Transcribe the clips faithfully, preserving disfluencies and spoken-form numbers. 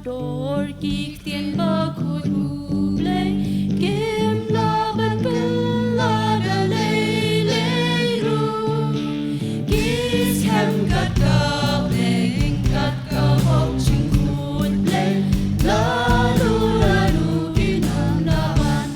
Dor ki ktien bakhuid U Blei, kim lah ban kylla da lei lei ruh. Ki skhem kat ka bneng, kat ka bok jingkhuid Blei, lano lano ki nang lah ban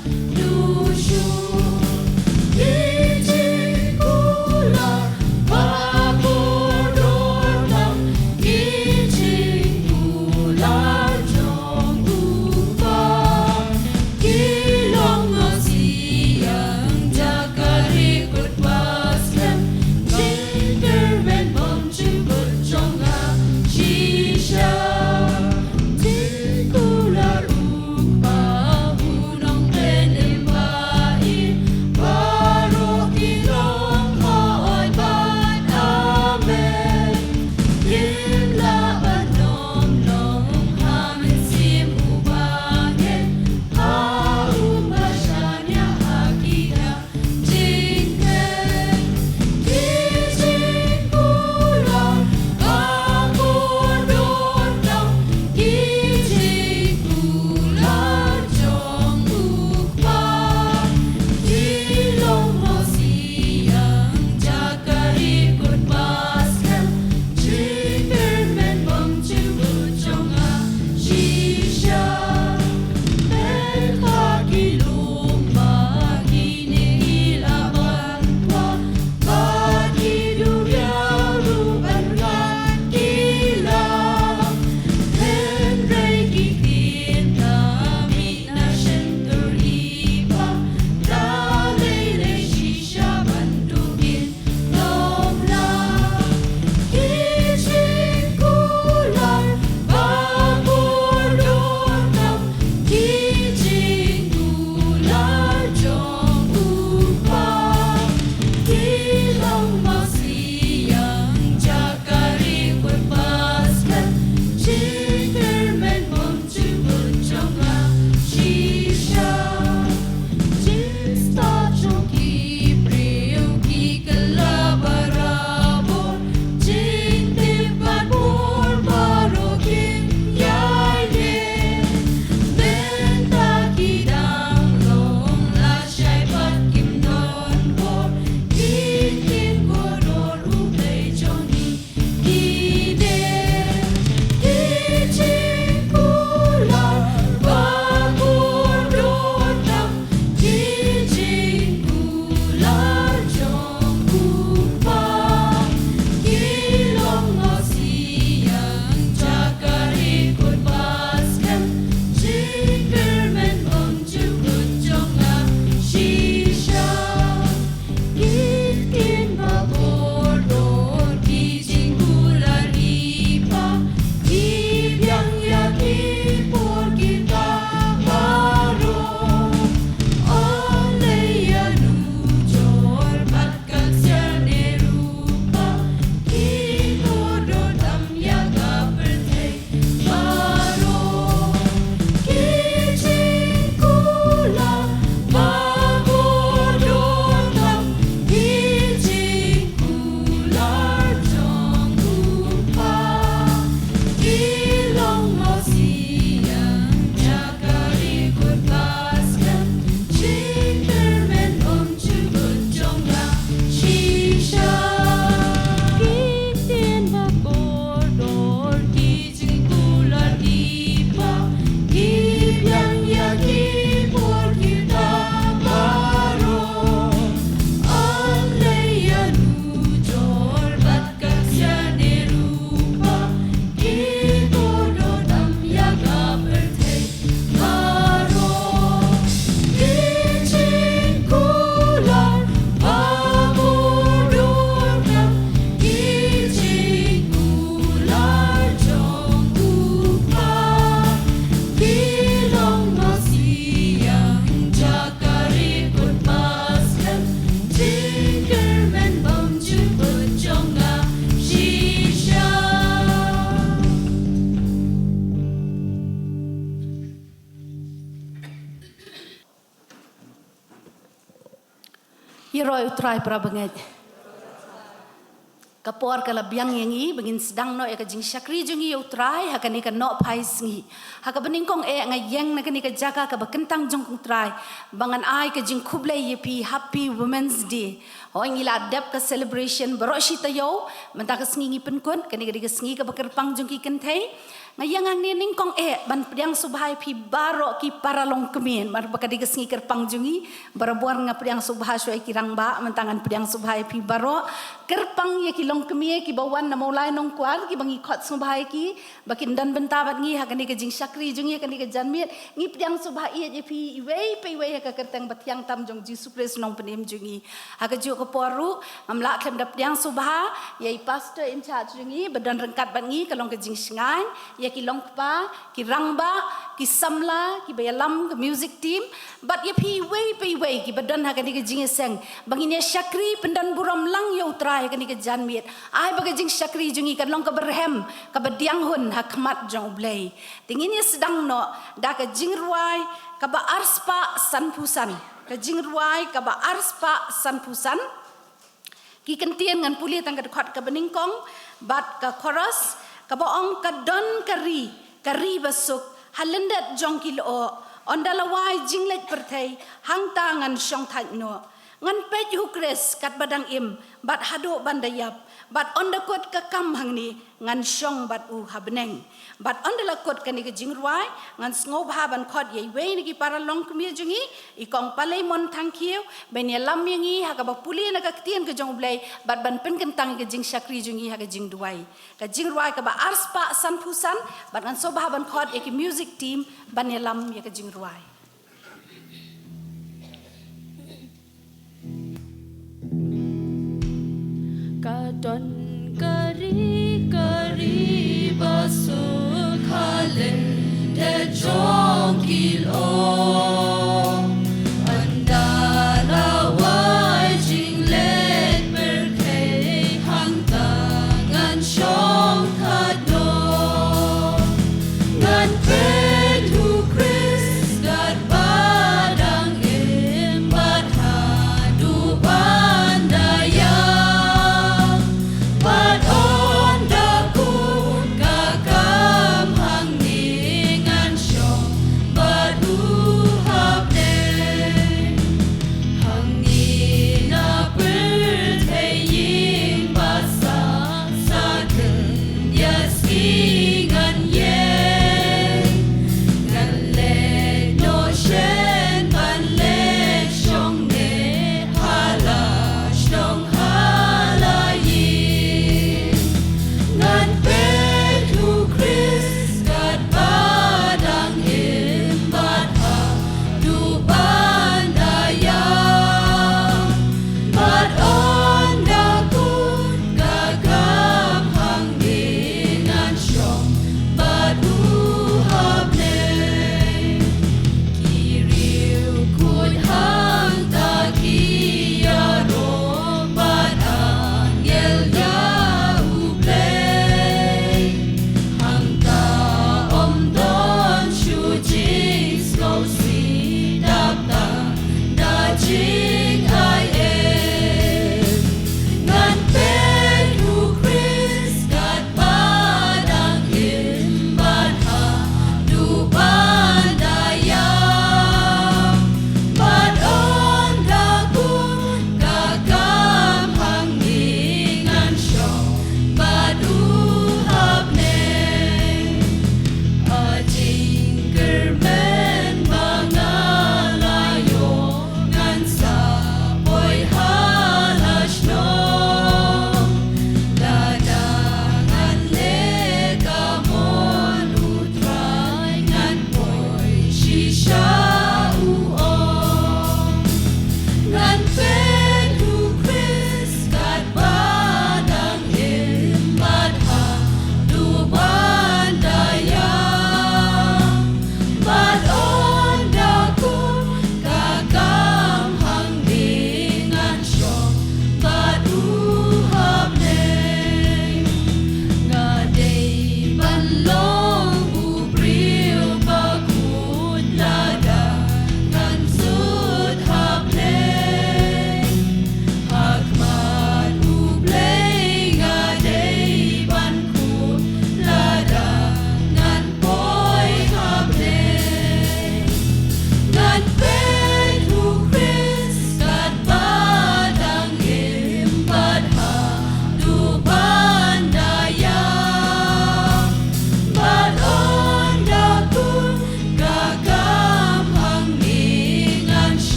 Ïa roi U Trai para bangeit. Ka por ka la biang ïa ngi ba ngin sdang noh ïa ka jingshakri jong ngi ïa U Trai ha kane ka nohphai sngi. Ha kaba nyngkong eh nga ïeng na kane ka jaka kaba kyntang jong U Trai ba ngan ai ka jingkhublei ïa phi, Happy Women's Day. Hooid, ngi la dep ka celebration baroh shi taïew, mynta ka sngi ngi pynkut, kane ka dei ka sngi kaba kyrpang jong ki kynthei. Nga ïeng hangne nyngkong eh ban pdiang sngewbha ïa phi baroh ki para longkmie, namar ba ka dei ka sngi kyrpang jong ngi. Barabor nga pdiang sngewbha shuwa ïa ki rangbah, mynta ngan pdiang sngewbha ïa phi baroh. Kyrpang ïa ki longkmie kiba wan na Mawlai Nongkwar, kiba ngi khot sngewbha ïa ki ba kin don bynta bad ngi ha kane ka jingshakri jong ngi ha kane ka janmiet. Ngi pdiang sngewbha ïa phi iwei pa iwei ha ka kyrteng bathiang tam jong U Jisu Khrist, u Nongpynim jong ngi. Ha kajuh ka por ruh ngam lah khlem da pdiang sngewbha ïa i pastor in charge jong ngi ba don ryngkat bad ngi, ka long ka jingshngaiñ ïa ki longkpa, ki rangbah, ki samla, kiba ïalam, ka music team, bad ïa phi iwei pa iwei kiba don ha kane ka jingïaseng ba ngin ïa shakri pyndon burom lang ïa U Trai ha kane ka janmiet. Ai ba ka jingshakri jong ngi kan long kaba rhem, kaba dianghun ha khmat jong U Blei. Te ngin ïa sdang noh da ka jingrwai kaba arspah sanphew san. Ka jingrwai kaba arspah sanphew san. Ki kyntien ngan pule tang ka dkhot kaba nyngkong bad ka chorus, kaba ong: Ka don ka ri, ka ri basuk ha lyndet jong ki lyoh. Ynda la wai jingleit pyrthei, hangta ngan shong thait noh. Ngan peit ïa U Khrist katba dang im bad haduh ban da ïap, bad ynda kut ka kam hangne, ngan shong bad U ha bneng. Bad ynda la kut kane ka jingrwai, ngan sngewbha ban khot ïa iwei na ki para longkmie jong ngi, i Kong Palaimon Thangkhiew, ban ïalam ïa ngi ha kaba pule na ka ktien ka jong U Blei bad ban pynkyntang ïa ka jingshakri jong ngi ha ka jingduwai. Ka jingrwai kaba arspah sanphew san, bad ngan sngewbha ban khot ïa ki music team ban ïalam ïa ka jingrwai. Ka don ka ri, ka ri basuk ha lyndet jong ki lyoh. Ynda la wai jingleit pyrthei, hangta ngan shong thait noh. Ngan peit U Khrist katba dang im bad haduh ban da ïap. Bad ynda kut ka kam hangne, ngan shong bad U ha bneng. Hangne na pyrthei ïing basa, sa khyndiat sngi ngan ïeng. Ngan leit noh shen ban leit shong ne ha la shnong ha la ïing. Ngan peit U Khrist katba dang im bad haduh ban da ïap. Bad ynda kut ka kam hangne, ngan shong bad U ha bneng. Ki riewkhuid hangta ki ïaroh bad angel ïa U Blei. Hangta ym don shuh jingsngewsih, dap tang da jingai ei. Ngan peit U Khrist katba dang im bad haduh ban da ïap. Bad ynda kut ka kam hangne, ngan shong bad U ha bneng. A jingkyrmen ba nga la ïoh, ngan sa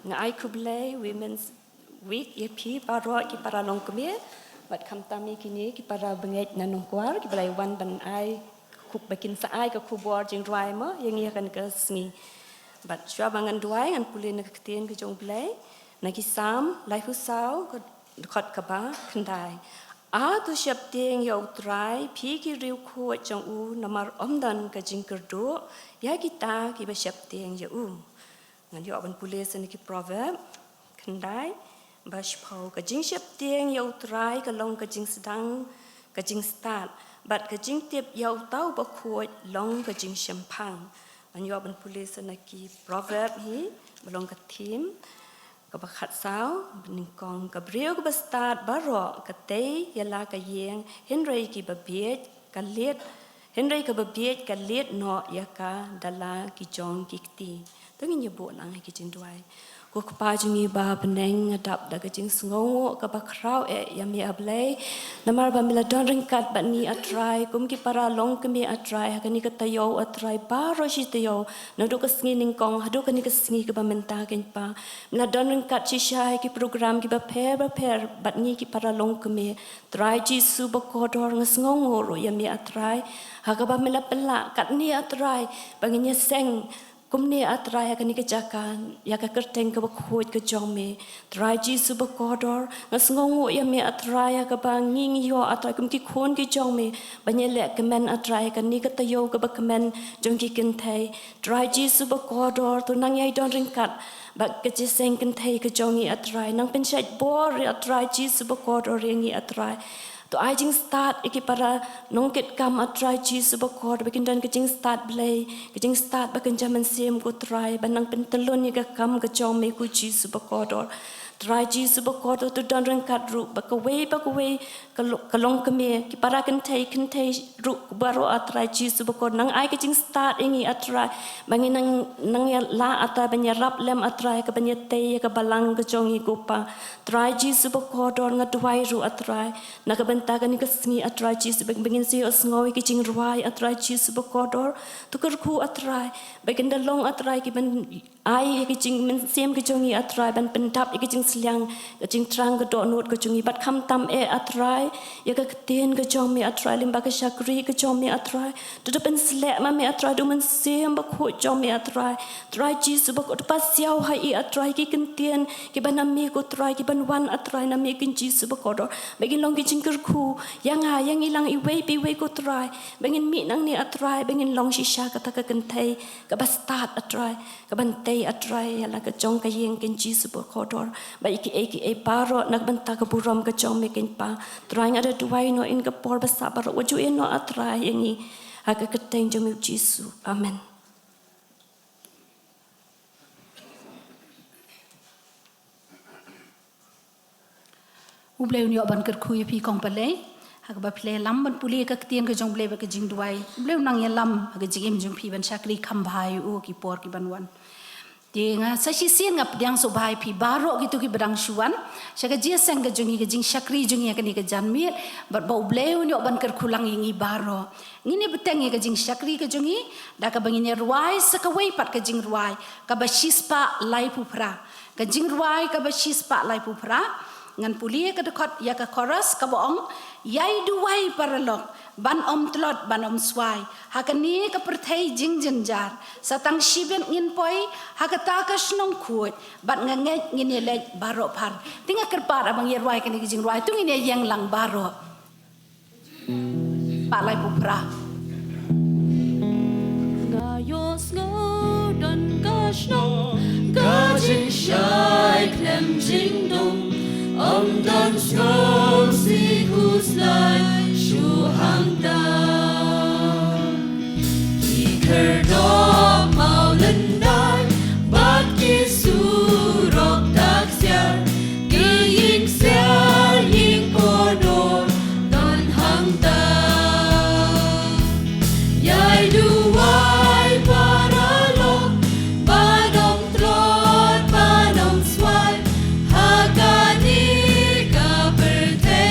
Nga ai khublei Women's Week ïa phi baroh ki para longkmie, bad khamtam ïa kine ki para bangeit na Nongkwar, ki ba la wan ban ai, khub ba kin sa ai ka khubor jingrwai mo, ïa ngi ha kane ka sngi. Bad shuwa ba ngan duwai ngan pule na ka ktien ka jong U Blei, na ki Salm, laiphew saw, ka dkhot kaba khyndai. A to sheptieng ïa U Trai, phi ki riewkhuid jong u, namar ym don ka jingkyrduh, ïa kita ki ba sheptieng ïa u. Ngan ïoh ban pule sa na ki Proverb, khyndai, ba shiphew, ka jingsheptieng ïa U Trai ka long ka jingsdang, ka jingstad, bad ka jingtip ïa uta u bakhuid long ka jingshemphang. Ngan ïoh ban pule sa na ki Proverb hi, ba long ka theme, kaba khatsaw, ba nyngkong, ka briew kaba stad baroh, ka tei ïa la ka ïing, hynrei ki babieit, ka leit, hynrei ka babieit ka leit noh ïa ka da la ki jong ki kti. To ngin ïa buh lang ha ki jingduwai. Ko Kpa jong ngi ba ha bneng, nga dap da ka jingsngewnguh kaba khraw eh ïa me A Blei. Namar ba me la don ryngkat bad ngi A Trai, kum ki para longkmie A Trai, ha kane ka taïew A Trai, baroh shi taïew, naduh ka sngi nyngkong haduh kane ka sngi kaba mynta, Kpa. Me la don ryngkat shisha ha ki program kiba pher bapher bad ngi ki para longkmie. Trai Jisu bakordor, nga sngewnguh ruh ïa me A Trai, ha kaba me la pynlah katne A Trai, ba ngin ïaseng kumne A Trai ha kane ka jaka, ïa ka kyrteng kaba khuid ka jong me. Trai Jisu bakordor, nga sngewnguh ïa me A Trai, ha kaba ngi ngi ïoh A Trai kum ki khun ki jong me, ban ïaleh kmen A Trai ha kane ka taïew kaba kmen jong ki kynthei. Trai Jisu bakordor, to nang ïai don ryngkat bad ka jingïaseng kynthei ka jong ngi A Trai, nang pynshait bor A Trai Jisu bakordor ïa ngi A Trai. To ai jingstad ïa ki para nongkitkam A Trai Jisu bakordor, ba kin don ka jingstad Blei, ka jingstad ba kynja mynsiem ko Trai, ba nang pyntyllun ïa ka kam ka jong me ko Jisu bakordor. Trai Jisu bakordor, to don ryngkat ruh bad kawei pa kawei ka lo-, ka longkmie, ki para kynthei, kynthei ruh baroh A Trai Jisu bakordor, nang ai ka jingstad ïa ngi A Trai, ba ngin nang, nang ïa la A Trai, ban ïarap lem A Trai, ka ban ïatei ïa ka balang ka jong ngi ko Pa. Trai Jisu bakordor, nga duwai ruh A Trai, na ka bynta kane ka sngi A Trai Jisu, ba, ba ngin sa ïohsngew ïa ki jingrwai A Trai Jisu bakordor, to kyrkhu A Trai, ba kin da long A Trai ki ban ai ïa ka jingmynsiem ka jong ngi A Trai, ban pyndap ïa ka jingsliang, ka jingthrang ka dohnud ka jong ngi, bad khamtam eh A Trai, ïa ka ktien ka jong me A Trai, lyngba ka shakri ka jong me A Trai, to da pynsleh ma me A Trai, da u Mynsiem Bakhuid jong me A Trai. Trai Jisu bakordor, to pasiaw ha i A Trai ki ktien kiba na me ko Trai, ki ban wan A Trai na me ko Jisu bakordor, ba ngin long ki jingkyrkhu ïa nga, ïa ngi lang iwei pa iwei ko Trai, ba ngin mih nangne A Trai, ba ngin long shisha kata ka kynthei kaba stad A Trai, ka ban tei A Trai ïa la ka jong ka ïing ko Jisu bakordor, bad ïa kiei kiei baroh na ka bynta ka burom ka jong me ko Pa. Trai nga da duwai noh, ïa ka por ba sah baroh wat ju ïehnoh A Trai ïa ngi, ha ka kyrteng jong me Jisu. Amen. U Blei un ïoh ban kyrkhu ïa phi kong Palei, ha kaba phi la ïalam ban pule ïa ka ktien ka jong U Blei bad ka jingduwai. U Blei un nang ïalam ha ka jingim jong phi ban shakri kham bha ïa u ha ki por ki ban wan. Te nga sa shisien nga pdiang sngewbha ïa phi baroh kito kiba dang shu wan sha ka jingïaseng ka jong ngi, ka jingshakri jong ngi ha kane ka janmiet, bad ba U Blei un ïoh ban kyrkhu lang ïa ngi baroh. Ngin ïa bteng ïa ka jingshakri ka jong ngi da kaba ngin ïa rwai sa kawei pat ka jingrwai kaba shispah laiphew phra. Ka jingrwai kaba shispah laiphew phra, ngan pule ka dkhot ïa ka chorus kaba ong: Ïai duwai paralok, ban ym tlot ban ym swai ha kane ka pyrthei jingjynjar. Sa tang shibit ngin poi ha kata ka shnong khuid, bad nga ngeit ngin ïaleit baroh phar. Te nga kyrpad ba ngin ïa rwai kane ka jingrwai, to ngin ïa ïeng lang baroh. Shispah laiphew phra. Nga ïohsngew don ka shnong, ka jingshai khlem jingdum, ym don sngewsih khuslai shuh hangta. Ki khyrdop mawlyndai bad ki surok dak siar, ki ïing siar ïing kordor don hangta. Ïai duwai paralok, ban ym tlot ban ym swai ha kane ka pyrthei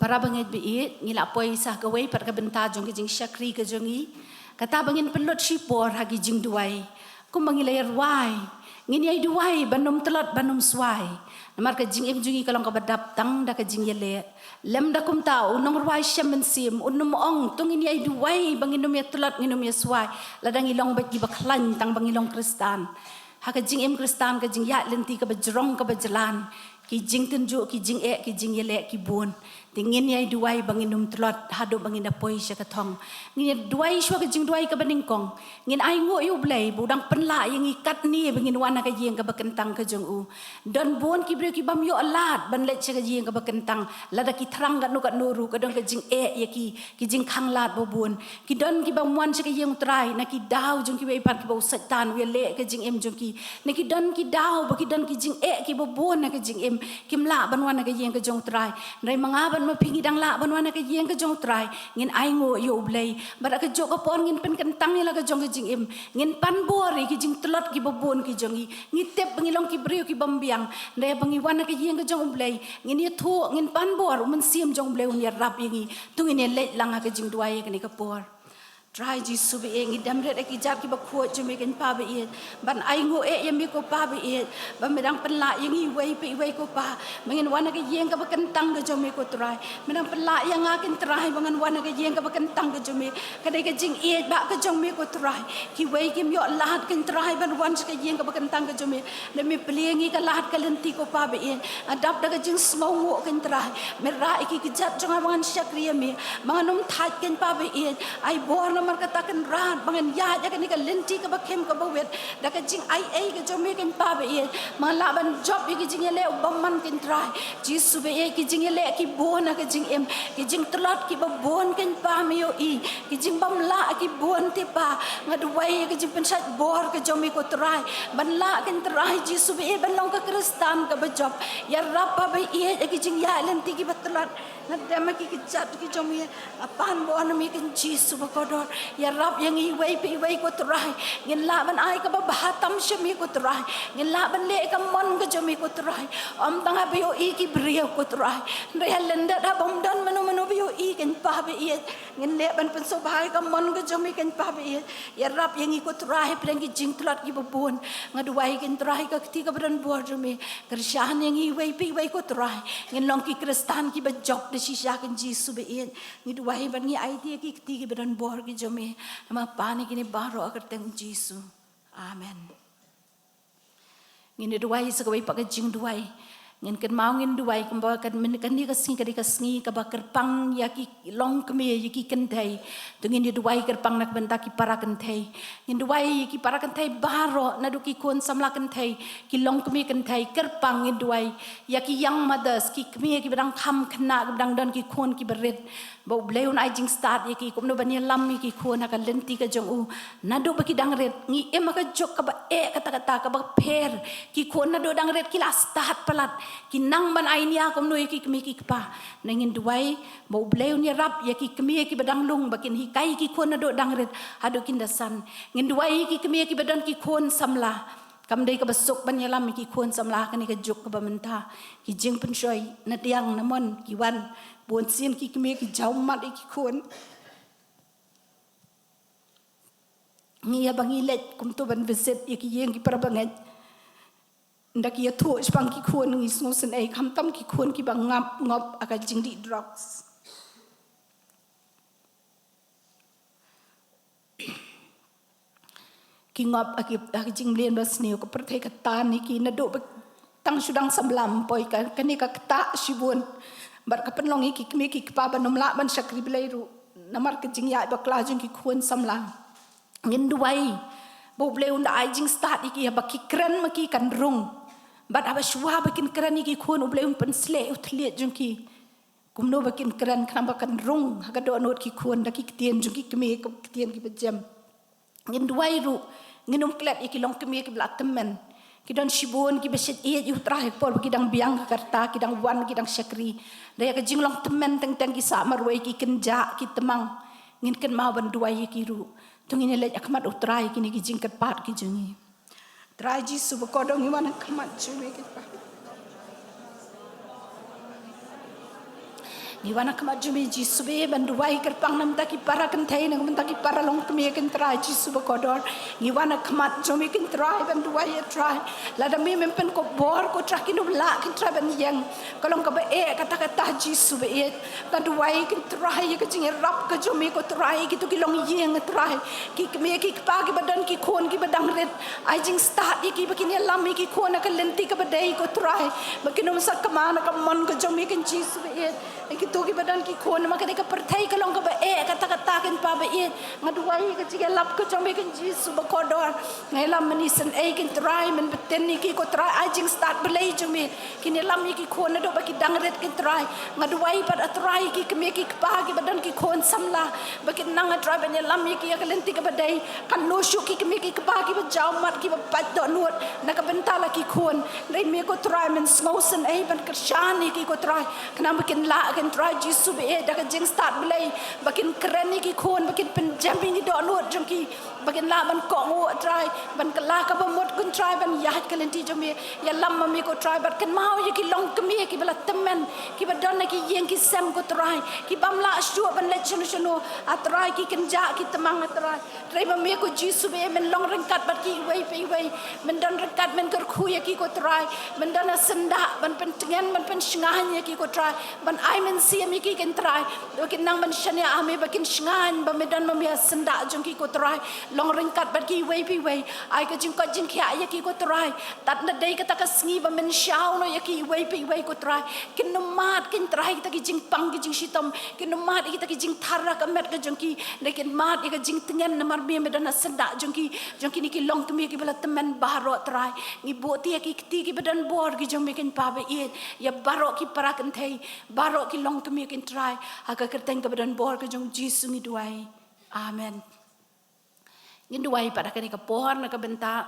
Para bangeit baieit, ngi la poi sa kawei pat ka bynta jong ka jingshakri ka jong ngi. Kata ba ngin pynlut shipor ha ki jingduwai. Kumba ngi la ïa rwai, ngin ïai duwai ban ym tlot ban ym swai. Namar ka jingim jong ngi ka long kaba dap tang da ka jingïaleh. Lymda kumta u nongrwai shem mynsiem un ym ong to ngin ïai duwai ba ngin ym ïa tlot ngin ym ïa swai. Lada ngi long beit kiba khlaiñ tang ba ngi long Khristan. Ha ka jingim Khristan ka jingïaid lynti kaba jrong kaba jlan. Ki jingtynjuh, ki jingeh, ki jingïaleh, ki bun. Te ngin ïai duwai ba ngin ym tlot haduh ba ngin da poi sha ka thong. Ngin ïa duwai shuwa ka jingduwai kaba nyngkong. Ngin ainguh ïa U Blei ba u dang pynlah ïa ngi katne ba ngin wan ha ka ïing kaba kyntang ka jong u. Don bun ki briew ki bym ïoh lad ban leit sha ka ïing kaba kyntang. Lada ki thrang katno katno ruh ka don ka jingeh ïa ki, ki jingkhang lad ba bun. Ki don ki bym wan sha ka ïing U Trai na ki daw jong kiwei pat kiba u Soitan u ïaleh ka jingim jong ki. Na ki don ki daw ba ki don ki jingeh kiba bun na ka jingim. Kim lah ban wan na ka ïing ka jong U Trai. Hynrei ma nga bad ma phi ngi dang lah ban wan na ka ïing ka jong U Trai. Ngin ainguh ïa U Blei. Bad ha kajuh ka por ngin pynkyntang ïa la ka jong ka jingim. Ngin pan bor ïa ki jingtlot kiba bun ki jong ngi. Ngi tip ba ngi long ki briew ki bym biang. Hynrei ba ngi wan na ka ïing ka jong U Blei. Ngin ïathuh, ngin pan bor, u Mynsiem jong U Blei un ïarap ïa ngi. To ngin ïaleit lang ha ka jingduwai ïa kane ka por. Trai Jisu baieit, ngi dem rit ha ki jait kiba khuid jong me ko Pa baieit. Ban ainguh eh ïa me ko Pa baieit. Ba me dang pynlah ïa ngi iwei pa iwei ko Pa. Ba ngin wan ha ka ïing kaba kyntang ka jong me ko Trai. Me dang pynlah ïa nga ko Trai ba ngan wan ha ka ïing kaba kyntang ka jong me. Ka dei ka jingïeit ba ka jong me ko Trai. Kiwei kim ïoh lad ko Trai ban wan sha ka ïing kaba kyntang ka jong me. Hynrei me plie ngi ka lad ka lynti ko Pa baieit. Hadap da ka jingsngewnguh ko Trai. Me rah ïa ki kjat jong nga ba ngan shakri ïa me. Ba ngan ym thait ko Pa baieit. Ai bor namar kata Kynrad ba ngan ïaid ïa kane ka lynti kaba khim kaba wit. Da ka jingaiei ka jong me ko Pa baieit. Ba ngan lah ban jop ïa ki jingïaleh u bymman ko Trai. Jisu baieit, ki jingïaleh ki bun ha ka jingim. Ki jingtlot kiba bun ko Pa me ïohi. Ki jingbymlah ki bun te Pa. Nga duwai ïa ka jingpynshait bor ka jong me ko Trai. Ban lah ko Trai Jisu baieit ban long ka Khristan kaba jop. Ïarap Pa baieit ïa ki jingïaid lynti kiba tlot. Nga dem ha ki kjat ki jong me. Nga pan bor na me ko Jisu bakordor. Ïarap ïa ngi iwei pa iwei ko Trai. Ngin lah ban ai kaba bha tam sha me ko Trai. Ngin lah ban leh ka mon ka jong me ko Trai. Ym tang haba ïohi ki briew ko Trai. Hynrei ha lyndet haba ym don mano mano ba ïohi ko Pa baieit. Ngin leh ban pynsngewbha ïa ka mon ka jong me ko Pa baieit. Ïarap ïa ngi ko Trai hapdeng ki jingtlot kiba bun. Nga duwai ko Trai ka kti kaba don bor jong me. Kyrshan ïa ngi iwei pa iwei ko Trai. Ngin long ki Khristan kiba jop da shisha ko Jisu baieit. Ngi duwai ban ngi aiti ïa ki kti kiba don bor ki jong me. Namar pan ïa kine baroh ha ka kyrteng Jisu. Amen. Ngin ïa duwai sa kawei pat ka jingduwai. Ngin kynmaw ngin duwai kumba kan men kane ka sngi ka dei ka sngi kaba kyrpang ïa ki longkmie ïa ki kynthei. To ngin ïa duwai kyrpang na ka bynta ki para kynthei. Ngin duwai ïa ki para kynthei baroh naduh ki khun samla kynthei, ki longkmie kynthei kyrpang ngin duwai. Ïa ki young mothers, ki kmie kiba dang kham khynnah kiba dang don ki khun kiba rit. Ba U Blei un ai jingstad ïa ki kumno ban ïalam ïa ki khun ha ka lynti ka jong u. Naduh ba ki dang rit, ngi im ha ka juk kaba eh katta katta kaba pher. Ki khun naduh dang rit ki la stad palat. Ki nang ban ai nia kumno ïa ki kmie ki kpa. Nangin duwai, ba U Blei un ïarap ïa ki kmie kiba dang lung, ba kin hikai ïa ki khun naduh dang rit, haduh kin da san. Ngin duwai ïa ki kmie kiba don ki khun samla. Kam dei kaba suk ban ïalam ïa ki khun samla kane ka juk kaba mynta. Ki jingpynshoi, na diang, na mon, ki wan. Bun sien ki kmie ki jaw mat ïa ki khun. Ngi ïa ba ngi leit kumto ban visit ïa ki ïing ki para bangeit. Nda ki ïathuh shaphang ki khun ngi sngewsynei khamtam ki khun kiba ngap ngop ha ka jingdih drugs. Ki ngop ha ki, ha ki jingmlien ba sniew ka pyrthei ka tan ïa ki naduh ba tang shu dang samla poi ka, kane ka ktah shibun. Bad ka pynlong ïa ki kmie ki kpa ban ym lah ban shakri Blei ruh. Namar ka jingïaid bakla jong ki khun samla. Ngin duwai ba U Blei un da ai jingstad ïa ki haba ki kren ma ki kan rung. Bad haba shuwa ba kin kren ïa ki khun U Blei un pynsleh ïa u thylliej jong ki. Kumno ba kin kren khnang ba kan rung ha ka dohnud ki khun da ki ktien jong ki kmie, ki ktien kiba jem. Ngin duwai ruh, ngin ym klet ïa ki longkmie kiba la tymmen. Ki don shibun kiba shait ïeit ïa U Trai ha ka por ba ki dang biang ka rta, ki dang wan, ki dang shakri. Da ïa ka jinglong tymmen teng teng ki sah marwei, ki kynjah, ki tmang. Ngin kynmaw ban duwai ïa ki ruh. To ngin ïa leit ha khmat U Trai kine ki jingkyrpad ki jong ngi. Trai Jisu bakordor ngi wan ha khmat jong me ko Pa. Ngi wan ha khmat jong me Jisu baieit ban duwai kyrpang na ka bynta ki para kynthei, na ka bynta ki para longkmie, ko Trai Jisu bakordor. Ngi wan ha khmat jong me, ko Trai, ban duwai, ïa Trai. Lada me mem pynkupbor, ko Trai, kim lah, ko Trai, ban ïeng. Ka long kaba eh kata kata Jisu baieit. Nga duwai, ko Trai, ïa ka jingïarap ka jong me, ko Trai, kito ki longïing, Trai. Ki kmie ki kpa kiba don ki khun kiba dang rit. Ai jingstad ïa ki ba kin ïalam ïa ki khun ha ka lynti kaba dei, ko Trai. Ba kin ym sakma na ka mon ka jong me, ko Jisu baieit. Ïa kito kiba don ki khun, namar kane ka pyrthei ka long kaba eh kata kata, ko Pa baieit. Nga duwai ïa ka jingïalap ka jong me, ko Jisu bakordor. Nga ïalam mynne shisien, ko Trai, men bteng ïa ki, ko Trai, ai jingstad Blei jong me. Kin ïalam ïa ki khun naduh ba ki dang rit, ko Trai. Nga duwai pat, ah Trai, ki kmie ki kpa kiba don ki khun samla, ba kin nang, ah Trai, ban ïalam ïa ki ha ka lynti kaba dei. Katno shuh ki kmie ki kpa kiba jaw mat, kiba pait dohnud na ka bynta la ki khun. Hynrei me, ko Trai, men sngew shisien ban kyrshan ïa ki, ko Trai, khnang ba kin lah, ko Trai Jisu baieit, da ka jingstad Blei, ba kin kren ïa ki khun, ba kin pynjem ïa ki dohnud jong ki. Ba kin lah ban kohnguh, Trai, ban kylla kaba mut, ko Trai, ban ïaid ka lynti jong me. Ïalam ma me, ko Trai, bad kynmaw ïa ki longkmie kiba la tymmen, kiba don ha ki ïing ki sem, ko Trai, ki bym lah shuh ban leit shano shano, ah Trai, ki kynjah ki tmang, ah Trai. Hynrei ma me, ko Jisu baieit, men long ryngkat bad ki iwei pa iwei. Men don ryngkat, men kyrkhu ïa ki, ko Trai. Men don ha syndah ban pyntngen, ban pynshngaiñ ïa ki, ko Trai. Ban ai mynsiem ïa ki, ko Trai, ba kin nang ban shaniah ha me, ba kin shngaiñ ba me don ma me ha syndah jong ki, ko Trai. Long ryngkat bad ki iwei pa iwei. Ai ka jingkoit jingkhiah ïa ki, ko Trai. Tad na dei kata ka sngi ba men shaw noh ïa ki iwei pa iwei, ko Trai. Kin ym mad, ko Trai, kita ki jingpang ki jingshitom. Kin ym mad ïa kita ki jingthar ha ka met ka jong ki. Hynrei kin mad ïa ka jingtngen namar me, me don ha syndah jong ki, jong kine ki longkmie kiba la tymmen baroh, Trai. Ngi buh ïa ki kti kiba don bor ki jong me, ko Pa baieit, ïa baroh ki para kynthei, baroh ki longkmie, ko Trai, ha ka kyrteng kaba don bor ka jong Jisu ngi duwai. Amen. Ngin duwai pat ha kane ka por na ka bynta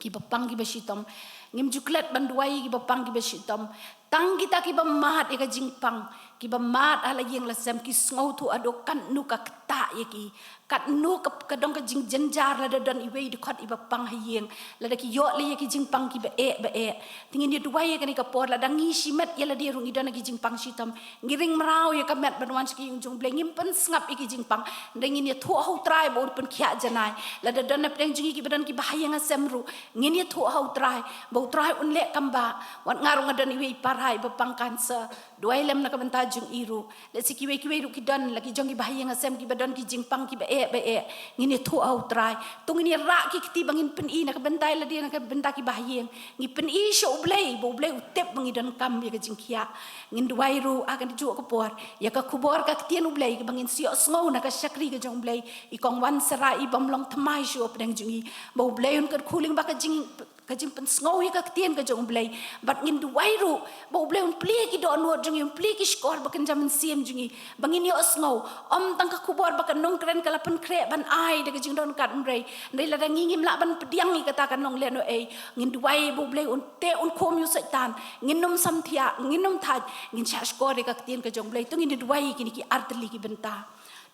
kiba pang kiba shitom. Ngim ju klet ban duwai ïa kiba pang kiba shitom. Tang kita kiba mad ïa ka jingpang, kiba mad ha la ïing la sem, ki sngewthuh haduh katno ka ktah ïa ki. Katno ka, ka don ka jingjynjar lada don iwei i dkhot iba pang ha ïing, lada ki ïoh leh ïa ki jingpang kiba eh ba eh. Te ngin ïa duwai ha kane ka por, lada ngi shimet ïa lade ruh ngi don ha ki jingpang shitom. Ngi ring mraw ïa ka met ban wan sha ka ïing jong U Blei, ngim pynsngap ïa ki jingpang. Hynrei ngin ïathuh ha U Trai ba un pynkhiah janai. Lada don na pdeng jong ngi kiba don kiba ha ïing ha sem ruh, ngin ïathuh ha U Trai ba U Trai un leh kam ba. Wat nga ruh nga don iwei i para iba pang cancer. Duwai lem na ka bynta jong i ruh. Lehse kiwei kiwei ruh ki don, la ki jong kiba ha ïing ha sem kiba don ki jingpang kiba eh ba eh. Ngin ïathuh ha U Trai. To ngin ïarah ki kti ba ngin pyni na ka bynta ïa lade, na ka bynta kiba ha ïing. Ngi pyni sha U Blei, ba U Blei u tip ba ngi donkam ïa ka jingkhiah. Ngin duwai ruh ha kajuh ka por ïa ka khubor ka ktien U Blei kaba ngin sa ïohsngew na ka shakri ka jong U Blei, i Kong Wansarai, i bym long thymmai shuh ha pdeng jong ngi. Ba U Blei un kyrkhu lyngba ka jing, ka jingpynsngew ïa ka ktien ka jong U Blei. Bad ngin duwai ruh ba U Blei un plie ki dohnud jong ngi, un plie ki shkor ba kynja mynsiem jong ngi, ba ngin ïohsngew ym tang ka khubor ba ka nongkren ka la pynkhreh ban ai da ka jingdonkam, hynrei, hynrei lada ngi ngim lah ban pdiang ïa kata ka nonglehnohei, ngin duwai ba U Blei un teh, un khum ïa u Soitan. Ngin ym samthiah, ngin ym thait, ngin shah shkor ïa ka ktien ka jong U Blei. To ngin duwai ïa kine ki artylli ki bynta.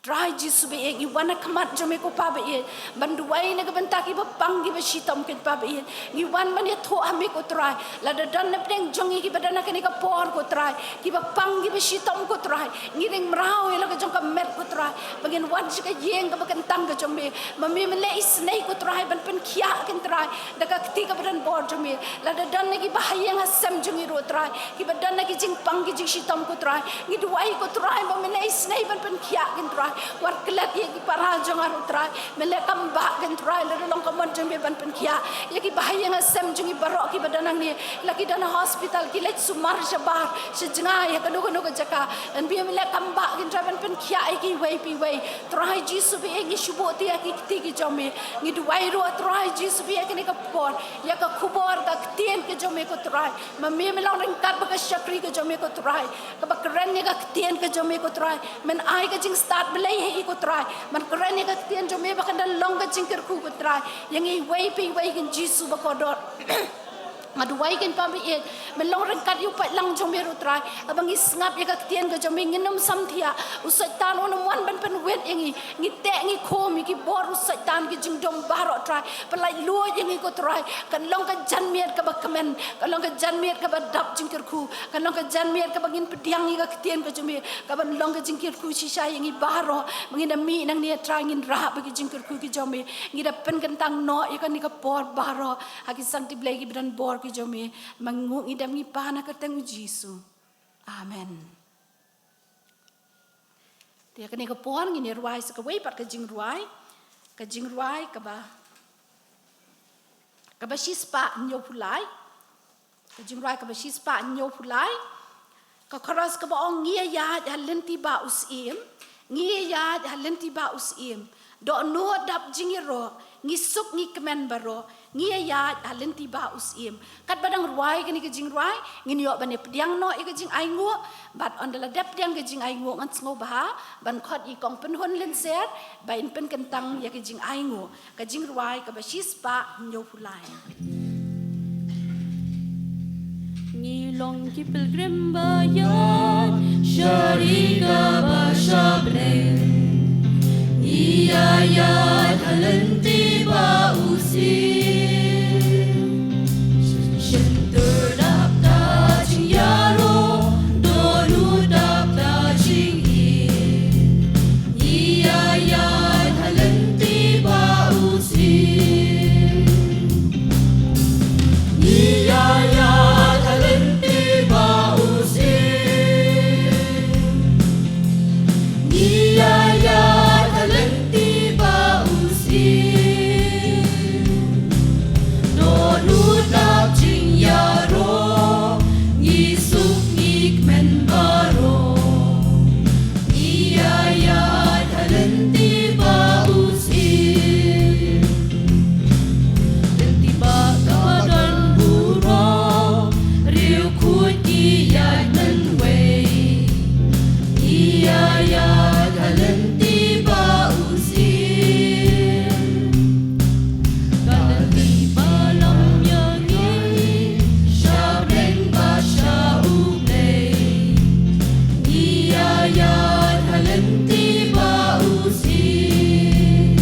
Trai Jisu baieit, ngi wan ha khmat jong me, ko Pa baieit, ban duwai na ka bynta kiba pang kiba shitom, ko Pa baieit. Ngi wan ban ïathuh ha me, ko Trai, lada don na pdeng jong ngi kiba don ha kane ka por, ko Trai, kiba pang kiba shitom, ko Trai, ngi ring mraw ïa la ka jong ka met, ko Trai, ba ngin wan sha ka ïing kaba kyntang ka jong me. Ma me men leh isynei, ko Trai, ban pynkhiah, ko Trai, da ka kti kaba don bor jong me. Lada don na kiba ha ïing ha sem jong ngi ruh, Trai, kiba don na ki jingpang ki jingshitom, ko Trai, ngi duwai, ko Trai, ba men leh isynei ban pynkhiah, ko Trai. Wat klet ïa ki para jong nga ruh, Trai, men leh kam ba, ko Trai, lada long ka mon jong me ban pynkhiah. Ïa kiba ha ïing ha sem jong ngi baroh kiba don hangne, la ki don ha hospital, ki leit sumar shabar shajngai ha kano kano ka jaka, men leh kam ba, ko Trai, ban pynkhiah ïa kiwei pa iwei. Trai Jisu baieit, ngi shu buh ïa ki kti ki jong me. Ngi duwai ruh, Trai Jisu baieit, ha kane ka por, ïa ka khubor ka ktien ka jong me, ko Trai. Ma me men long ryngkat bad ka shakri ka jong me, ko Trai, kaba kren ïa ka ktien ka jong me, ko Trai. Men ai ka jingstad Blei ha i, ko Trai, ban kren ïa ka ktien jong me ba kan da long ka jingkyrkhu, ko Trai, ïa ngi iwei pa iwei, ko Jisu bakordor. Nga duwai kein Pa ba ïeit, men long ryngkat ïa u paidlang jong me ruh Trai. Haba ngi sngap ïa ka ktien ka jong me ngin ym samthiah. U Soitan un ym wan ban pynwit ïa ngi. Ngi teh ngi khum ïa ki bor u Soitan, ki jingdum baroh Trai. Pynlait luid ïa ngi ko Trai. Kan long ka janmiet kaba kmen, kan long ka janmiet kaba dap jingkyrkhu, kan long ka janmiet kaba ngin pdiang ïa ka ktien ka jong me, kaban long ka jingkyrkhu shisha ïa ngi baroh. Ba ngin da mih nangne Trai ngin rah bad ki jingkyrkhu ki jong me. Ngi da pynkyntang noh ïa kane ka por baroh ha ki sangti Blei kiba don bor ki jong me. Ba ngi nguh ngi dem ngi pan ha ka kyrteng u Jisu. Amen. Te kane ka por ngin ïa rwai sa kawei pat ka jingrwai. Ka jingrwai kaba, kaba shispah hynñiewphew lai. Ka jingrwai kaba shispah hynñiewphew lai. Ka chorus kaba ong, ngi ïaid ha lynti ba u Syiem. Ngi ïaid ha lynti ba u Syiem. Dohnud dap jingïaroh, ngi suk ngi kmen baroh. Ngi ïaid ha lynti ba u Syiem. Katba dang rwai kane ka jingrwai, ngin ïoh ban ïa pdiang noh ïa ka jingainguh. Bad ynda la dep pdiang ka jingainguh ngan sngewbha ban khot ïa i Kong Pynhun Lynser ba in pynkyntang ïa ka jingainguh. Ka jingrwai kaba shispah hynñiewphew lai. Ngi long ki pilgrim ba ïaid sha ri kaba sha bneng. Ngi ïaid ha lynti ba u Syiem. Shyntur dap da jingïaroh, dohnud dap da jingim. Ngi ïaid ha lynti ba u Syiem. Ngi ïaid ha lynti ba u Syiem. Ngi ïaid ha lynti ba u Syiem. Dohnud dap jingïaroh, ngi suk ngi kmen baroh. Ngi ïaid ha lynti ba u Syiem. Lynti ba ka don burom, riewkhuid ki ïaid mynwei. Ngi ïaid ha lynti ba u Syiem. Ka lynti ba long ïa ngi sha bneng bad sha U Blei. Ngi ïaid ha lynti ba u Syiem.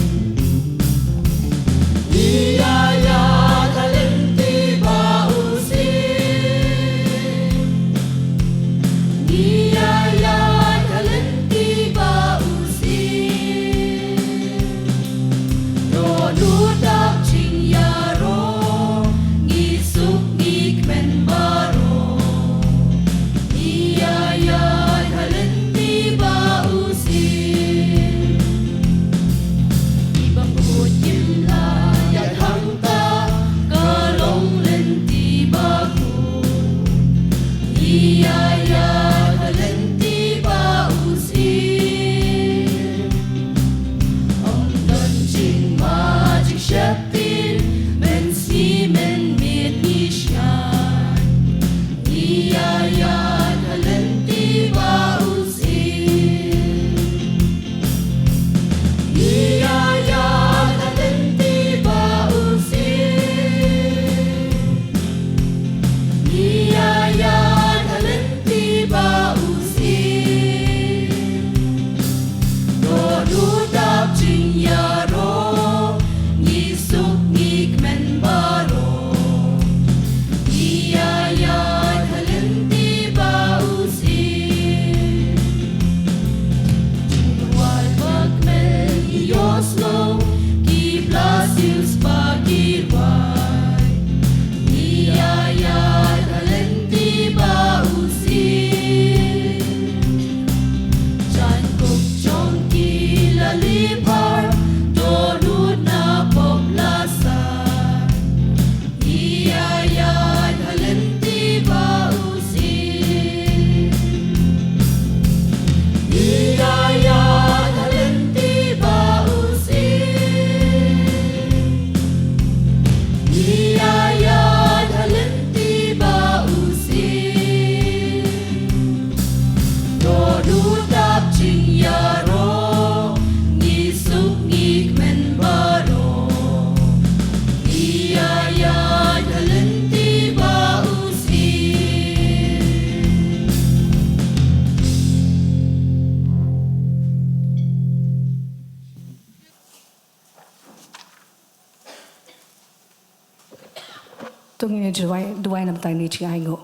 Ngi ïaid ha lynti ba u Syiem. Ngi ïaid ha lynti ba u Syiem. Dohnud dap jingïaroh, ngi suk ngi kmen baroh. Ngi ïaid ha lynti ba u Syiem. Ki bym khuid kim lah ïaid hangta, ka long lynti bakhuid. Ngi ïaid ha lynti ba u Syiem. Ym don jingma jingshai To ngin ïa duwai, duwai na ka bynta kane ka jingainguh.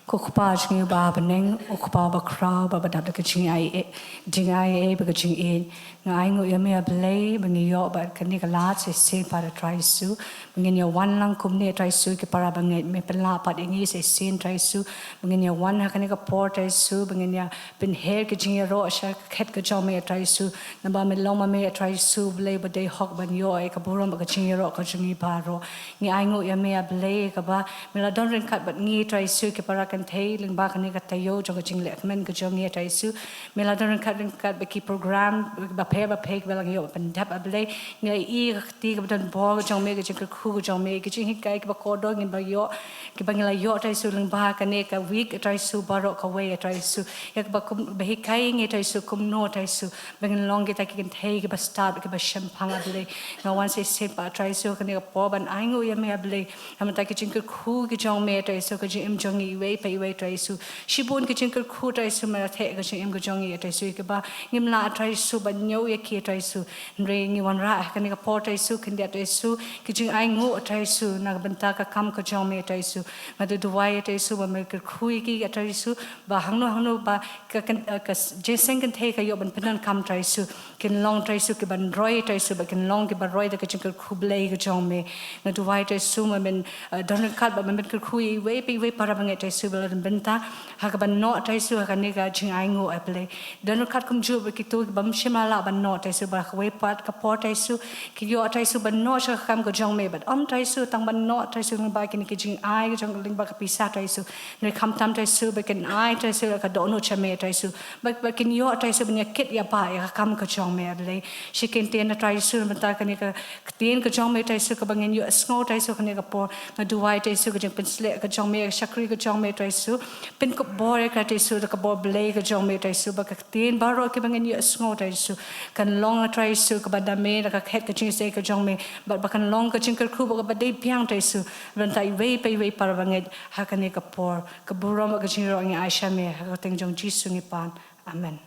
Ko Kpa jong ngi uba ha bneng, ko Kpa bakhraw, ba, ba dap da ka jingai, eh, jingai, eh, bad ka jingïeit. Nga ainguh ïa me, A Blei, ba ngi ïoh bad kane ka lad shisien pat, A Trai Jisu. Ba ngin ïa wan lang kumne, A Trai Jisu, ki para bangeit, me pynlah pat ïa ngi shisien, A Trai Jisu. Ba ngin ïa wan ha kane ka por, A Trai Jisu, ba ngin ïa pynher ka jingïaroh sha ka khet ka jong me, A Trai Jisu. Naba me long ma me, A Trai Jisu, Blei ba dei hok ban ïoh ïa ka burom bad ka jingïaroh ka jong ngi baroh. Ngi ainguh ïa me, A Blei, kaba me la don ryngkat bad ngi, A Trai Jisu, ki para kynthei lyngba kane ka taïew jong ka jinglehkmen ka jong ngi, A Trai Jisu. Me la don ryngkat ryngkat bad ki program bapher bapher kiba la ngi ïoh pyndep, A Blei. Ngi la ïohi ka kti kaba don bor ka jong me, ka jingkyrkhu ka jong me, ka jinghikai kaba kordor ngi ba ïoh, kiba ngi la ïoh, A Trai Jisu, lyngba kane ka wik, A Trai Jisu, baroh kawei, A Trai Jisu. Ïa kaba kum, ba hikai ngi, A Trai Jisu, kumno, A Trai Jisu, ba ngin long kita ki kynthei kiba stad, kiba shemphang, A Blei. Nga wan shisien pat, A Trai Jisu, kane ka por ban ainguh ïa me, A Blei, namar ka jingkyrkhu ka jong me, A Trai Jisu, ka jingim jong ngi iwei pa iwei, A Trai Jisu. Shibun ka jingkyrkhu, A Trai Jisu, me la theh ka jingim ka jong ngi, A Trai Jisu, kaba ngim lah, A Trai Jisu, ban ñiew ïa ki, A Trai Jisu. Hynrei ngi wanrah ha kane ka por, A Trai Jisu, khyndiat, A Trai Jisu, ka jingainguh, A Trai Jisu, na ka bynta ka kam ka jong me, A Trai Jisu. Nga duwai, A Trai Jisu, ba me kyrkhu ïa ki, A Trai Jisu, ba hangno hangno ba ka, ka, ka jingïaseng kynthei ka ïoh ban pyndonkam, A Trai Jisu. Kin long, A Trai Jisu, kiban roi, A Trai Jisu, ba kin long kiba roi da ka jingkyrkhu Blei ka jong me. Nga duwai, A Trai Jisu, ba men, eh, don ryngkat, ba men kyrkhu ïa iwei pa iwei para bangeit, A Trai Jisu, ba la don bynta ha kaban noh, A Trai Jisu, ha kane ka jingainguh, A Blei. Don ryngkat kumjuh bad kito kibym shym la lah ban noh, A Trai Jisu, ba kawei pat ka por, A Trai Jisu, ki ïoh, A Trai Jisu, ban noh sha ka kam ka jong me, bad ym, A Trai Jisu, tang ban noh, A Trai Jisu, lyngba kine ki jingai ka jong, lyngba ka pisa, A Trai Jisu. Hynrei khamtam, A Trai Jisu, ba kin ai, A Trai Jisu, ka dohnud sha me, A Trai Jisu. Ba, ba kin ïoh, A Trai Jisu, ban ïakit ïabah ïa ka kam ka jong me, A Blei. Shi ktien, A Trai Jisu, na ka bynta kane ka ktien ka jong me, A Trai Jisu, kaba ngin ïohsngew, A Trai Jisu, kane ka por. Nga duwai, A Trai Jisu, ka jingpynsleh ka jong me, ka shakri ka jong me, A Trai Jisu. Pynkupbor ïa ka, A Trai Jisu, da ka bor Blei ka jong me, A Trai Jisu, ba ka ktien baroh kiba ngin ïohsngew, A Trai Jisu, kan long, A Trai Jisu, kaba na me, da ka khet ka jingïaseng ka jong me, bad ba kan long ka jingkyrkhu, ba kaba dei biang, A Trai Jisu, na ka bynta iwei pa iwei para bangeit ha kane ka por. Ka burom bad ka jingïaroh ngi ai sha me, ha ka kyrteng jong U Jisu ngi pan. Amen.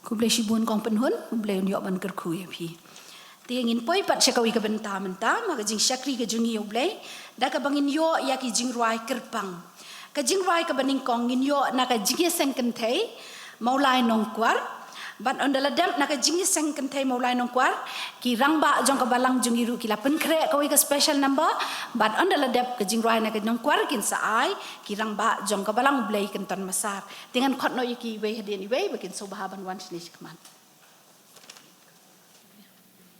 Khublei shibun Kong Pynhun, U Blei un ïoh ban kyrkhu ïa phi. Te ngin poi pat sha kawei ka bynta mynta, ma ka jingshakri ka jong ngi ïa U Blei, da kaba ngin ïoh ïa ki jingrwai kyrpang. Ka jingrwai kaba nyngkong ngin ïoh na ka jingïaseng kynthei Mawlai Nongkwar, bad ynda la dep na ka jingïaseng kynthei Mawlai Nongkwar, ki rangbah jong ka balang jong ngi ruh ki la pynkhreh kawei ka special number, bad ynda la dep ka jingrwai na ka Nongkwar kin sa ai ki rangbah jong ka balang U Blei Kynton Massar. Te ngan khot noh ïa ki iwei hadien iwei ba kin sngewbha ban wan shane shakhmat.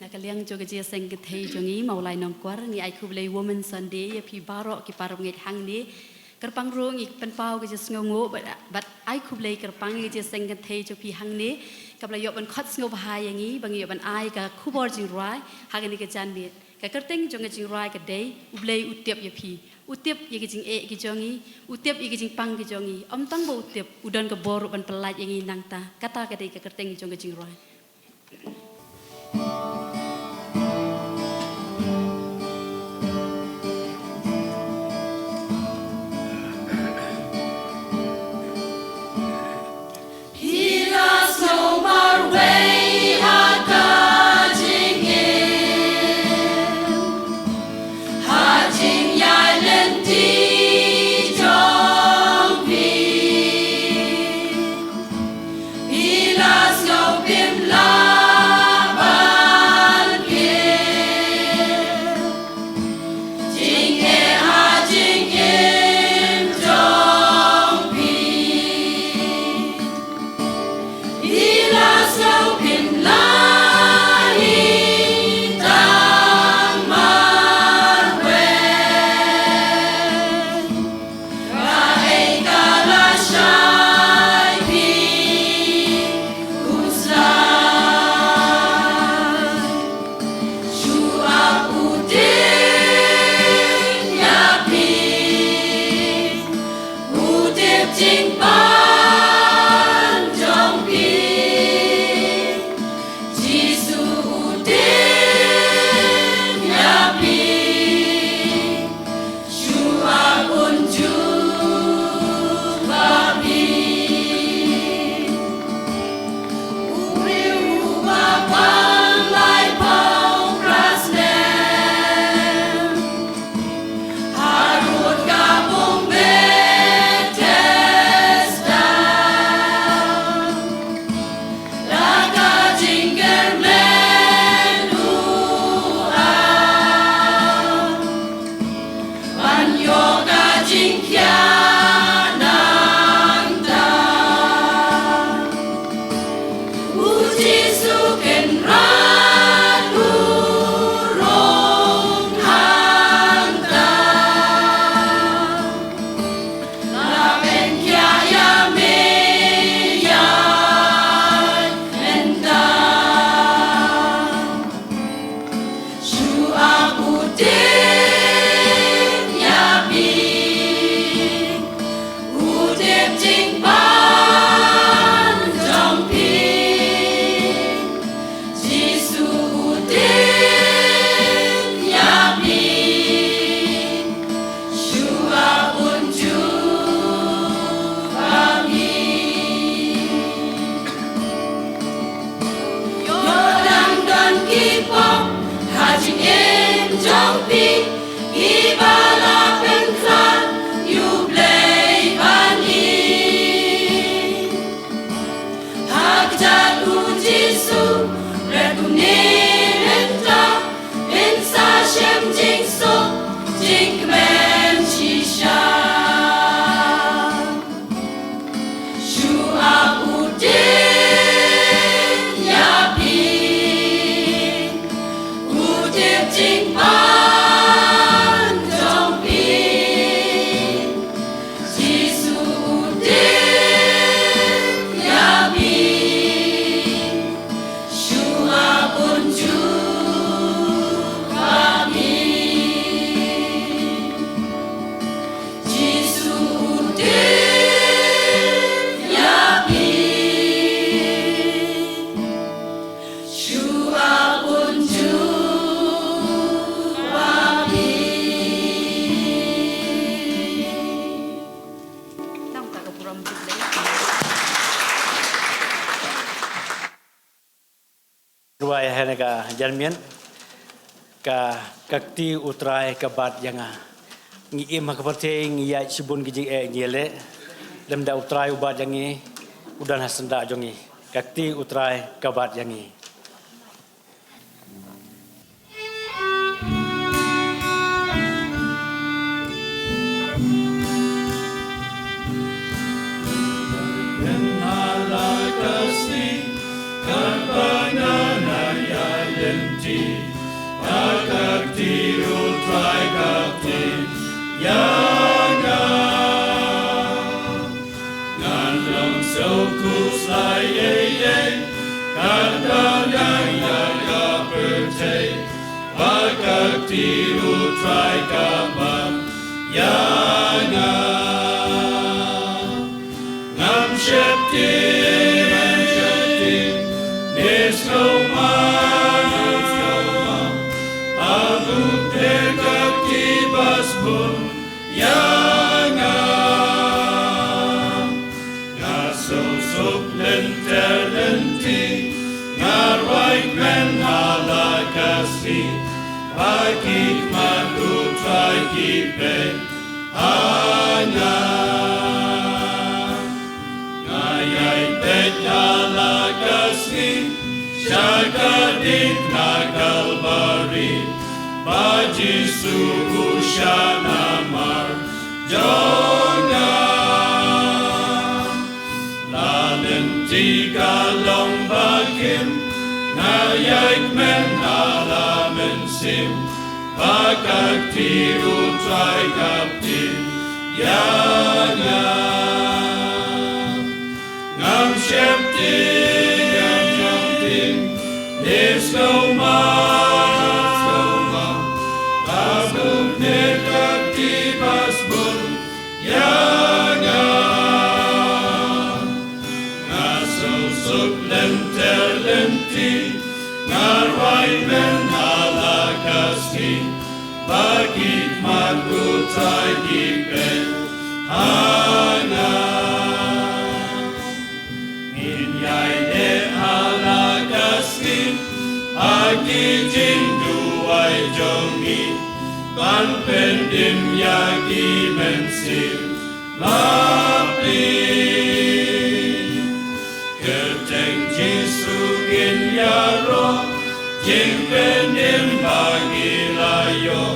Na ka liang jong ka jingïaseng kynthei jong ngi Mawlai Nongkwar, ngi ai khublei Women's Sunday ïa phi baroh ki para bangeit hangne. Kyrpang ruh ngi pynpaw ka jingsngewnguh bad, bad ai khublei kyrpang ïa ka jingïaseng kynthei jong phi hangne, kaba la ïoh ban khot sngewbha ïa ngi ba ngi ïoh ban ai ka khubor jingrwai ha kane ka janmiet. Ka kyrteng jong ka jingrwai ka dei U Blei u tip ïa phi. U tip ïa ki jingeh ki jong ngi, u tip ïa ki jingpang ki jong ngi. Ym tang ba u tip, u don ka bor ruh ban pyllait ïa ngi nangta. Kata ka dei ka kyrteng jong ka jingrwai. Phi la sngewmarwei ha ka jingim, ha jingïaid lynti jong phi. Phi la sngewpynlong Rwai ha kane ka janmiet, ka, ka kti U Trai ka bat ïa nga. Ngi im ha ka pyrthei, ngi ïaid shibun ki jingeh ngi ïaleh. Lymda U Trai u bat ïa ngi, u don ha syndah jong ngi. Ka kti U Trai ka bat ïa ngi. Ngan long suk khuslai ei ei, ka dang ïa ka pyrthei, ba ka kti U Trai ka bat ïa nga. Ngam sheptieng, ngam sheptieng, ne sngewma, ne sngewma, ba U Trai ka kti ba sbun ïa nga. Nga suk suk lynter lynti, nga rwai kmen ha la ka sngi, ba ki khmat U Trai ki peit ha nga. Nga ïai peit ha la ka sngi, sha ka diengphna Kalbari, ba Jisu u shah namar jong nga. La lynti ka long ba kim, nga ïai kmen ha la mynsiem, ba ka kti U Trai ka btin ïa nga. Ngam sheptieng, ngam sheptieng, ne sngewma, ne sngewma, ba U Trai ka kti ba sbun ïa nga. Nga suk suk lynter lynti, nga rwai kmen ha la ka sngi, ba ki khmat U Trai ki peit ha nga. Ngin ïai leh ha la ka sngi ha ki jingduwai jong ngi, ban pyndem ïa ki mynsiem bapli. Kyrteng Jisu ngin ïaroh, jingpyndem ba ngi la ïoh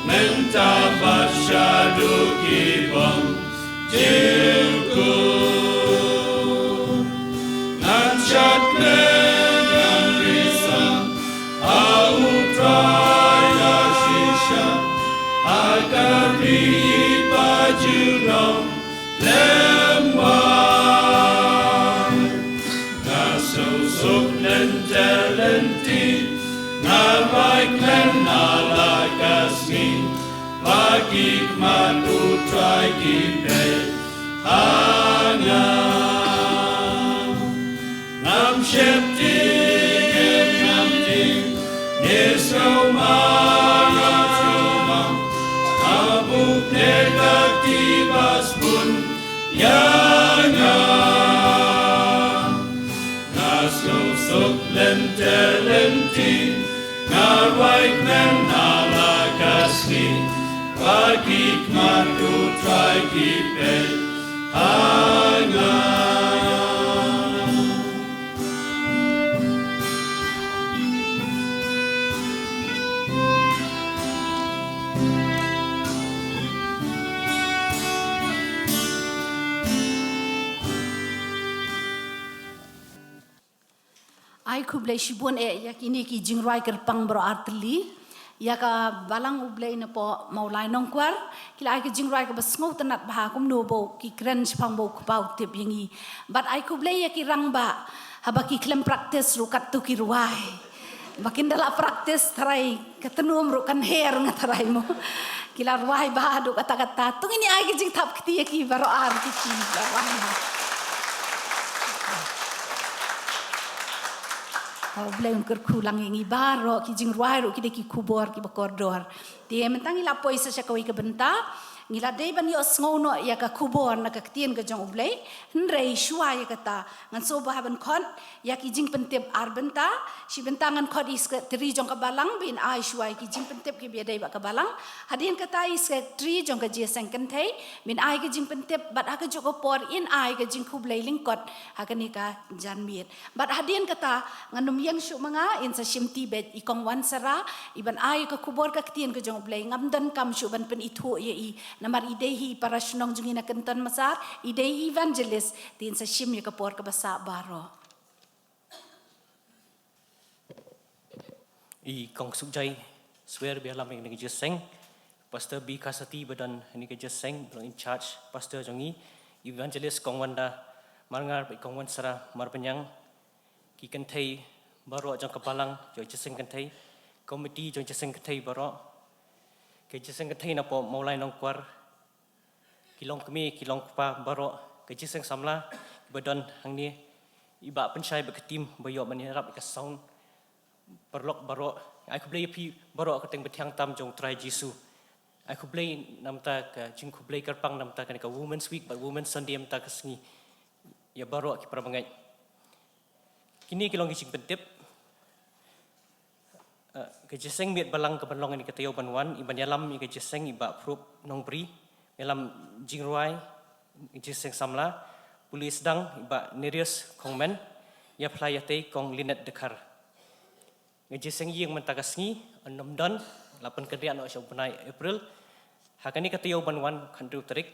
mynta bad shaduh ki bym jukut. Ngan shad lem, ngan risa ha U Trai ha shisha, ha ka ri ba junom lem bad. Nga suk suk lynter lynti, nga rwai kmen ha la ka sngi, ba ki khmat U Trai ki peit ha nga. Ngam sheptieng, ngam sheptieng, ne sngewma, ne sngewma, ba U Trai ka kti ba sbun ïa nga. Nga suk suk lynter lynti, nga rwai kmen ha la ka sngi, ba ki khmat U Trai ki peit ha nga. Ai khublei shibun eh ïa kine ki jingrwai kyrpang baroh artylli. Ïa ka balang U Blei na poh Mawlai Nongkwar, ki la ai ki jingrwai kaba sngewtynnat bha kumno ba ki kren shaphang ba u Kpa u tip ïa ngi. Bad ai khublei ïa ki rangbah, haba ki khlem practice ruh katto ki rwai. Ba kin da la practice tharai ka tnum ruh kan her nga tharai mo. Ki la rwai bha haduh katta katta. To ngin ïa ai ki jingthap kti ïa ki baroh ar ki ki la rwai bha. Ka U Blei un kyrkhu lang ïa ngi baroh, ki jingrwai ruh ki dei ki khubor kiba kordor. Te mynta ngi la poi sa sha kawei ka bynta, Ngi la dei ban ïohsngew noh ïa ka khubor na ka ktien ka jong U Blei, hynrei shuwa ïa kata, ngan sngewbha ban khot ïa ki jingpyntip ar bynta. Shi bynta ngan khot ïa i sekretari jong ka balang, ba in ai shuwa ïa ki jingpyntip kiba ïadei bad ka balang. Hadien kata i sekretari jong ka jingïaseng kynthei, ba in ai ka jingpyntip, bad ha kajuh ka por in ai ka jingkhublei lyngkot ha kane ka janmiet. Bad hadien kata, ngan ym ïeng shuh ma nga, in sa shim ti beit i Kong Wan Sara, i ban ai ka khubor ka ktien ka jong U Blei, ngam donkam shuh ban pynithuh ïa i, namar i dei hi i para shnong jong ngi na Kynton Massar, i dei i evangelist, te in sa shim ïa ka por kaba sah baroh. I Kong Sukjai Swer ba ïalam ïa kane ka jingïaseng, Pastor B Kasati ba don ha kane ka jingïaseng, ba long in charge pastor jong ngi, Evangelist Kong Wanda Marngar bad i Kong Wan Sara Marbaniang, ki kynthei baroh jong ka balang jong jingïaseng kynthei, komiti jong jingïaseng kynthei baroh, ka jingïaseng kynthei napoh Mawlai Nongkwar, ki longkmie ki longkpa baroh, ka jingïaseng samla ba don hangne, i Bah Pynshai bad ka team ba ïoh ban ïarap ïa ka sound, paralok baroh. Ai khublei ïa phi baroh ha ka kyrteng bathiang tam jong U Trai Jisu. Ai khublei namar ka jingkhublei kyrpang namar kane ka Women's Week bad Women's Sunday mynta ka sngi ïa baroh ki para bangeit. Kine ki long ki jingpyntip. Eh, ka jingïaseng miet balang ka ban long ha kane ka taïew ban wan, i ban ïalam ïa ka jingïaseng i Bah Prup Nongbri, ïalam jingrwai, jingïaseng samla, pule sdang i Bah Nereus Kongmen, ïaphla ïatei Kong Lynette Dkhar. Ka jingïaseng ïing mynta ka sngi, yn ym don, la pynkynriah noh sha u bnai April. Ha kane ka taïew ban wan, khathynriew tarik,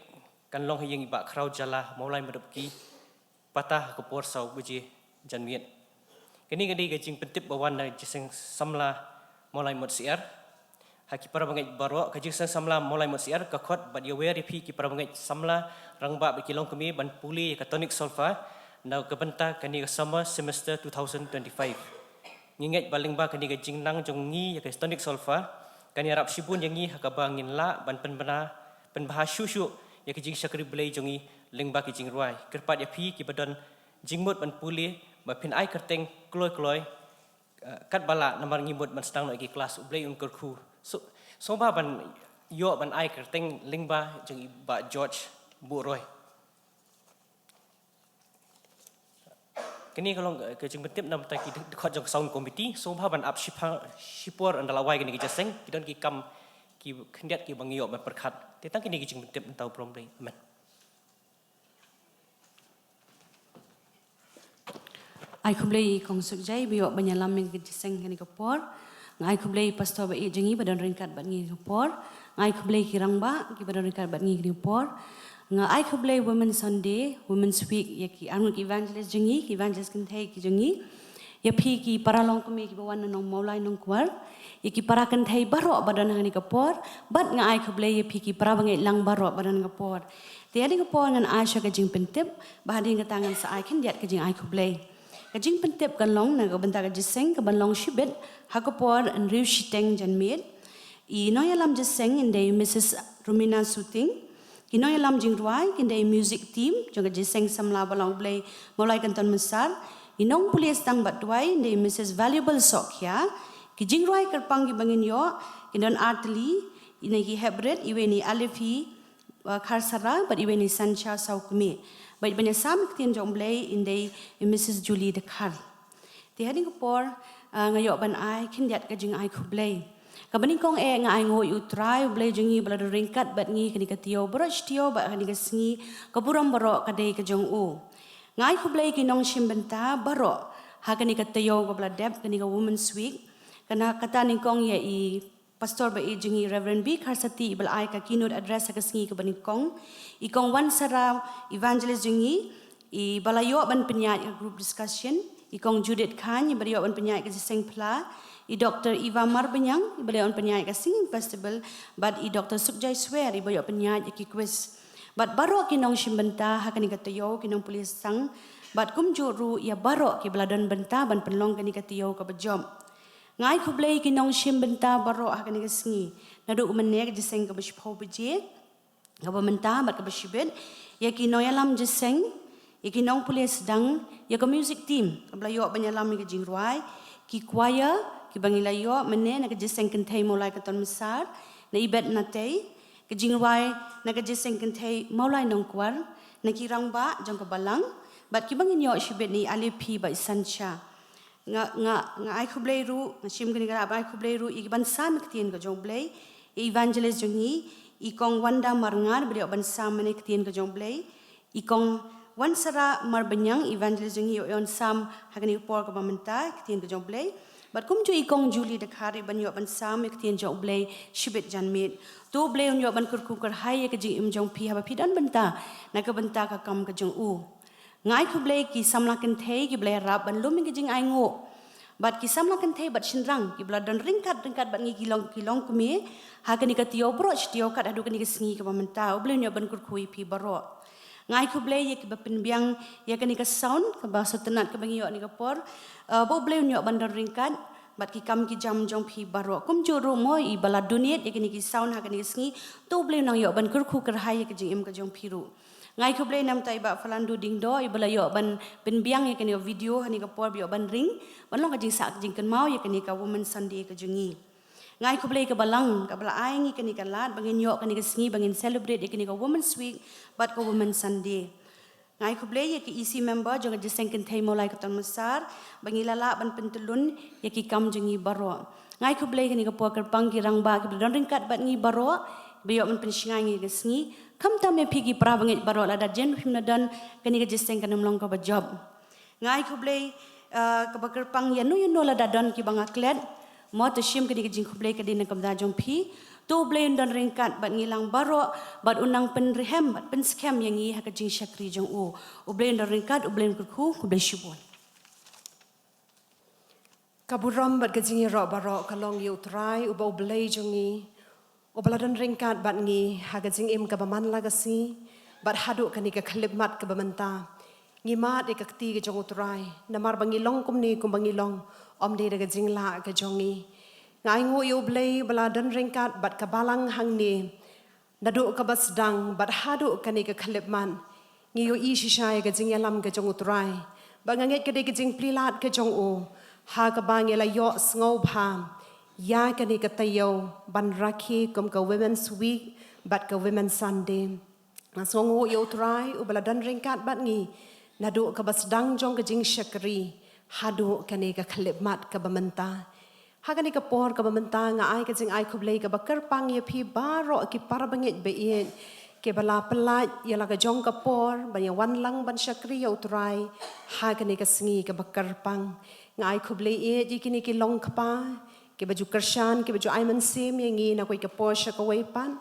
kan long ha ïing i Bah Khraw Jala, Mawlai Madupki, pata ha ka por saw baje janmiet. Kane ka dei ka jingpyntip ba wan na jingïaseng samla Mawlai Motsyiar. Ha ki para bangeit baroh, ka jingïaseng samla Mawlai Motsyiar ka khot bad ïawer ïa phi ki para bangeit samla rangbah bad ki longkmie ban pule ïa ka tonic solfa na ka bynta kane ka summer semester two thousand twenty-five. Ngi ngeit ba lyngba kane ka jingnang jong ngi ïa ka tonic solfa, kan ïarap shibun ïa ngi ha kaba ngin lah ban pynbna, pynbha shuh shuh ïa ka jingshakri Blei jong ngi lyngba ka jingrwai. Kyrpad ïa phi kiba don jingmut ban pule, ba phin ai kyrteng kloi kloi, eh, katba lah namar ngi mut ban sdang noh ïa ki klas, U Blei un kyrkhu. So, sngewbha ban ïoh ban ai kyrteng lyngba jong i Bah George Buhroi. Kane ka long, eh, ka jingpyntip namar ki dkhot jong ka sound committee, sngewbha ban ap shipha, shipor ynda la wai kane ka jingïaseng, ki don ki kam ki khyndiat kiba ngi ïoh ban pyrkhat. Te tang kine ki jingpyntip, nangta u burom Blei. Amen. Ai khublei i Kong Sukjai ba ïoh ban ïalam ïa ka jingïaseng kane ka por. Nga ai khublei i pastor ba ïeit jong ngi ba don ryngkat bad ngi kane ka por. Nga ai khublei ki rangbah kiba don ryngkat bad ngi kane ka por. Nga ai khublei Women's Sunday, Women's Week, ïa ki arngut ki evangelist jong ngi, ki evangelist kynthei ki jong ngi. Ïa phi ki para longkmie kiba wan na Nong Mawlai Nongkwar. Ïa ki para kynthei baroh ba don ha kane ka por. Bad nga ai khublei ïa phi ki para bangeit lang baroh ba don ha kane ka por. Te hadien ka por ngan ai shuwa ka jingpyntip, bad hadien kata ngan sa ai khyndiat ka jingai khublei. Ka jingpyntip kan long na ka bynta ka jingïaseng ka ban long shibit ha ka por hynriew shiteng janmiet. I nongïalam jingïaseng in dei Missus Rumina Suting. Ki nongïalam jingrwai kin dei music team jong ka jingïaseng samla Balang U Blei Mawlai Kynton Massar. I nongpule sdang bad duwai in dei Missus Valuable Sokkhia. Ki jingrwai kyrpang kiba ngin ïoh kin don artylli, ine ki heprit, iwei ne Alifi, uh, Kharsara, bad iwei ne Sancha Sawkmie. Bad ban ïasam ïa ka ktien jong U Blei in dei i Missus Julie Dkhar. Te hadien ka por, uh, nga ïoh ban ai khyndiat ka jingai khublei. Kaba nyngkong eh nga ai nguh ïa U Trai U Blei jong ngi ba la don ryngkat bad ngi kane ka taïew baroh shi taïew bad kane ka sngi, ka burom baroh ka dei ka jong u. Nga ai khublei ki nongshim bynta baroh ha kane ka taïew kaba la dep, kane ka Women's Week. Kane kata nyngkong ïa i Pastor ba ïeit jong ngi Reverend B Kharsati, iba la ai ka keynote address ha ka sngi kaba nyngkong. I Kong Wan Sara, evangelist jong ngi, iba la ïoh ban pynïaid ka group discussion. I Kong Judith Khan, iba la ïoh ban pynïaid ka jingïaseng pla. I Doctor Eva Marbaniang, iba la ïoh ban pynïaid ka singing festival. Bad i Doctor Sukjai Swer, iba ïoh pynïaid ïa ki quiz. Bad baroh ki nongshim bynta ha kane ka taïew, ki nongpule sdang. Bad kumjuh ruh ïa baroh kiba la don bynta ban pynlong kane ka taïew kaba jop. Nga ai khublei ki nongshim bynta baroh ha kane ka sngi. Naduh mynne ka jingïaseng kaba shiphew baje, kaba mynta bad kaba shibit, ïa ki nongïalam jingïaseng, ïa ki nongpule sdang, ïa ka music team kaba la ïoh ban ïalam ïa ka jingrwai, ki choir kiba ngi la ïoh mynne na ka jingïaseng kynthei Mawlai Kynton Massar, na i Bet Natei, Ka jingrwai na ka jingïaseng kynthei Mawlai Nongkwar, na ki rangbah jong ka balang, bad kiba ngin ïoh shibit na i Alepi bad i Sancha. Nga, nga, nga ai khublei ruh, nga shim kane ka lad ban ai khublei ruh ïa ki ban sam ïa ka ktien ka jong U Blei, ïa i evangelist jong ngi, i Kong Wanda Marngar, ba la ïoh ban sam ïa ka ktien ka jong U Blei, i Kong Wansara Marbaniang, evangelist jong ngi, ïoh ban sam ha kane ka por kaba mynta ïa ka ktien ka jong U Blei. Bad kumjuh i Kong Julie Dkhar, i ban ïoh ban sam ïa ka ktien jong U Blei shibit janmiet. To U Blei un ïoh ban kyrkhu kyrhai ïa ka jingim jong phi haba phi don bynta na ka bynta ka kam ka jong u. Nga ai khublei ki samla kynthei kiba la ïarap ban lum ïa ka jingainguh. Bad ki samla kynthei bad shynrang kiba la don ryngkat ryngkat bad ngi ki long, ki longkmie ha kane ka taïew baroh shi taïew kat haduh kane ka sngi kaba mynta. U Blei un ïoh ban kyrkhu ïa phi baroh. Nga ai khublei ïa kiba pynbiang ïa kane ka sound kaba sngewtynnat kaba ngi ïoh ha kane ka por. Uh, ba U Blei un ïoh ban don ryngkat bad ki kam ki jam jong phi baroh. Kumjuh ruh mo iba la donate ïa kine ki sound ha kane ka sngi, to U Blei un nang ïoh ban kyrkhu kyrhai ïa ka jingim ka jong phi ruh. Nga ai khublei namar i Bah Falando Dingdo, iba la ïoh ban pynbiang ïa kane ka video ha kane ka por ba ïoh ban ring, ban long ka jingsah ka jingkynmaw ïa kane ka Women's Sunday ka jong ngi. Nga ai khublei ka balang kaba la ai ngi kane ka lad ba ngin ïoh kane ka sngi ba ngin celebrate ïa kane ka Women's Week bad ka Women's Sunday. Nga ai khublei ïa ki E C member jong ka jingïaseng kynthei Mawlai Katongmasar ba ngi la lah ban pyntyllun ïa ki kam jong ngi baroh. Nga ai khublei kane ka por kyrpang ki rangbah kiba don ryngkat bad ngi baroh, ba ïoh ban pynshngaiñ ïa ka sngi. Khamtam ïa phi ki para bangeit baroh, lada jan phim la don, kane ka jingïaseng kan ym long kaba jop. Nga ai khublei, uh, kaba kyrpang ïano ïano lada don kiba nga klet. Mo to shim kane ka jingkhublei ka dei na ka bynta jong phi. To U Blei un don ryngkat bad ngi lang baroh, bad un nang pynrhem bad pynskhem ïa ngi ha ka jingshakri jong u. U Blei un don ryngkat, U Blei un kyrkhu, khublei shibun. Ka burom bad ka jingïaroh baroh ka long ïa U Trai uba U Blei jong ngi, uba la don ryngkat bad ngi ha ka jingim kaba man la ka sngi bad haduh kane ka khyllipmat kaba mynta. Ngi mad ïa ka kti ka jong U Trai namar ba ngi long kumne kumba ngi long, ym dei da ka jinglah ka jong ngi. Nga ainguh ïa U Blei ba la don ryngkat bad ka balang hangne naduh kaba sdang bad haduh kane ka khyllipmat. Ngi ïohi shisha ïa ka jingïalam ka jong U Trai, ba nga ngeit ka dei ka jingplie lad ka jong u ha kaba ngi la ïoh sngewbha ïa kane ka taïew ban rakhe kum ka Women's Week bad ka Women's Sunday. Nga sngewnguh ïa U Trai uba la don ryngkat bad ngi naduh kaba sdang jong ka jingshakri haduh kane ka khyllipmat kaba mynta. Ha kane ka por kaba mynta nga ai ka jingai khublei kaba kyrpang ïa phi baroh ki para bangeit ba ïeit kiba la pyllait ïa la ka jong ka por ban ïa wan lang ban shakri ïa U Trai ha kane ka sngi kaba kyrpang. Nga ai khublei ïeit ïa kine ki longkpa kiba ju kyrshan, kiba ju ai mynsiem ïa ngi na kawei ka por sha kawei pat.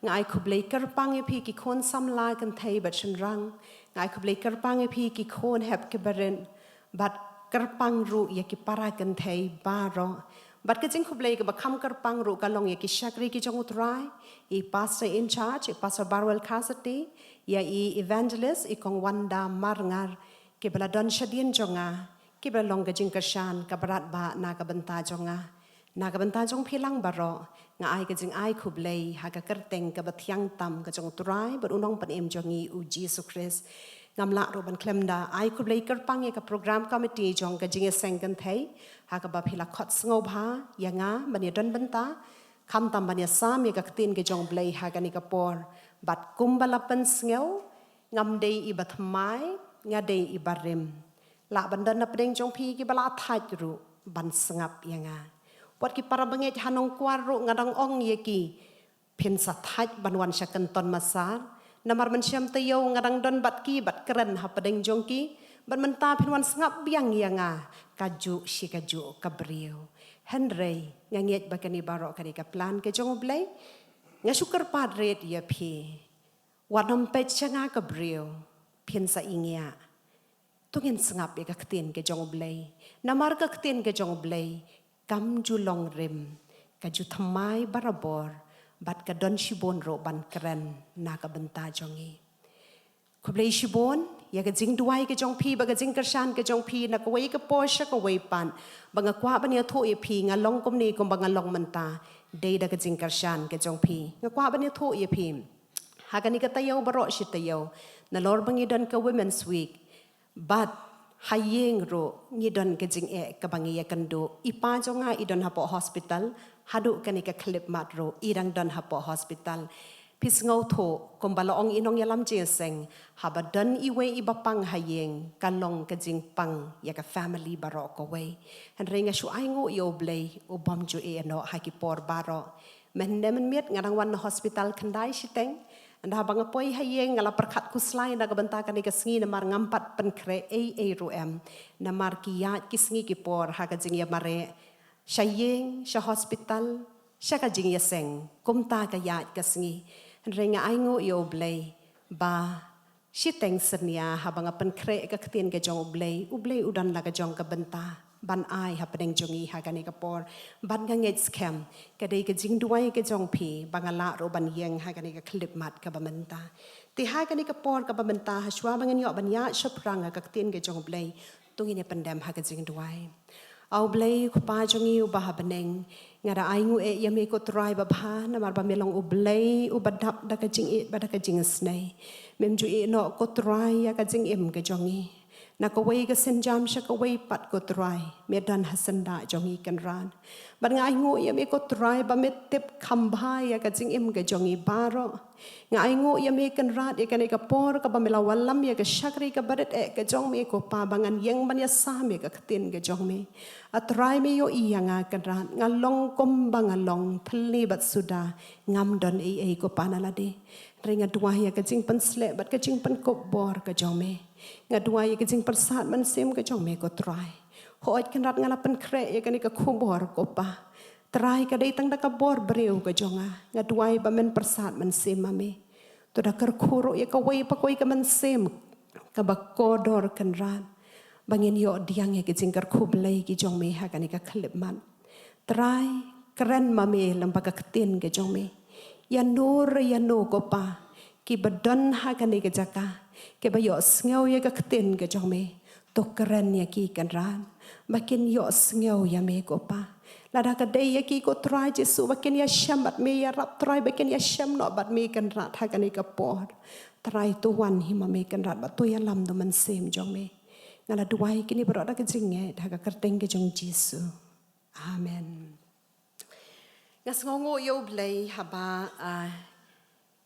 Nga ai khublei kyrpang ïa phi ki khun samla kynthei bad shynrang. Nga ai khublei kyrpang ïa phi ki khun hep ki barit bad kyrpang ruh ïa ki para kynthei baroh. Bad ka jingkhublei kaba kham kyrpang ruh ka long ïa ki shakri ki jong U Trai, i pastor in charge, i Pastor Barwell Cassidy, ïa i evangelist, i Kong Wanda Marngar, kiba la don shadien jong nga, kiba la long ka jingkyrshan kaba radbah na ka bynta jong nga. Na ka bynta jong phi lang baroh, nga ai ka jingai khublei ha ka kyrteng kaba thiang tam ka jong U Trai bad U Nongpynim jong ngi U Jisu Khrist. Ngam lah ruh ban khlem da ai khublei kyrpang ïa ka program committee jong ka jingïaseng kynthei ha kaba phi la khot sngewbha ïa nga ban ïa don bynta, khamtam ban ïa sam ïa ka ktien ka jong U Blei ha kane ka por. Bad kumba la pynsngew, ngam dei iba thymmai, nga dei iba rim. Lah ban don na pdeng jong phi kiba la thait ruh ban sngap ïa nga. Wat ki para bangeit ha Nongkwar ruh nga dang ong ïa ki, phin sa thait ban wan sha Kynton Massar. Namar mynshem taïew nga dang don bad ki bad kren ha pdeng jong ki. Bad mynta phin wan sngap biang ïa nga kajuh shi kajuh ka briew. Hynrei nga ngeit ba kane baroh kane ka plan ka jong U Blei. Nga shu kyrpad rit ïa phi. Wat nym peit sha nga ka briew, phin sa ingiah. To ngin sngap ïa ka ktien ka jong U Blei. Namar ka ktien ka jong U Blei kam ju long rim, ka ju thymmai barabor, bad ka don shibun ruh ban kren na ka bynta jong ngi. Khublei shibun ïa ka jingduwai ka jong phi bad ka jingkyrshan ka jong phi na kawei ka por sha kawei pat. Ba nga kwah ban ïathuh ïa phi, nga long kumne kumba nga long mynta, dei da ka jingkyrshan ka jong phi. Nga kwah ban ïathuh ïa phi, ha kane ka taïew baroh shi taïew, nalor ba ngi don ka Women's Week, bad ha ïing ruh ngi don ka jingeh kaba ngi ïakynduh. I pa jong nga i don hapoh hospital, haduh kane ka khyllipmat ruh i dang don hapoh hospital. Phi sngewthuh, kumba la ong i nongïalam jingïaseng, haba don iwei iba pang ha ïing, ka long ka jingpang ïa ka family baroh kawei. Hynrei nga shu ainguh ïa U Blei, u bym ju ïehnoh ha ki por baroh. Mynhynne mynmiet nga dang wan na hospital khyndai shiteng. Ynda haba nga poi ha ïing nga la pyrkhat khuslai na ka bynta kane ka sngi namar ngam pat pynkhreh ei ei ruh em. Namar ki ïaid ki sngi ki por ha ka jingïamareh. Sha ïing, sha hospital, sha ka jingïaseng. Kumta ka ïaid ka sngi. Hynrei nga ainguh ïa U Blei. Ba shiteng synñia haba nga pynkhreh ka ktien ka jong U Blei, U Blei u don la ka jong ka bynta ban ai hapdeng jong ngi ha kane ka por. Bad nga ngeit skhem, ka dei ka jingduwai ka jong phi ba nga lah ruh ban ïeng ha kane ka khyllipmat kaba mynta. Te ha kane ka por kaba mynta, hashwa ba ngin ïoh ban ïaid shaphrang ha ka ktien ka jong U Blei, to ngin ïa pyndem ha ka jingduwai. A U Blei, U Kpa jong ngi uba ha bneng, nga da ainguh eh ïa me ko Trai babha, namar ba me long U Blei uba dap da ka jingïeit bad da ka jingisnei. Mem ju ïehnoh ko Trai ïa ka jingim ka jong ngi. Na kawei ka sienjam sha kawei pat ko Trai, me don ha syndah jong ngi Kynrad. Bad nga ainguh ïa me ko Trai ba me tip kham bha ïa ka jingim ka jong ngi baroh. Nga ainguh ïa me Kynrad ïa kane ka por kaba me la wallam ïa ka shakri kaba rit eh ka jong me ko Pa ba ngan ïeng ban ïasam ïa ka ktien ka jong me. A Trai me ïohi ïa nga Kynrad, nga long kumba nga long, thylli bad suda, ngam don ei ei ko Pa na lade. Hynrei nga duwai ïa ka jingpynsleh bad ka jingpynkup bor ka jong me. Nga duwai ïa ka jingpyrsad mynsiem ka jong me ko Trai. Hooid Kynrad nga la pynkhreh ïa kane ka khubor ko Pa. Trai ka dei tang da ka bor briew ka jong nga. Nga duwai ba men pyrsad mynsiem ma me. To da kyrkhu ruh ïa kawei pa kawei ka mynsiem kaba kordor Kynrad. Ba ngin ïoh diang ïa ka jingkyrkhu Blei ki jong me ha kane ka khyllipmat. Trai, kren ma me lyngba ka ktien ka jong me. Ïano re ïano ko Pa, kiba don ha kane ka jaka, kiba ïohsngew ïa ka ktien ka jong me. To kren ïa ki Kynrad, ba kin ïohsngew ïa me ko Pa. Lada ka dei ïa ki ko Trai Jisu ba kin ïashem bad me, ïarap Trai ba kin ïashem noh bad me Kynrad ha kane ka por. Trai to wan hi ma me Kynrad bad to ïalam da u Mynsiem jong me. Nga la duwai kine baroh da ka jingngeit ha ka kyrteng ka jong Jisu. Amen. Nga sngewnguh ïa U Blei haba, ah,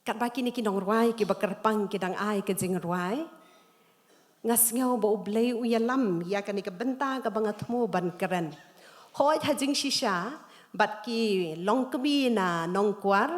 katba kine ki nongrwai kiba kyrpang ki dang ai ka jingrwai. Nga sngew ba U Blei u ïalam ïa kane ka bynta kaba nga thmu ban kren. Hooid ha jingshisha bad ki longkmie na Nongkwar,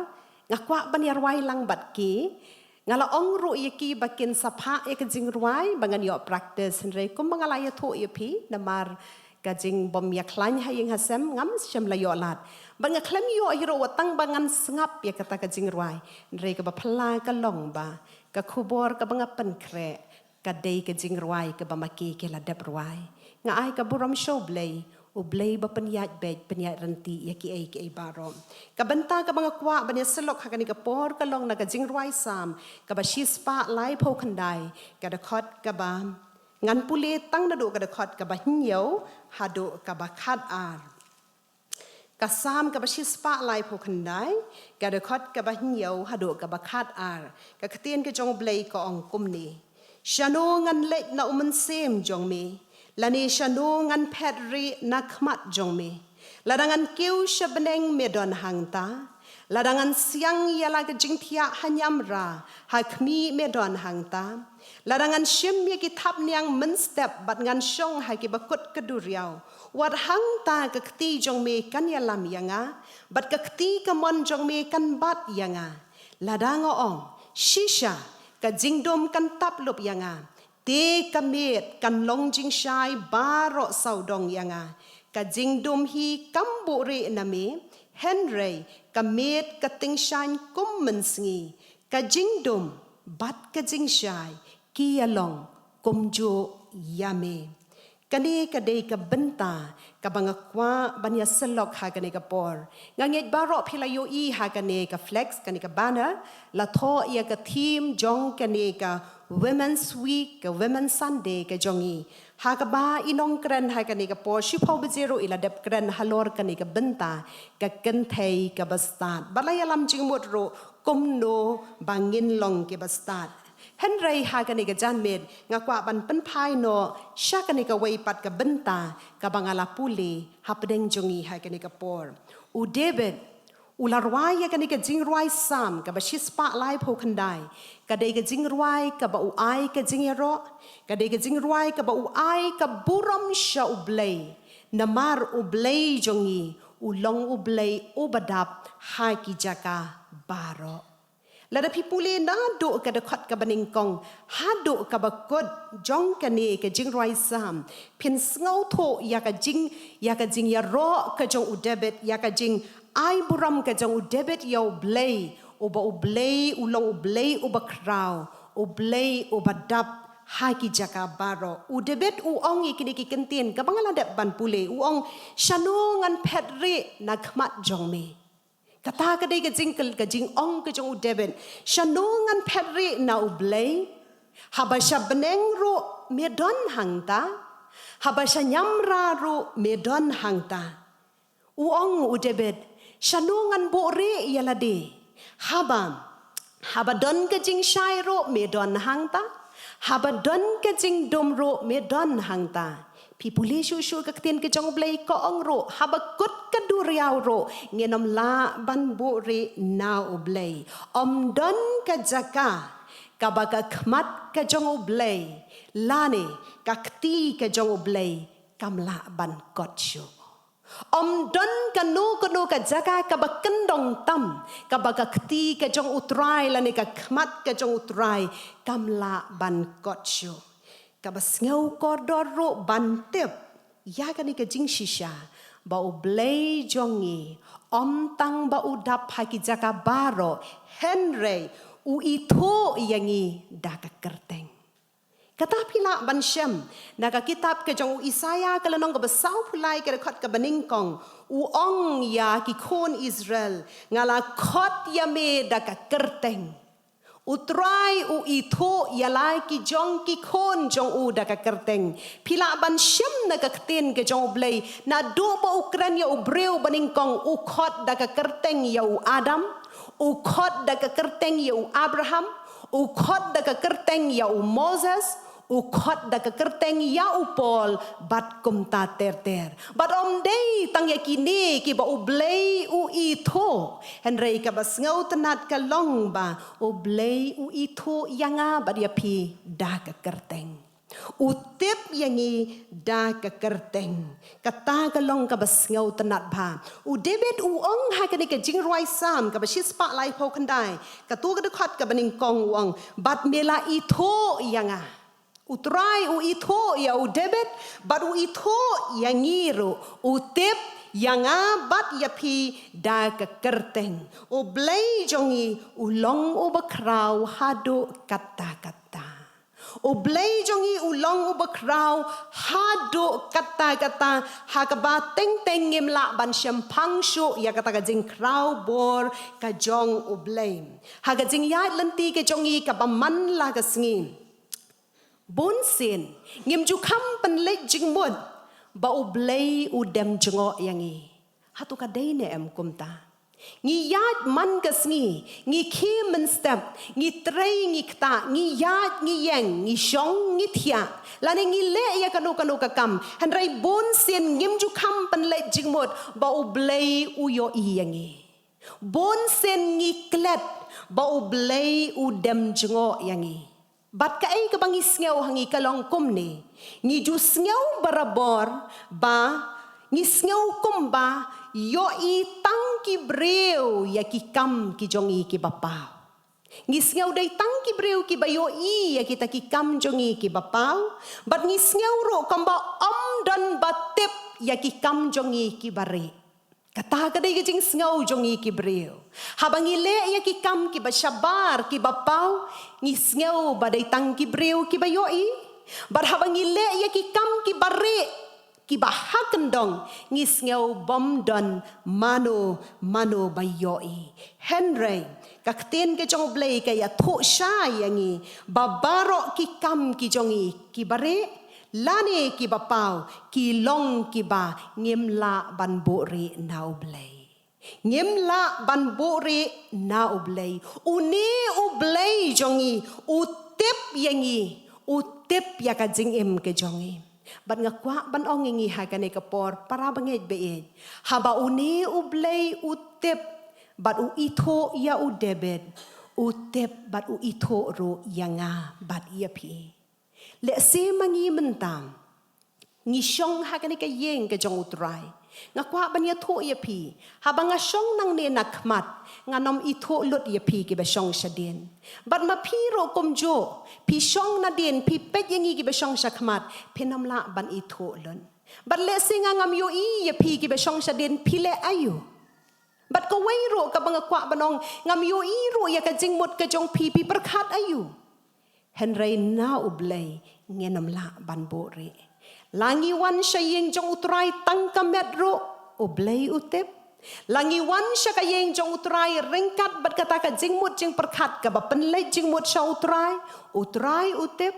nga kwah ban ïarwai lang bad ki. Nga la ong ruh ïa ki ba kin sa phah ïa ka jingrwai ba ngan ïoh practice, hynrei kumba nga la ïathuh ïa phi, namar ka jingbym ïakhlaiñ ha ïing ha sem ngam shym la ïoh lad. Bad nga khlem ïoh hi ruh wat tang ba ngan sngap ïa kata ka jingrwai. Hynrei kaba phylla ka long ba ka khubor kaba nga pynkhreh ka dei ka jingrwai kaba ma ki ki la dep rwai. Nga ai ka burom sha U Blei, U Blei ba pynïaid beit pynïaid rynti ïa kiei kiei baroh. Ka bynta kaba nga kwah ban ïasyllok ha kane ka por ka long na ka jingrwai Salm kaba shispah laiphew khyndai, ka dkhot kaba ngan pule tang naduh ka dkhot kaba hynñiew haduh kaba khatar. Ka Salm kaba shispah laiphew khyndai, ka dkhot kaba hynñiew haduh kaba khatar. Ka ktien ka jong U Blei ka ong kumne: Shano ngan leit na u mynsiem jong me, lane shano ngan phet rieh na khmat jong me? Lada ngan kiew sha bneng me don hangta, lada ngan siang ïa la ka jingthiah ha niamra, ha khmih me don hangta. Lada ngan shim ïa ki thapniang mynstep bad ngan shong ha kiba kut ka duriaw, wat hangta ka kti jong me kan ïalam ïa nga, bad ka kti kamon jong me kan bat ïa nga. Lada nga ong, shisha, ka jingdum kan tap lup ïa nga, te ka miet kan long jingshai baroh sawdong ïa nga. Ka jingdum hi kam buhrieh na me, hynrei ka miet ka tyngshaiñ kum mynsngi. Ka jingdum bad ka jingshai ki ïa long kumjuh ïa me. Kane ka dei ka bynta kaba nga kwah ban ïasyllok ha kane ka por. Nga ngeit baroh phi la ïohi ha kane ka flex, kane ka banner, la thoh ïa ka theme jong kane ka Women's Week, ka Women's Sunday ka jong ngi. Ha kaba i nongkren ha kane ka por, shiphew baje ruh i la dep kren halor kane ka bynta, ka kynthei kaba stad. Bad la ïalam jingmut ruh kumno ba ngin long kiba stad. Hynrei ha kane ka janmiet nga kwah ban pynphai noh sha kane kawei pat ka bynta kaba nga la pule hapdeng jong ngi ha kane ka por. U David U la rwai ïa kane ka jingrwai Salm kaba shispah laiphew khyndai. Ka dei ka jingrwai kaba u ai ka jingïaroh. Ka dei ka jingrwai kaba u ai ka burom sha U Blei. Namar U Blei jong ngi u long U Blei uba dap ha ki jaka baroh. Lada phi pule naduh ka dkhot kaba nyngkong haduh kaba kut jong kane ka jingrwai Salm, phin sngewthuh ïa ka jing, ïa ka jingïaroh ka jong u David, ïa ka jingai burom ka jong u David ïa U Blei, uba U Blei u long U Blei uba khraw, U Blei uba dap ha ki jaka baroh. U David u ong ïa kine ki kyntien kaba nga la dep ban pule, u ong, "Shano ngan phet rieh na khmat jong me?" Kata ka dei ka jing, ka jingong ka jong u David. "Shano ngan phet rieh na U Blei? Haba sha bneng ruh me don hangta. Haba sha niamra ruh me don hangta." U ong u David, "Shano ngan buhrieh ïa lade? Haba, haba don ka jingshai ruh me don hangta. Haba don ka jingdum ruh me don hangta." Phi pule shuh shuh ka ktien ka jong U Blei ka ong ruh, haba kut ka duriaw ruh ngin ym lah ban buhrieh na U Blei. Ym don ka jaka kaba ka khmat ka jong U Blei lane ka kti ka jong U Blei kam lah ban kot shuh. Ym don kano kano ka jaka kaba kyndong tam kaba ka kti ka jong U Trai lane ka khmat ka jong U Trai kam lah ban kot shuh. Kaba sngew kordor ruh ban tip ïa kane ka jingshisha, ba U Blei jong ngi ym tang ba u dap ha ki jaka baroh, hynrei u ithuh ïa ngi da ka kyrteng. Kata phi lah ban shem na ka kitab ka jong u Isaïah ka lynnong kaba sawphew lai ka dkhot kaba nyngkong, u ong ïa ki khun Israel, "Nga la khot ïa me da ka kyrteng." U Trai u ithuh ïa la ki jong ki khun jong u da ka kyrteng. Phi lah ban shem na ka ktien ka jong U Blei, naduh ba u kren ïa u briew ba nyngkong, u khot da ka kyrteng ïa u Adam, u khot da ka kyrteng ïa u Abraham, u khot da ka kyrteng ïa u Moses, u khot da ka kyrteng ïa u Paul, bad kumta ter ter. Bad ym dei tang ïa kine kiba U Blei u ithuh, hynrei kaba sngewtynnat ka long ba U Blei u ithuh ïa nga bad ïa phi da ka kyrteng. U tip ïa ngi da ka kyrteng. Kata ka long kaba sngewtynnat bha. U David u ong ha kane ka jingrwai Salm kaba shispah laiphew khyndai, kato ka dkhot kaba nyngkong, u ong, "Bad me la ithuh ïa nga." U Trai u ithuh ïa u David bad u ithuh ïa ngi ruh. U tip ïa nga bad ïa phi da ka kyrteng. U Blei jong ngi u long uba khraw haduh katta katta. U Blei jong ngi u long uba khraw haduh katta katta, ha kaba teng teng ngim lah ban shemphang shuh ïa kata ka jingkhraw bor ka jong U Blei. Ha ka jingïaid lynti ka jong ngi kaba man la ka sngi, bun sien ngim ju kham pynleit jingmut ba U Blei u dem jngoh ïa ngi. Hato ka dei ne em kumta? Ngi ïaid man ka sngi, ngi khie mynstep, ngi trei ngi ktah, ngi ïaid ngi ïeng, ngi shong ngi thiah, lane ngi leh ïa kano kano ka kam, hynrei bun sien ngim ju kham pynleit jingmut ba U Blei u ïohi ïa ngi. Bun sien ngi klet ba U Blei u dem jngoh ïa ngi. Bad kaei kaba ngi sngew ha ngi ka long kumne. Ngi ju sngew barabor ba, ngi sngew kumba ïohi tang ki briew ïa ki kam ki jong ngi kiba paw. Ngi sngew dei tang ki briew kiba ïohi ïa kita ki kam jong ngi kiba paw. Bad ngi sngew ruh kumba ym don ba tip ïa ki kam jong ngi kiba rieh. Kata ka dei ka jingsngew jong ngi ki briew. Haba ngi leh ïa ki kam kiba shabar kiba paw, ngi sngew ba dei tang ki briew kiba ïohi. Bad haba ngi leh ïa ki kam kiba rieh, kiba ha kyndong, ngi sngew bym don mano mano ba ïohi. Hynrei ka ktien ka jong U Blei ka ïathuh shai ïa ngi ba baroh ki kam ki jong ngi kiba rieh lane kiba paw ki long kiba ngim lah ban buhrieh na U Blei. Ngim lah ban buhrieh na U Blei. Une U Blei jong ngi u tip ïa ngi, u tip ïa ka jingim ka jong ngi. Bad nga kwah ban ong ïa ngi ha kane ka por, para bangeit baieit, haba une U Blei u tip bad u ithuh ïa u David, u tip bad u ithuh ruh ïa nga bad ïa phi. Lehse ma ngi mynta ngi shong ha kane ka ïing ka jong u Trai. Nga kwah ban ïathuh ïa phi, haba nga shong nangne na khmat, ngan ym ithuh lut ïa phi kiba shong shadien. Bad ma phi ruh kumjuh, phi shong nadien, phi peit ïa ngi kiba shong sha khmat, phin ym lah ban ithuh lut. Bad lehse nga ngam ïohi ïa phi kiba shong shadien phi leh aïu. Bad kawei ruh kaba nga kwah ban ong, ngam ïohi ruh ïa ka jingmut ka jong phi, phi pyrkhat aïu. Hynrei na u Blei ngin ym lah ban buhrieh. La ngi wan sha ïing jong u Trai tang ka met ruh, u Blei u tip. La ngi wan sha ka ïing jong u Trai ryngkat bad kata ka jingmut jingpyrkhat kaba pynleit jingmut sha u Trai, u Trai u tip.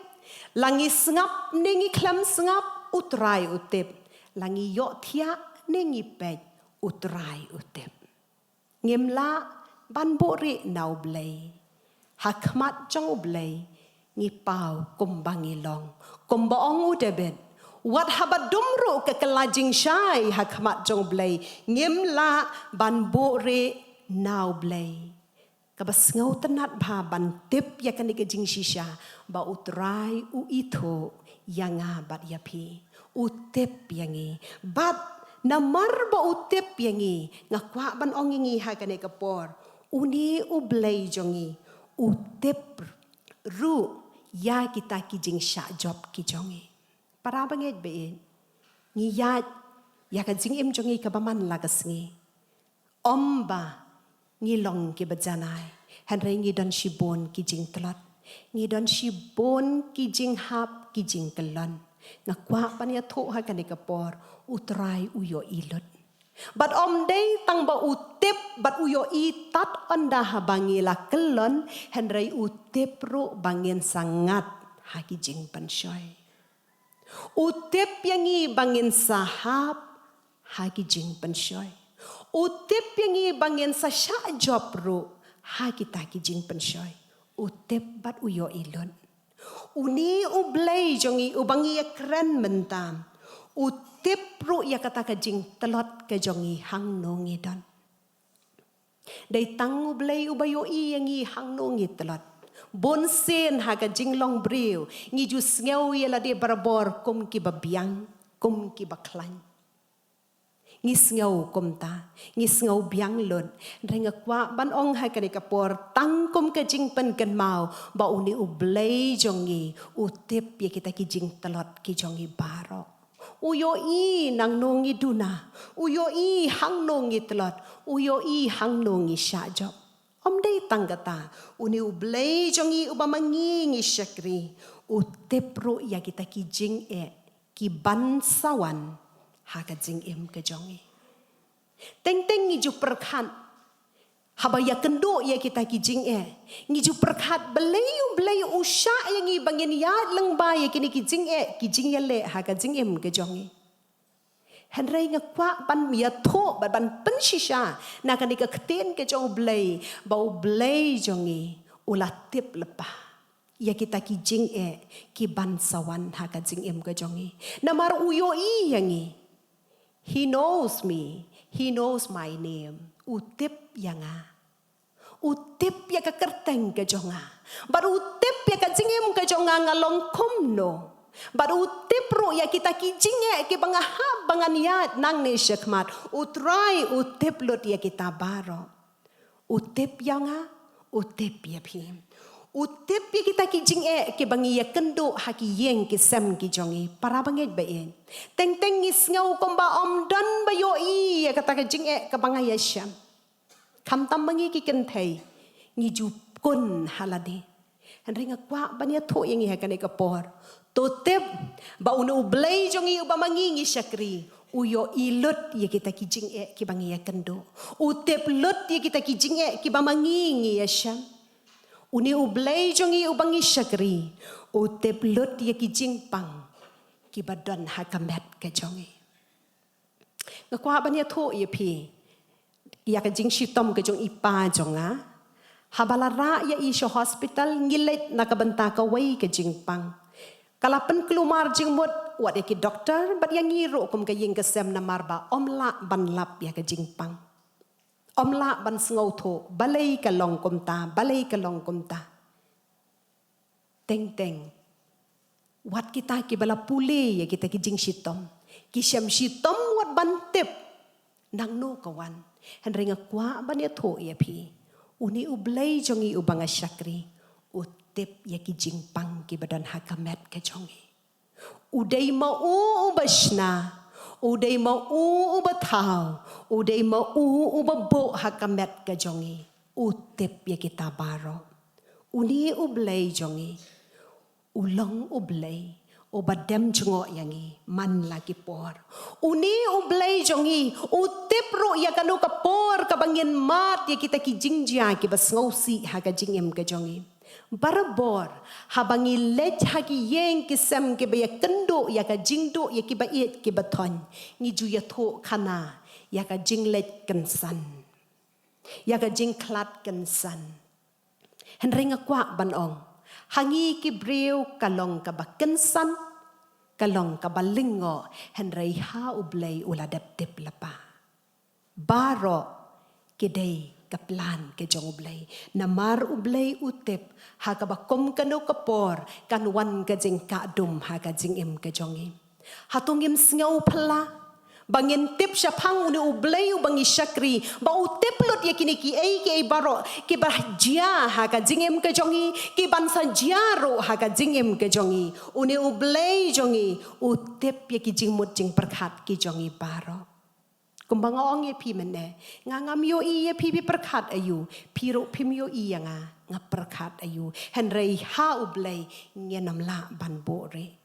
La ngi sngap ne ngi khlem sngap, u Trai u tip. La ngi ïohthiah ne ngi peit, u Trai u tip. Ngim lah ban buhrieh na u Blei. Ha khmat jong u Blei ngi paw kumba ngi long. Kumba ong u David, wat haba dum ruh ka kylla jingshai ha khmat jong u Blei, ngim lah ban buhrieh na u Blei. Kaba sngewtynnat bha ban tip ïa kane ka jingshisha, ba u Trai u ithuh ïa nga bad ïa phi. U tip ïa ngi. Bad namar ba u tip ïa ngi, nga kwah ban ong ïa ngi ha kane ka por, une u Blei jong ngi u tip ruh ïa kita ki jingshah jop ki jong ngi. Para bangeit baieit, ngi ïaid ïa ka jingim jong ngi kaba man la ka sngi. Ym ba ngi long kiba janai, hynrei ngi don shibun ki jingtlot, ngi don shibun ki jinghap ki jingkyllon. Nga kwah ban ïathuh ha kane ka por, u Trai u ïohi lut. Bad ym dei tang ba u tip bad u ïohi tad ynda haba ngi la kyllon, hynrei u tip ruh ba ngin sa ngat ha ki jingpynshoi. U tip ïa ngi ba ngin sa hap ha ki jingpynshoi. U tip ïa ngi ba ngin sa shah jop ruh ha kita ki jingpynshoi. U tip bad u ïohi lut. Une u Blei jong ngi uba ngi ïakren mynta, u tip ruh ïa kata ka jingtlot ka jong ngi hangno ngi don. Dei tang u Blei uba ïohi ïa ngi hangno ngi tlot. Bun sien ha ka jinglong briew ngi ju sngew ïa lade barabor kum kiba biang, kum kiba khlaiñ. Ngi sngew kumta, ngi sngew biang lut. Hynrei nga kwah ban ong ha kane ka por, tang kum ka jingpynkynmaw, ba une u Blei jong ngi u tip ïa kita ki jingtlot ki jong ngi baroh. U ïohi nangno ngi duna, u ïohi hangno ngi tlot, u ïohi hangno ngi shah jop. Ym dei tang kata, une u Blei jong ngi uba ma ngi ngi shakri, u tip ruh ïa kita ki jingeh ki ban sa wan ha ka jingim ka jong ngi. Teng teng ngi ju pyrkhat, haba ïakynduh ïa kita ki jingeh, ngi ju pyrkhat balei u Blei u shah ïa ngi ba ngin ïaid lyngba ïa kine ki jingeh, ki jingïaleh ha ka jingim ka jong ngi. Hynrei nga kwah ban ïathuh bad ban pynshisha na kane ka ktien ka jong u Blei, ba u Blei jong ngi u la tip lypa ïa kita ki jingeh ki ban sa wan ha ka jingim ka jong ngi. Namar u ïohi ïa ngi. He knows me. He knows my name. U tip ïa nga. U tip ïa ka kyrteng ka jong nga. Bad u tip ïa ka jingim ka jong nga, nga long kumno. Bad u tip ruh ïa kita ki jingeh kiba nga hap ba ngan ïaid nangne shakhmat. U Trai u tip lut ïa kita baroh. U tip ïa nga, u tip ïa phi. U tip ïa kita ki jingeh kiba ngi ïakynduh ha ki ïing ki sem ki jong ngi. Para bangeit baieit, teng teng ngi sngew kumba ym don ba ïohi ïa kata ka jingeh kaba nga ïashem. Khamtam ma ngi ki kynthei, ngi ju kun ha lade. Hynrei nga kwah ban ïathuh ïa ngi ha kane ka por, to tip ba une u Blei jong ngi uba ma ngi ngi shakri, u ïohi lut ïa kita ki jingeh kiba ngi ïakynduh. U tip lut ïa kita ki jingeh kiba ma ngi ngi ïashem. Une u Blei jong ngi uba ngi shakri, u tip lut ïa ki jingpang kiba don ha ka met ka jong ngi. Nga kwah ban ïathuh ïa phi ïa ka jingshitom ka jong i pa jong nga. Haba la rah ïa i sha hospital, ngi leit na ka bynta kawei ka jingpang. Ka la pynkulmar jingmut wat ïa ki doktor bad ïa ngi ruh kum ka ïing ka sem, namar ba ym lah ban lap ïa ka jingpang. ym lah ban sngewthuh balei ka long kumta, balei ka long kumta. Teng teng wat kita kiba la pule ïa kita ki jingshitom, ki shem shitom wat ban tip nangno ka wan. Hynrei nga kwah ban ïathuh ïa phi, une U Blei jong ngi uba nga shakri, u tip ïa ki jingpang kiba don ha ka met ka jong ngi. U dei ma u uba shna, u dei ma u uba thaw, u dei ma u uba buh ha ka met ka jong ngi. U tip ïa kita baroh. Une U Blei jong ngi u long U Blei uba dem jngoh ïa ngi man la ki por. Une U Blei jong ngi u tip ruh ïa kano ka por kaba ngin mad ïa kita ki jingjia kiba sngewsih ha ka jingim ka jong ngi. Barabor haba ngi leit ha ki ïing ki sem kiba ïakynduh ïa ka jingduh ïa kiba ïeit kiba thoiñ, ngi ju ïathuh khana ïa ka jingleit kynsan, ïa ka jingkhlad kynsan. Hynrei nga kwah ban ong, ha ngi ki briew ka long kaba kynsan, ka long kaba lyngngoh, hynrei ha U Blei u la dep tip lypa. Baroh ki dei ka plan ka jong U Blei. Namar U Blei u tip ha kaba kum kano ka por kan wan ka jingkah dum ha ka jingim ka jong ngi. Hato ngim sngew phylla ba ngin tip shaphang une U Blei uba ngi shakri, ba u tip lut ïa kine kiei kiei baroh kiba jia ha ka jingim ka jong ngi, kiban sa jia ruh ha ka jingim ka jong ngi. Une U Blei jong ngi u tip ïa ki jingmut jingpyrkhat ki jong ngi baroh. Kumba nga ong ïa phi mynne, nga ngam ïohi ïa phi, phi pyrkhat aïu, phi ruh phim ïohi ïa nga, nga pyrkhat aïu. Hynrei ha U Blei ngin ym lah ban buhrieh.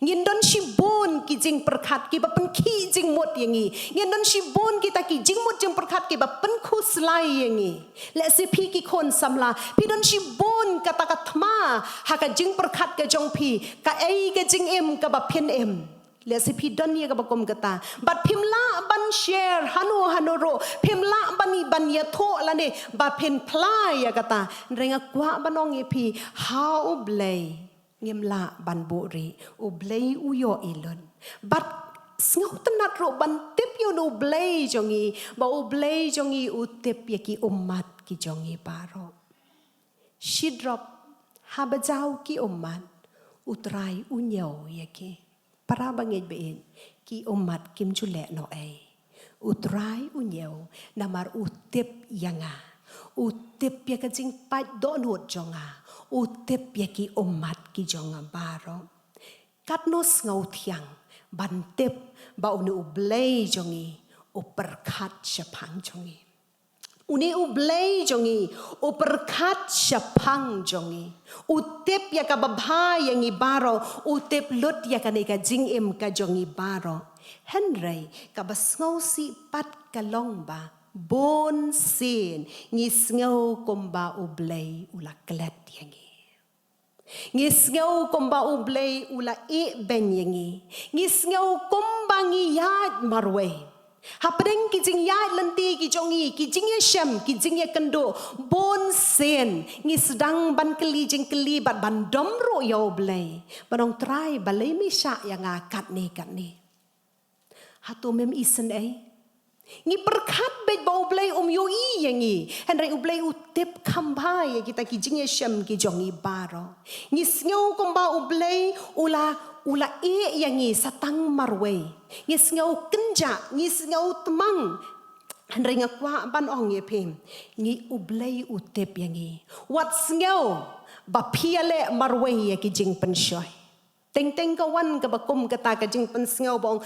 Ngin don shibun ki jingpyrkhat kiba pynkhih jingmut ïa ngi. Ngin don shibun kita ki jingmut jingpyrkhat kiba pynkhuslai ïa ngi. Lehse phi ki khun samla, phi don shibun kata ka thma ha ka jingpyrkhat ka jong phi, kaei ka jingim kaba phin im. Lehse phi don ïa kaba kum kata, bad phim lah ban share hano hano ruh, phim lah ban, ban ïathuh lane ba phin phla ïa kata. Hynrei nga kwah ban ong ïa phi, ha U Blei ngim lah ban buhrieh, U Blei u ïohi lut. Bad sngewtynnat ruh ban tip ïa une U Blei jong ngi, ba U Blei jong ngi u tip ïa ki ummat ki jong ngi baroh. Shi drop haba jaw ki ummat, U Trai u ñiew ïa ki. Para bangeit baieit, ki ummat kim ju leh noh ei. U Trai u ñiew namar u tip ïa nga. U tip ïa ka jingpait dohnud jong nga. U tip ïa ki ummat ki jong nga baroh. Katno sngewthiang ban tip ba une U Blei jong ngi u pyrkhat shaphang jong ngi. Une U Blei jong ngi u pyrkhat shaphang jong ngi. U tip ïa kaba bha ïa ngi baroh, u tip lut ïa kane ka jingim ka jong ngi baroh. Hynrei kaba sngewsih pat ka long ba bun sien ngi sngew kumba U Blei u la klet ïa ngi. Ngi sngew kumba U Blei u la ïehbeiñ ïa ngi. Ngi sngew kumba ngi ïaid marwei. Hapdeng ki jingïaid lynti ki jong ngi, ki jingïashem, ki jingïakynduh, bun sien ngi sdang ban kylli jingkylli bad ban dom ruh ïa U Blei, ban ong, Trai, balei me shah ïa nga katne katne? Hato mem isynei? Ngi pyrkhat beit ba U Blei um ïohi ïa ngi. Hynrei U Blei u tip kham bha ïa kita ki jingïashem ki jong ngi baroh. Ngi sngew kumba U Blei u la, u la ïeh ïa ngi sa tang marwei. Ngi sngew kynjah, ngi sngew tmang. Hynrei nga kwah ban ong ïa phi, ngi, U Blei u tip ïa ngi. Wat sngew ba phi ïaleh marwei ïa ki jingpynshoi. Teng teng ka wan kaba kum kata ka jingpynsngew ba ong,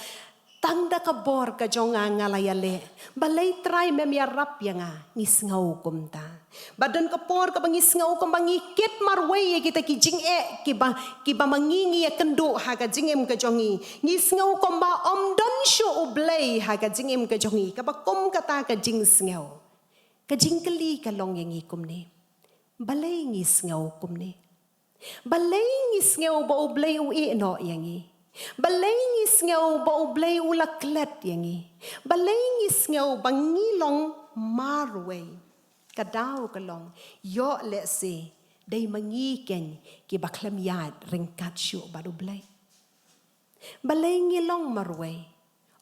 tang da ka bor ka jong nga nga la ïaleh. Balei Trai mem ïarap ïa nga? Ngi sngew kumta. Ba don ka por kaba ngi sngew kumba ngi kit marwei ïa kita ki jingeh kiba, kiba ma ngi ngi ïakynduh ha ka jingim ka jong ngi. Ngi sngew kumba ym don shuh U Blei ha ka jingim ka jong ngi. Kaba kum kata ka jingsngew. Ka jingkylli ka long ïa ngi kumne. Balei ngi sngew kumne? Balei ngi sngew ba U Blei u ïeh noh ïa ngi? Balei ngi sngew ba U Blei u la klet ïa ngi? Balei ngi sngew ba ngi long marwei? Ka daw ka long, ïoh lehse dei ma ngi keiñ kiba khlem ïaid ryngkat shuh bad U Blei. Balei ngi long marwei?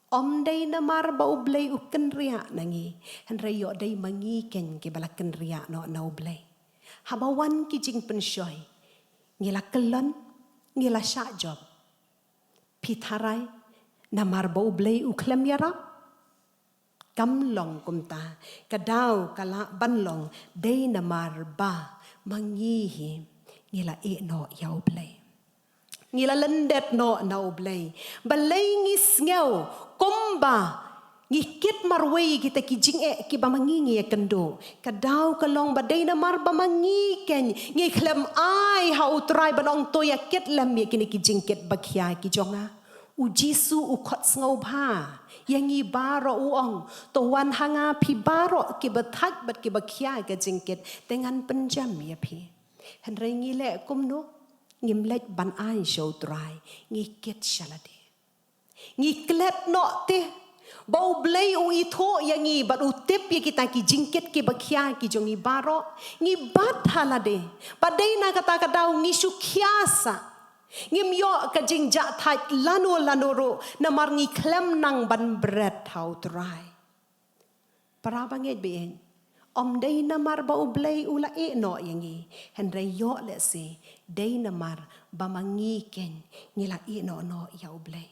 Ym dei namar ba U Blei u kynriah na ngi, hynrei ïoh dei ma ngi kein kiba la kynriah noh na U Blei. Haba wan ki jingpynshoi, ngi la kyllon, ngi la shah jop. Phi tharai namar ba U Blei u khlem ïarap? Kam long kumta. Ka daw ka lah ban long dei namar ba ma ngi hi ngi la ïeh noh ïa U Blei. Ngi la lyndet noh na U Blei. Balei ngi sngew kumba ngi kit marwei kita ki jingeh kiba ma ngi ngi ïakynduh? Ka daw ka long ba dei namar ba ma ngi kein ngi khlem ai ha U Trai ban ong, to ïakit lem ïa kine ki jingkit ba khia ki jong nga. U Jisu u khot sngewbha ïa ngi baroh, u ong, to wan ha nga phi baroh kiba thait bad kiba khia ka jingkit, te ngan pynjem ïa phi. Hynrei ngi leh kumno? Ngim leit ban ai sha U Trai, ngi kit sha lade. Ngi klet noh te ba U Blei u ithuh ïa ngi bad u tip ïa kita ki jingkit kiba khia ki jong ngi baroh. Ngi bat ha lade. Ba dei na kata ka daw ngi shu khia sah. Ngim ïoh ka jingjahthait lano lano ruh namar ngi khlem nang ban bret ha U Trai. Para bangeit ba ïeit, ym dei namar ba U Blei u la ïeh noh ïa ngi, hynrei ïoh lehse dei namar ba ma ngi kein ngi la ïeh noh noh ïa U Blei.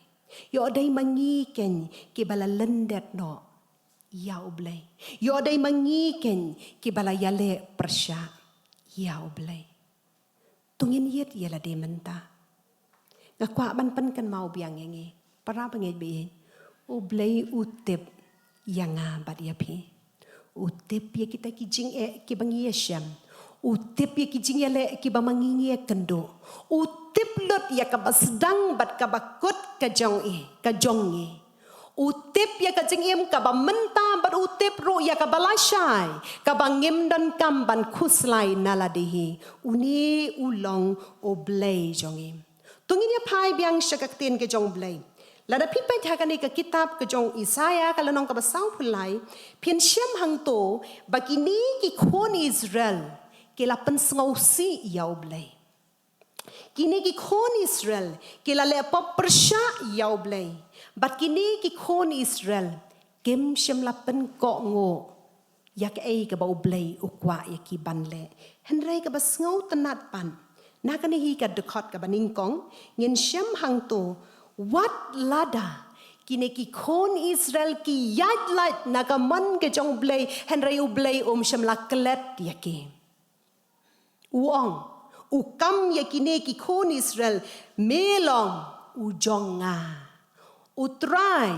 Ïoh dei ma ngi kein kiba la lyndet noh ïa U Blei. Ïoh dei ma ngi kein kiba la ïaleh pyrshah ïa U Blei. To ngin ïit ïa lade mynta. Nga kwah ban pynkynmaw biang ïa ngi, para bangeit ba ïeit, U Blei u tip ïa nga bad ïa phi. U tip ïa kita ki jingeh kiba ngi ïashem. U tip ïa ki jingïaleh kiba ma ngi ngi ïakynduh. U tip lut ïa kaba sdang bad kaba kut ka jong i, ka jong ngi. U tip ïa ka jingim kaba mynta bad u tip ruh ïa kaba lashai, kaba ngim donkam ban khuslai na lade hi. Une u long U Blei jong ngi. To ngin ïa phai biang sha ka ktien ka jong U Blei. Lada phi peit ha kane ka kitab ka jong Isaïah ka lynnong kaba sawphew lai, phin shem hangto ba kine ki khun Israel ki la pynsngewsih ïa U Blei. Kine ki khun Israel ki la leh pop pyrshah ïa U Blei. Bad kine ki khun Israel kim shym la pynkohnguh ïa kaei kaba U Blei u kwah ïa ki ban leh. Hynrei kaba sngewtynnat pat, na kane hi ka dkhot kaba nyngkong, ngin shem hangto, wat lada kine ki khun Israel ki ïaid lait na ka mon ka jong U Blei, hynrei U Blei um shym la klet ïa ki. U ong, u kam ïa kine ki khun Israel, me long u jong nga. U Trai,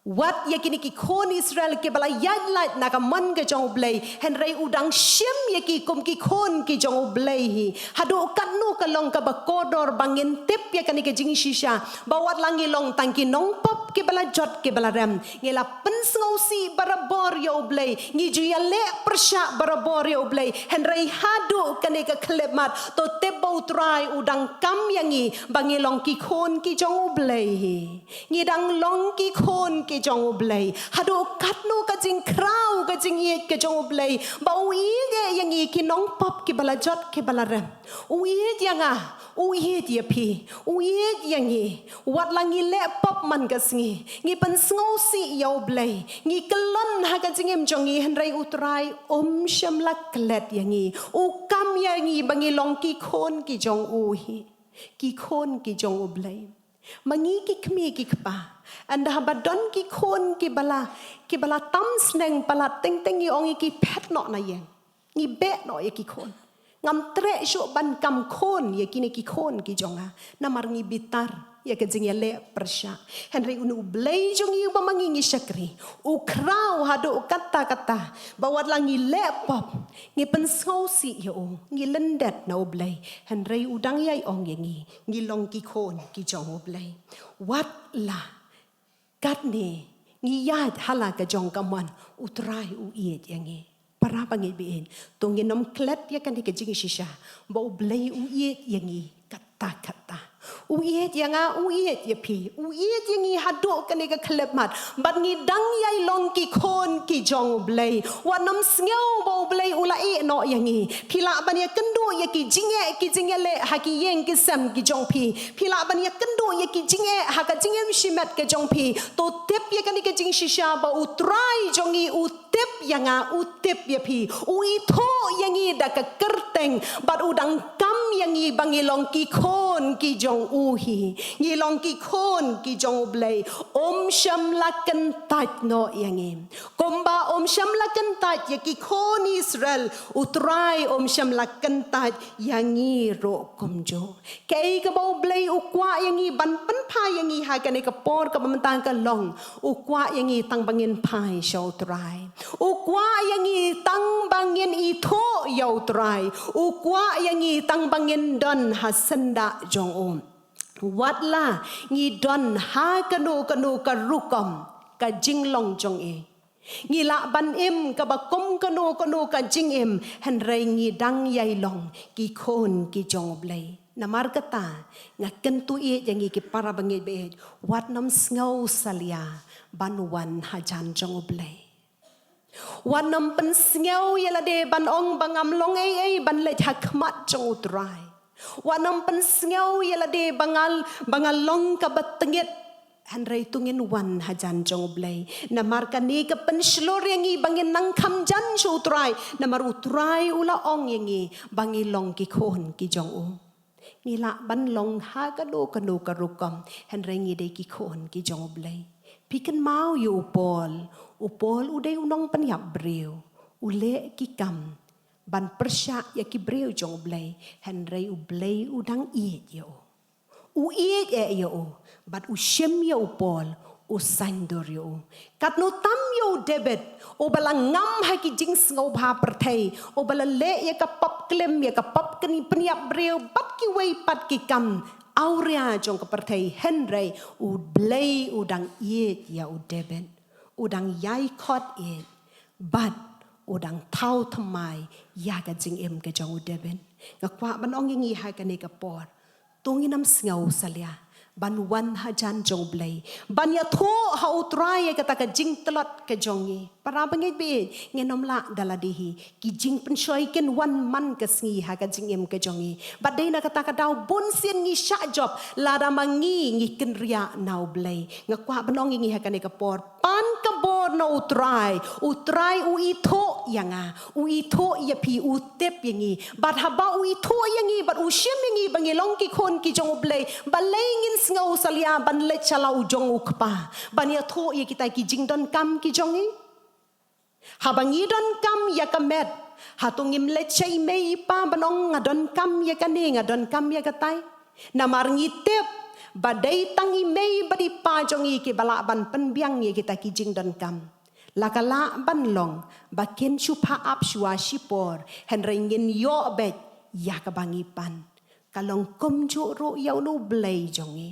wat ïa kine ki khun Israel kiba la ïaid lait na ka mon ka jong U Blei, hynrei u dang shim ïa ki kum ki khun ki jong U Blei hi. Haduh katno ka long kaba kordor ba ngin tip ïa kane ka jingshisha, ba wat la ngi long tang ki nongpop kiba la jot kiba la rem, ngi la pynsngewsih barabor ïa U Blei, ngi ju ïaleh pyrshah barabor ïa U Blei, hynrei haduh kane ka khyllipmat, to tip ba U Trai u dang kam ïa ngi ba ngi long ki khun ki jong U Blei hi. Ngi dang long ki khun ki jong U Blei. Haduh katno ka jingkhraw ka jingïeit ka jong U Blei, ba u ïeit ïa ngi ki nongpop kiba la jot kiba la rem. U ïeit ïa nga, u ïeit ïa phi, u ïeit ïa ngi. Wat la ngi leh pop man ka sngi, ngi pynsngewsih ïa U Blei, ngi kyllon ha ka jingim jong ngi, hynrei U Trai um shym la klet ïa ngi. U kam ïa ngi ba ngi long ki khun ki jong u hi, ki khun ki jong U Blei. Ma ngi ki kmie ki kpa, ynda haba don ki khun kiba la, kiba la tam sneng palat, teng teng ngi ong ïa ki, phet noh na ïing, ngi beh noh ïa ki khun. Ngam treh shuh ban kam khun ïa kine ki khun ki jong nga, namar ngi bitar ïa ka jingïaleh pyrshah. Hynrei une U Blei jong ngi uba ma ngi ngi shakri, u khraw haduh katta katta, ba wat la ngi leh pop, ngi pynsngewsih ïa u, ngi lyndet na U Blei, hynrei u dang ïai ong ïa ngi, ngi long ki khun ki jong U Blei. Wat la katne ngi ïaid ha la ka jong ka mon, U Trai u ïeit ïa ngi. Para bangeit ba ïeit, to ngin ym klet ïa kane ka jingshisha, ba U Blei u ïeit ïa ngi katta katta. U ïeit ïa nga, u ïeit ïa phi, u ïeit ïa ngi haduh kane ka khyllipmat. Bad ngi dang ïai long ki khun ki jong U Blei. Wat nym sngew ba U Blei u la ïeh noh ïa ngi. Phi lah ban ïakynduh ïa ki jingeh ki jingïaleh ha ki ïing ki sem ki jong phi. Phi lah ban ïakynduh ïa ki jingeh ha ka jingim shimet ka jong phi. To tip ïa kane ka jingshisha ba U Trai jong ngi u tip ïa nga, u tip ïa phi. U ithuh ïa ngi da ka kyrteng, bad u dang kam ïa ngi ba ngi long ki khun ki jong u hi. Ngi long ki khun ki jong U Blei. Um shym la kyntait noh ïa ngi. Kumba um shym la kyntait ïa ki khun Israel, U Trai um shym la kyntait ïa ngi ruh kumjuh. Kaei kaba U Blei u kwah ïa ngi ban pynphai ïa ngi ha kane ka por kaba mynta ka long, u kwah ïa ngi tang ba ngin phai sha U Trai. U kwah ïa ngi tang ba ngin ithuh ïa U Trai. U kwah ïa ngi tang ba ngin don ha syndah jong u. Wat la ngi don ha kano kano ka rukom ka jinglong jong ngi. Ngi lah ban im kaba kum kano kano ka jingim, hynrei ngi dang ïai long ki khun ki jong U Blei. Namar kata, nga kyntu ïa ngi ki para bangeit baieit, wat nym sngew salia ban wan hajan jong U Blei. Wat nym pynsngew ïa lade ban ong ba ngam long ei ei ban leit ha khmat jong U Trai. Wat nym pynsngew ïa lade ba nga, ba nga long kaba tyngit. Hynrei to ngin wan hajan jong U Blei. Namar kane ka pynshlur ïa ngi ba ngin nang kham jan sha U Trai. Namar U Trai u la ong ïa ngi ba ngi long ki khun ki jong u. Ngi lah ban long ha kano kano ka rukom, hynrei ngi dei ki khun ki jong U Blei. Phi kynmaw ïa u Paul. U Paul u dei u nongpynïap briew. U leh ki kam ban pyrshah ïa ki briew jong U Blei, hynrei U Blei u dang ïeit ïa u. U ïeit eh ïa u, bad u shim ïa u Paul, u saiñdur ïa u. Katno tam ïa u David, uba la ngam ha ki jingsngewbha pyrthei, uba la leh ïa ka pop klim, ïa ka pop kynpynïap briew, bad kiwei pat ki kam awria jong ka pyrthei, hynrei U Blei u dang ïeit ïa u David. U dang ïai khot ïeit, bad u dang thaw thymmai ïa ka jingim ka jong u David. Nga kwah ban ong ïa ngi ha kane ka por, to ngin nym sngew salia ban wan hajan jong U Blei, ban ïathuh ha U Trai ïa kata ka jingtlot ka jong ngi. Para bangeit baieit, ngin nym lah da lade hi. Ki jingpynshoi kin wan man ka sngi ha ka jingim ka jong ngi. Bad dei na kata ka daw bunsien ngi shah jop, lada ma ngi ngi kynriah na U Blei. Nga kwah ban ong ïa ngi ha kane ka por, pan ka bor na U Trai. U Trai u ithuh ïa nga, u ithuh ïa phi, u tip ïa ngi. Bad haba u ithuh ïa ngi, bad u shim ïa ngi ba ngi long ki khun ki jong U Blei, balei ngin sngew salia ban leit sha la u jong U Kpa ban ïathuh ïa kita ki jingdonkam ki jong ngi? Haba ngi donkam ïa ka met, hato ngim leit sha i mei i pa ban ong nga donkam ïa kane, nga donkam ïa katai? Namar ngi tip ba dei tang i mei bad i pa jong ngi kiba lah ban pynbiang ïa kita ki jingdonkam. La ka lah ban long ba kin shu phah ap shuwa shipor, hynrei ngin ïoh beit ïa kaba ngi pan. Ka long kumjuh ruh ïa uno U Blei jong ngi,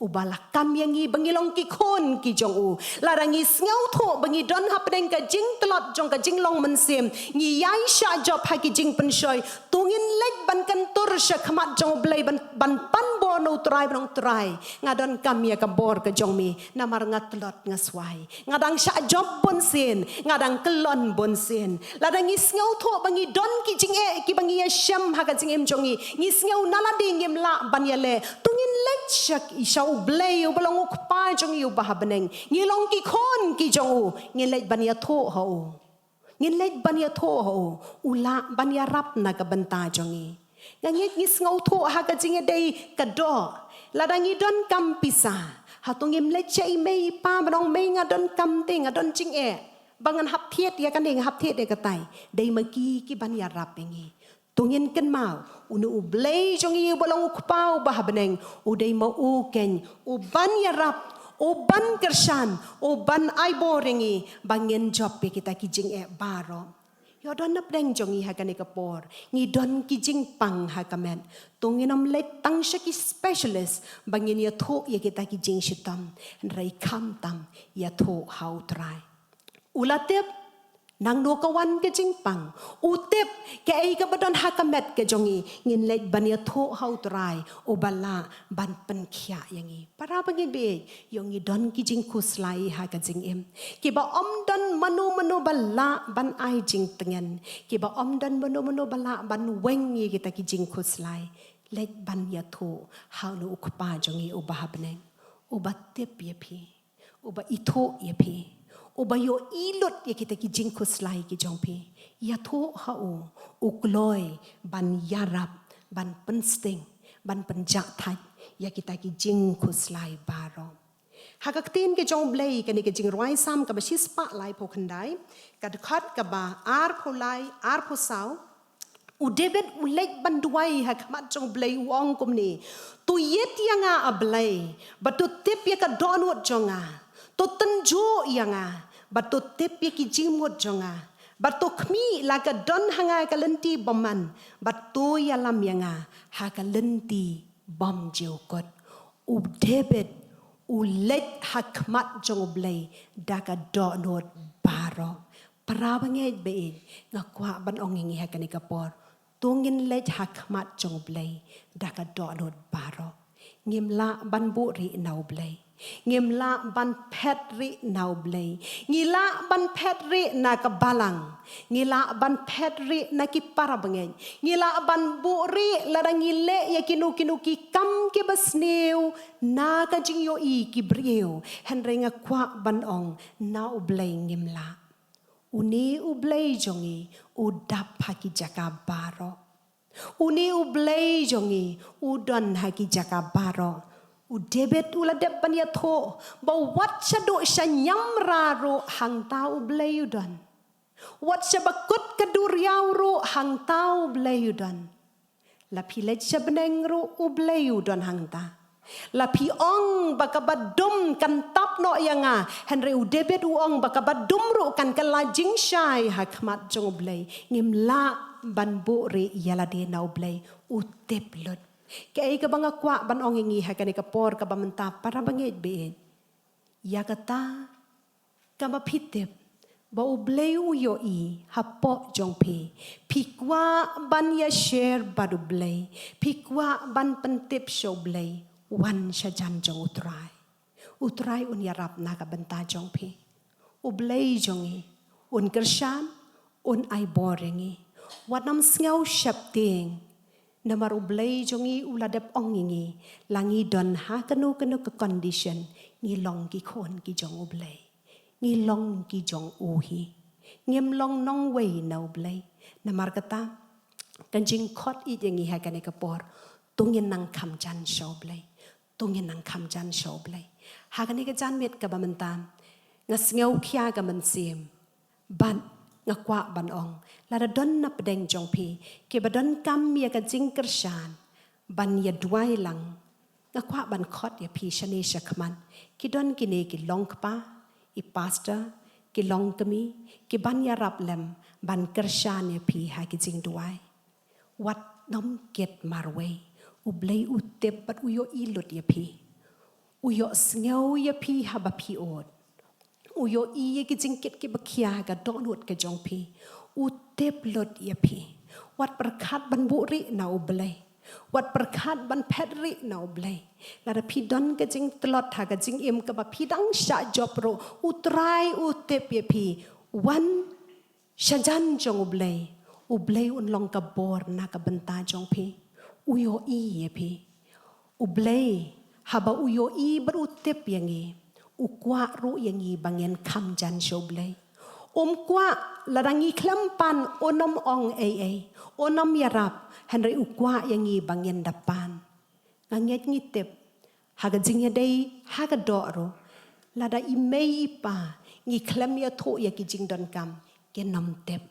uba la kam ïa ngi ba ngi long ki khun ki jong u. Lada ngi sngewthuh ba ngi don hapdeng ka jingtlot jong ka jinglong mynsiem, ngi ïai shah jop ha ki jingpynshoi, to ngin leit ban kyntur sha khmat jong U Blei ban, ban pan bor na U Trai, ban ong Trai, nga donkam ïa ka bor ka jong me, namar nga tlot nga swai. Nga dang shah jop bunsien, nga dang kyllon bunsien. Lada ngi sngewthuh ba ngi don ki jingeh kiba ngi ïashem ha ka jingim jong ngi, ngi sngew na lade ngim lah ban ïaleh, to ngin leit sha, sha U Blei uba long U Kpa jong ngi uba ha bneng. Ngi long ki khun ki jong u, ngin leit ban ïathuh ha u. Ngin leit ban ïathuh ha u, u lah ban ïarap na ka bynta jong ngi. Nga ngeit ngi sngewthuh ha ka jingïadei ka doh. Lada ngi donkam pisa, hato ngim leit sha i mei i pa ban ong mei nga donkam te, nga don jingeh, ba ngan hap thied ïa kane, nga hap thied ïa katai? Dei ma ki kiban ïarap ïa ngi. To ngin kynmaw, uno U Blei jong ngi uba long U Kpa uba ha bneng, u dei ma u keiñ uban ïarap, uban kyrshan, uban ai bor ïa ngi ba ngin jop ïa kita ki jingeh baroh. Ïoh don napdeng jong ngi ha kane ka por, ngi don ki jingpang ha ka met. To ngin ym leit tang sha ki specialist ba ngin ïathuh ïa kita ki jingshitom, hynrei khamtam ïathuh ha U Trai. U la tip, Nangno ka wan ka jingpang. U tip kaei kaba don ha ka met ka jong ngi. Ngin leit ban ïathuh ha U Trai uba lah ban pynkhiah ïa ngi. Para bangeit baieit, ïoh ngi don ki jingkhuslai ha ka jingim. Kiba ym don mano mano ba lah ban ai jingtngen. Kiba ym don mano mano ba lah ban weng ïa kita ki jingkhuslai. Leit ban ïathuh ha uno U Kpa jong ngi uba ha bneng, uba tip ïa phi, uba ithuh ïa phi, uba ïohi lut ïa kita ki jingkhuslai ki jong phi. Ïathuh ha u, u kloi ban ïarap, ban pynsting, ban pynjahthait ïa kita ki jingkhuslai baroh. Ha ka ktien ka jong U Blei, kane ka Jingrwai Salm kaba shispah laiphew khyndai, ka dkhot kaba arphew lai, arphew saw, u David u leit ban duwai ha khmat jong U Blei, u ong kumne: To ïit ïa nga, A Blei, bad to tip ïa ka dohnud jong nga. To tynjuh ïa nga, bad to tip ïa ki jingmut jong nga. Bad to khmih la ka don ha nga ka lynti bymman, bad to ïalam ïa nga ha ka lynti bymjukut. U David u leit ha khmat jong U Blei da ka dohnud baroh. Para bangeit baieit, nga kwah ban ong ïa ngi ha kane ka por, to ngin leit ha khmat jong U Blei da ka dohnud baroh. Ngim lah ban buhrieh na U Blei. Ngim lah ban phetrieh na U Blei. Ngi lah ban phetrieh na ka balang. Ngi lah ban phetrieh na ki para bangeit. Ngi lah ban buhrieh lada ngi leh ïa kino kino ki kam kiba sniew na ka jingïohi ki briew. Hynrei nga kwah ban ong, na U Blei ngim lah. Une U Blei jong ngi u dap ha ki jaka baroh. Une U Blei jong ngi u don ha ki jaka baroh. U David u la dep ban ïathuh ba wat shaduh shaniamra ruh hangta U Blei u don. Wat sha bakut ka duriaw ruh hangta U Blei u don. La phi leit sha bneng ruh U Blei u don hangta. La phi ong ba kaba dum kan tap noh ïa nga, hynrei u David u ong ba kaba dum ruh kan kylla jingshai ha khmat jong U Blei. Ngim lah ban buhrieh ïa lade na U Blei, u tip lut. Kaei kaba nga kwah ban ong ïa ngi ha kane ka por kaba mynta, para bangeit baieit, ïa kata kaba phi tip ba U Blei u ïohi hapoh jong phi, phi kwah ban ïa share bad U Blei, phi kwah ban pyntip sha U Blei, wan sha jan jong U Trai. U Trai un ïarap na ka bynta jong phi. U Blei jong ngi un kyrshan, un ai bor ïa ngi. Wat nym sngew sheptieng. Namar U Blei jong ngi u la dep ong ïa ngi, la ngi don ha kano kano ka condition, ngi long ki khun ki jong U Blei. Ngi long ki jong u hi. Ngim long nongwei na U Blei. Namar kata, ka jingkhot ïa ngi ha kane ka por, to ngin nang kham jan sha U Blei. To ngin nang kham jan sha U Blei. Ha kane ka janmiet kaba mynta, nga sngew khia ka mynsiem. Bad nga kwah ban ong, lada don na pdeng jong phi kiba donkam ïa ka jingkyrshan ban ïa duwai lang, nga kwah ban khot ïa phi shane shakhmat. Ki don kine ki long kpa, i pastor, ki long kmie, ki ban ïarap lem ban kyrshan ïa phi ha ki jingduwai. Wat nym kit marwei. U Blei u tip bad u ïohi lut ïa phi. U ïohsngew ïa phi haba phi ud. U ïohi ïa ki jingkit kiba khia ha ka dohnud ka jong phi. U tip lut ïa phi. Wat pyrkhat ban buhrieh na U Blei. Wat pyrkhat ban phetrieh na U Blei. Lada phi don ka jingtlot ha ka jingim kaba phi dang shah jop ruh, U Trai u tip ïa phi. Wan sha jan jong U Blei, U Blei un long ka bor na ka bynta jong phi. U ïohi ïa phi. U Blei, haba u ïohi bad u tip ïa ngi, u kwah ruh ïa ngi ba ngin kham jan sha U Blei. Um kwah lada ngi khlem pan un nym ong ei ei, un nym ïarap, hynrei u kwah ïa ngi ba ngin da pan. Nga ngeit ngi tip, ha ka jingïadei ha ka doh ruh, lada i mei i pa ngi khlem ïathuh ïa ki jingdonkam, kin nym tip.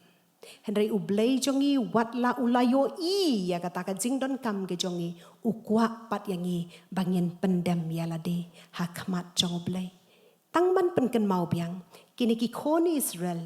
Hynrei U Blei jong ngi wat la u la ïohi ïa kata ka jingdonkam ka jong ngi, u kwah pat ïa ngi ba ngin pyndem ïa lade ha khmat jong U Blei. Tang ban pynkynmaw biang, kine ki khun Israel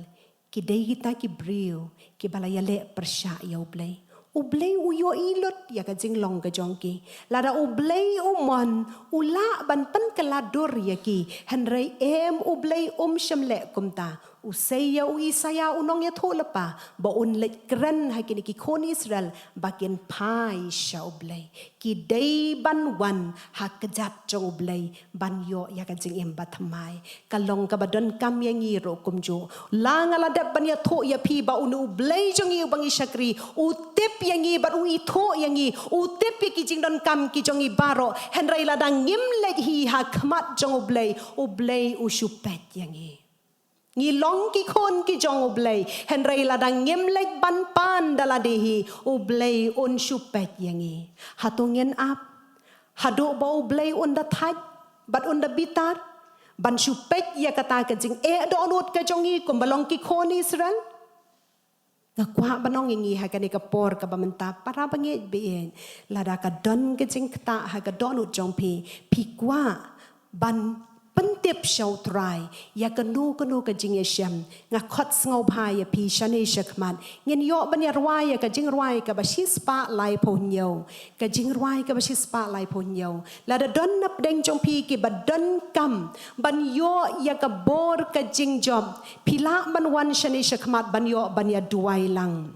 ki dei kita ki briew kiba la ïaleh pyrshah ïa U Blei. U Blei u ïohi lut ïa ka jinglong ka jong ki. Lada U Blei u mon, u lah ban pynkylla dur ïa ki. Hynrei em, U Blei um shym leh kumta. U sei ïa u Isaïah u nongïathuhlypa ba un leit kren ha kine ki khun Israel ba kin phai sha U Blei. Ki dei ban wan ha kjat jong U Blei ban ïoh ïa ka jingim bathymmai. Ka long kaba donkam ïa ngi ruh kumjuh. La nga la dep ban ïathuh ïa phi ba une U Blei jong ngi uba ngi shakri u tip ïa ngi bad u ithuh ïa ngi, u tip ïa ki jingdonkam ki jong ngi baroh. Hynrei lada ngim leit hi ha khmat jong U Blei, U Blei u shu peit ïa ngi. Ngi long ki khun ki jong U Blei, hynrei lada ngim leit ban pan da lade hi, U Blei un shu peit ïa ngi. Hato ngin ap haduh ba U Blei un da thait bad un da bitar ban shu peit ïa kata ka jingeh dohnud ka jong ngi kumba long ki khun Israel? Nga kwah ban ong ïa ngi ha kane ka por kaba mynta, para bangeit baieit, lada ka don ka jingktah ha ka dohnud jong phi, phi kwah ban pyntip sha U Trai ïa kano kano ka jingïashem, nga khot sngewbha ïa phi shane shakhmat. Ngin ïoh ban ïarwai ïa ka jingrwai kaba shispah laiphew hynñiew. Ka jingrwai kaba shispah laiphew hynñiew. Lada don napdeng jong phi kiba donkam ban ïoh ïa ka bor ka jingjop, phi lah ban wan shane shakhmat ban ïoh ban ïaduwai lang.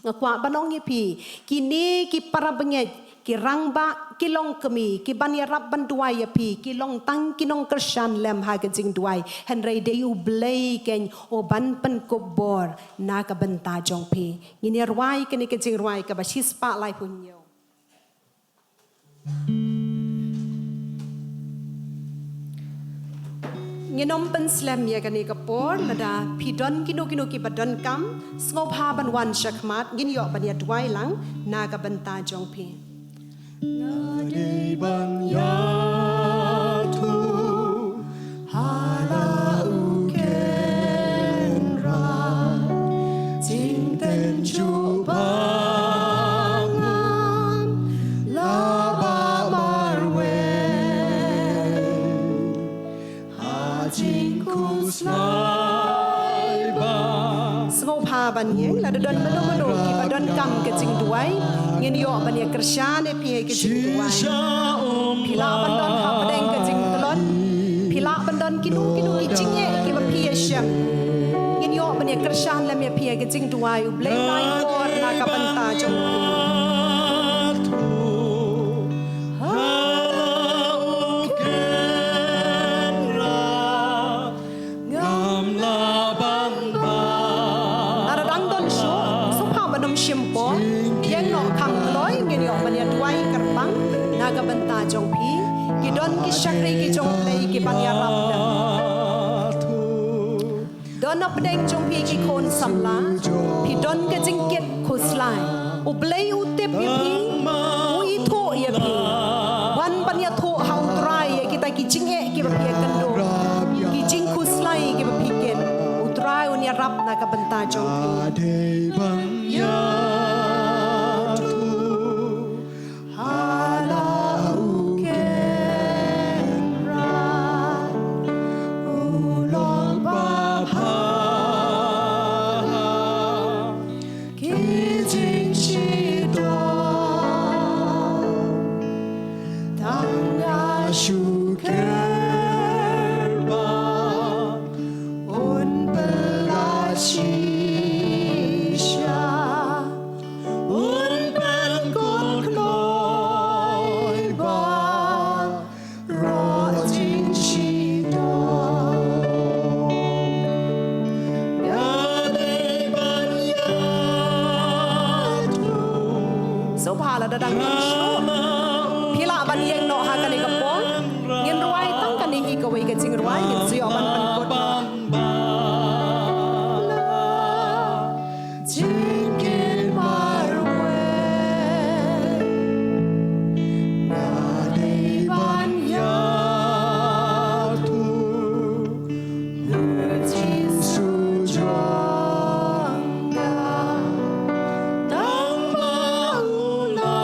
Nga kwah ban ong ïa phi, kine ki para bangeit, ki rangbah, ki longkmie, ki ban ïarap ban duwai ïa phi, ki long tang ki nongkyrshan lem ha ka jingduwai. Hynrei dei U Blei keiñ uban pynkup bor na ka bynta jong phi. Ngin ïarwai kane ka jingrwai kaba shispah laiphew hynñiew. Ngin ym pynslem ïa kane ka por, lada phi don kino kino kiba donkam, sngewbha ban wan shakhmat, ngin ïoh ban ïaduwai lang na ka bynta jong phi. Nga dei ban ïathuh ha la u Kynrad, jingtynjuh ba ngam lah ban marwei. Ha jingkhuslai ba. Sngewbha ban ïeng, lada don mano mano kiba donkam ka jingduwai, ngin ïoh ban ïa kyrshan ïa phi ha ka jingduwai. Phi lah ban don hapdeng ka jingtlot, phi lah ban don kino kino ki jingeh kiba phi ïashem. Ngin ïoh ban ïa kyrshan lem ïa phi ha ka jingduwai, U Blei un ai bor na ka bynta jong phi. Lada dang don shuh, sngewbha ban ym shim por, ïeng noh kham kloi, ngin ïoh ban ïaduwai kyrpang na ka bynta jong phi. Ki don ki shakri ki jong U Blei ki ban ïarap lem. Don hapdeng jong phi ki khun samla, phi don ka jingkit khuslai. U Blei u tip ïa phi, u ithuh ïa phi. Wan ban ïathuh ha U Trai ïa kita ki jingeh kiba phi ïakynduh, ki jingkhuslai kiba phi kit. U Trai un ïarap na ka bynta jong phi. Dei ban ïathuh ha la u Kynrad, u long babha ha ki jingshitom. Tang nga shu kyrpad, un pyllait shisha. Un pynkut kloi baroh jingshitom. Nga dei ban ïathuh. Sngewbha lada dang don shuh, phi lah ban ïeng noh ha kane ka por. Ngin rwai tang kane hi kawei ka jingrwai, ngin sa ïoh ban pynkut noh. Jingkit marwei. Nga dei ban ïathuh, U Jisu jong nga. Tang ba u la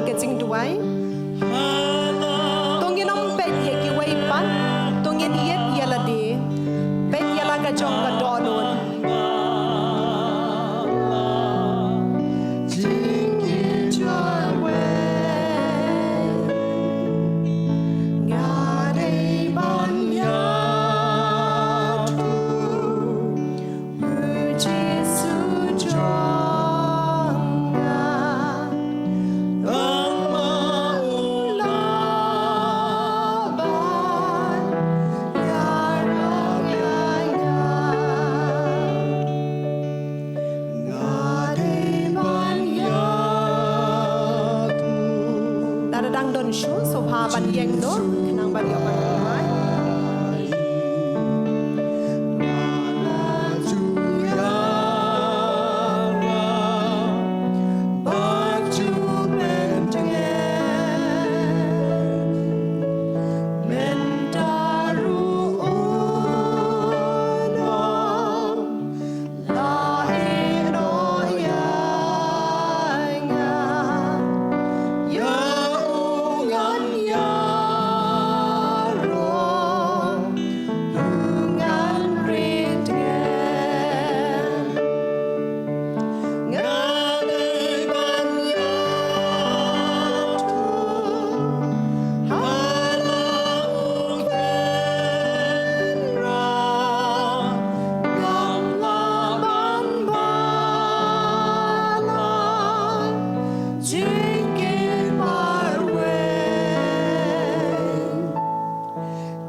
Ka jingduwai. To ngin ym peit ïa kiwei pat, to ngin ïeit ïa lade, peit ïa la ka jong ka dohnud. Nga dei ban ïathuh, U Jisu jong nga, tang ma u lah ban ïarap ïa nga. Nga dei ban ïathuh. Lada dang don shuh, sngewbha ban ïeng noh, khnang ban ïoh ban duwai.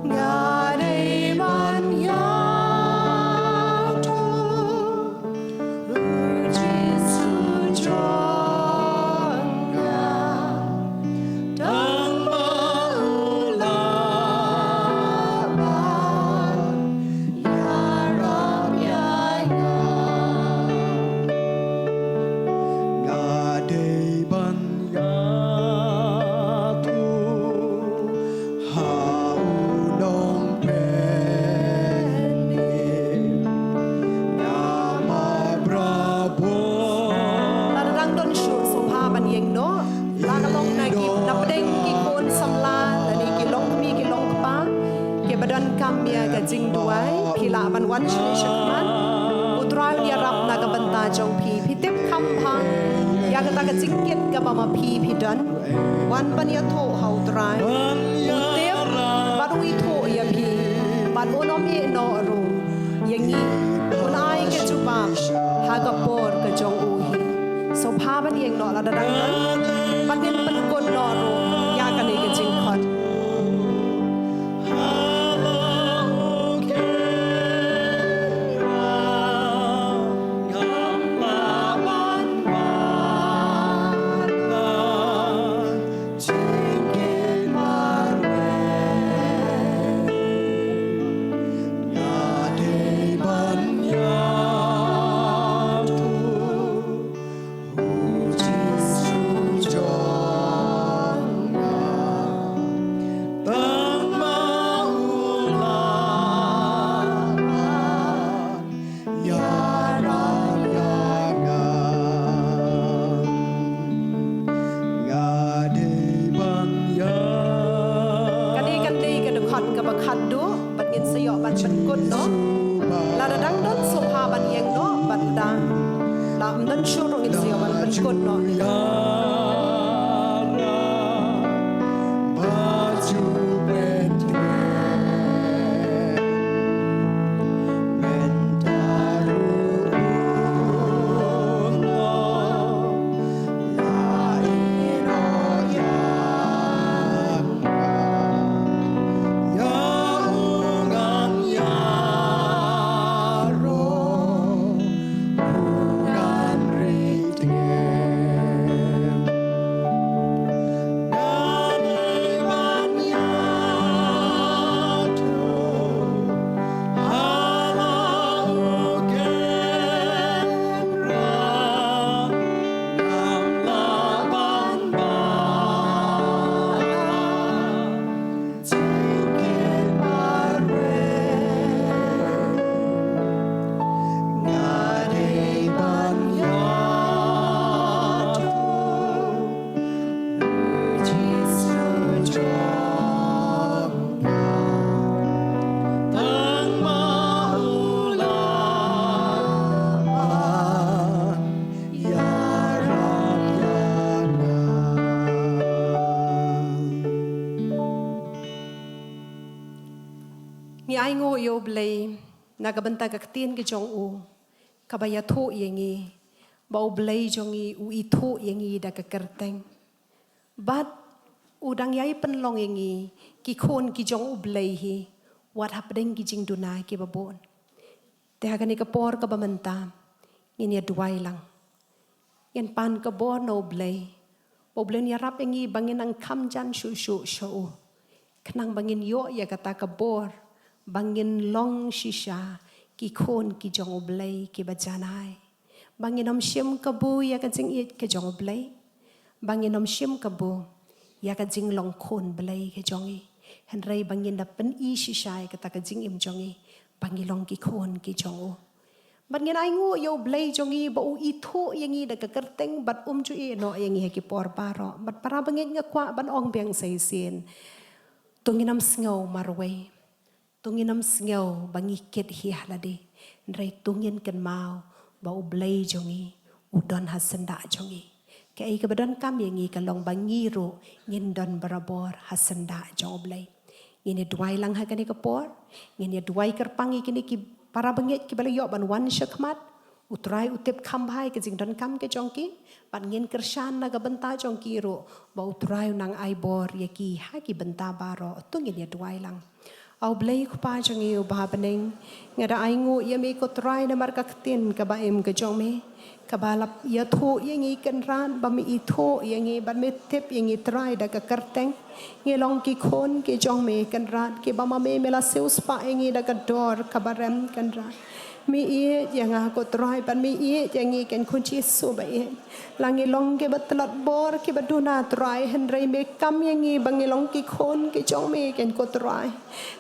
Nga dei ban ïathuh, U Jisu jong nga, tang ma u lah ban ïarap ïa nga. Nga dei ban ïathuh ha u nongpynim, ïa ma bra bor. Lada dang don shuh, sngewbha ban ïeng noh. La ka long na ki, na pdeng ki khun samla, lane ki longkmie ki longkpa kiba donkam ïa ka jingduwai, phi lah ban wan sha ngi shakhmat. U Trai un ïarap na ka bynta jong phi. Phi tip kham bha ïa kata ka jingkit kaba ma phi phi don. Wan ban ïathuh ha U Trai. U tip bad u ithuh ïa phi. Bad un ym ïeh noh ruh ïa ngi. Un ai ka jubab ha ka por ka jong u hi. Sngewbha ban ïeng noh lada dang don. Bad ngin pynkut noh ruh ïa kane ka jingkhot. U Jisu jong nga, tang ma u lah ban ïarap ïa nga. Nga dei ban ïa. Kane kan dei ka dkhot kaba khatduh. Bad ngin sa ïoh ban pynkut noh. Lada dang don sngewbha ban ïeng noh bad lada ym don shuh ruh ngin sa ïoh ban pynkut noh. Ai nguh ïa U Blei na ka bynta ka ktien ka jong u, kaba ïathuh ïa ngi ba U Blei jong ngi u ithuh ïa ngi da ka kyrteng. Bad u dang ïai pynlong ïa ngi ki khun ki jong U Blei hi, wat hapdeng ki jingduna kiba bun. Te ha kane ka por kaba mynta ngin ïa duwai lang. Ngin pan ka bor na U Blei, ba U Blei un ïarap ïa ngi ba ngin nang kham jan shuh shuh sha u, khnang ba ngin ïoh ïa kata ka bor ba ngin long shisha ki khun ki jong U Blei kiba janai. Ba ngin ym shim kabu ïa ka jingïeit ka jong U Blei, ba ngin ym shim kabu ïa ka jinglong khun Blei ka jong ngi, hynrei ba ngin da pyni shisha ïa kata ka jingim jong ngi ba ngi long ki khun ki jong u. Bad ngin ai nguh ïa U Blei jong ngi ba u ithuh ïa ngi da ka kyrteng bad um ju ïehnoh ïa ngi ha ki por baroh. Bad para bangeit, nga kwah ban ong biang sa shisien, to ngin ym sngew marwei, to ngin ym sngew ba ngi kit hi ha lade, hynrei to ngin kynmaw ba U Blei jong ngi u don ha syndah jong ngi. Kaei kaba donkam ïa ngi ka long ba ngi ruh ngin don barabor ha syndah jong U Blei. Ngin ïa duwai lang ha kane ka por. Ngin ïa duwai kyrpang ïa kine ki para bangeit kiba la ïoh ban wan sha khmat. U Trai u tip kham bha ïa ka jingdonkam ka jong ki, bad ngin kyrshan na ka bynta jong ki ruh ba U Trai u nang ai bor ïa ki ha ki bynta baroh. To ngin ïa duwai lang. A U Blei Kpa jong ngi uba ha bneng, nga da ai nguh ïa me ko Trai namar ka ktien kaba im ka jong me, kaba la ïathuh ïa ngi Kynrad, ba me ithuh ïa ngi bad me tip ïa ngi Trai da ka kyrteng. Ngi long ki khun ki jong me Kynrad, kiba ma me me la siewspah ïa ngi da ka dor kaba rem Kynrad. Me ïeit ïa nga ko Trai, bad me ïeit ïa ngi keiñ ko Jisu ba ïeit. La ngi long kiba tlot bor, kiba duna Trai, hynrei me kam ïa ngi ba ngi long ki khun ki jong me keiñ ko Trai.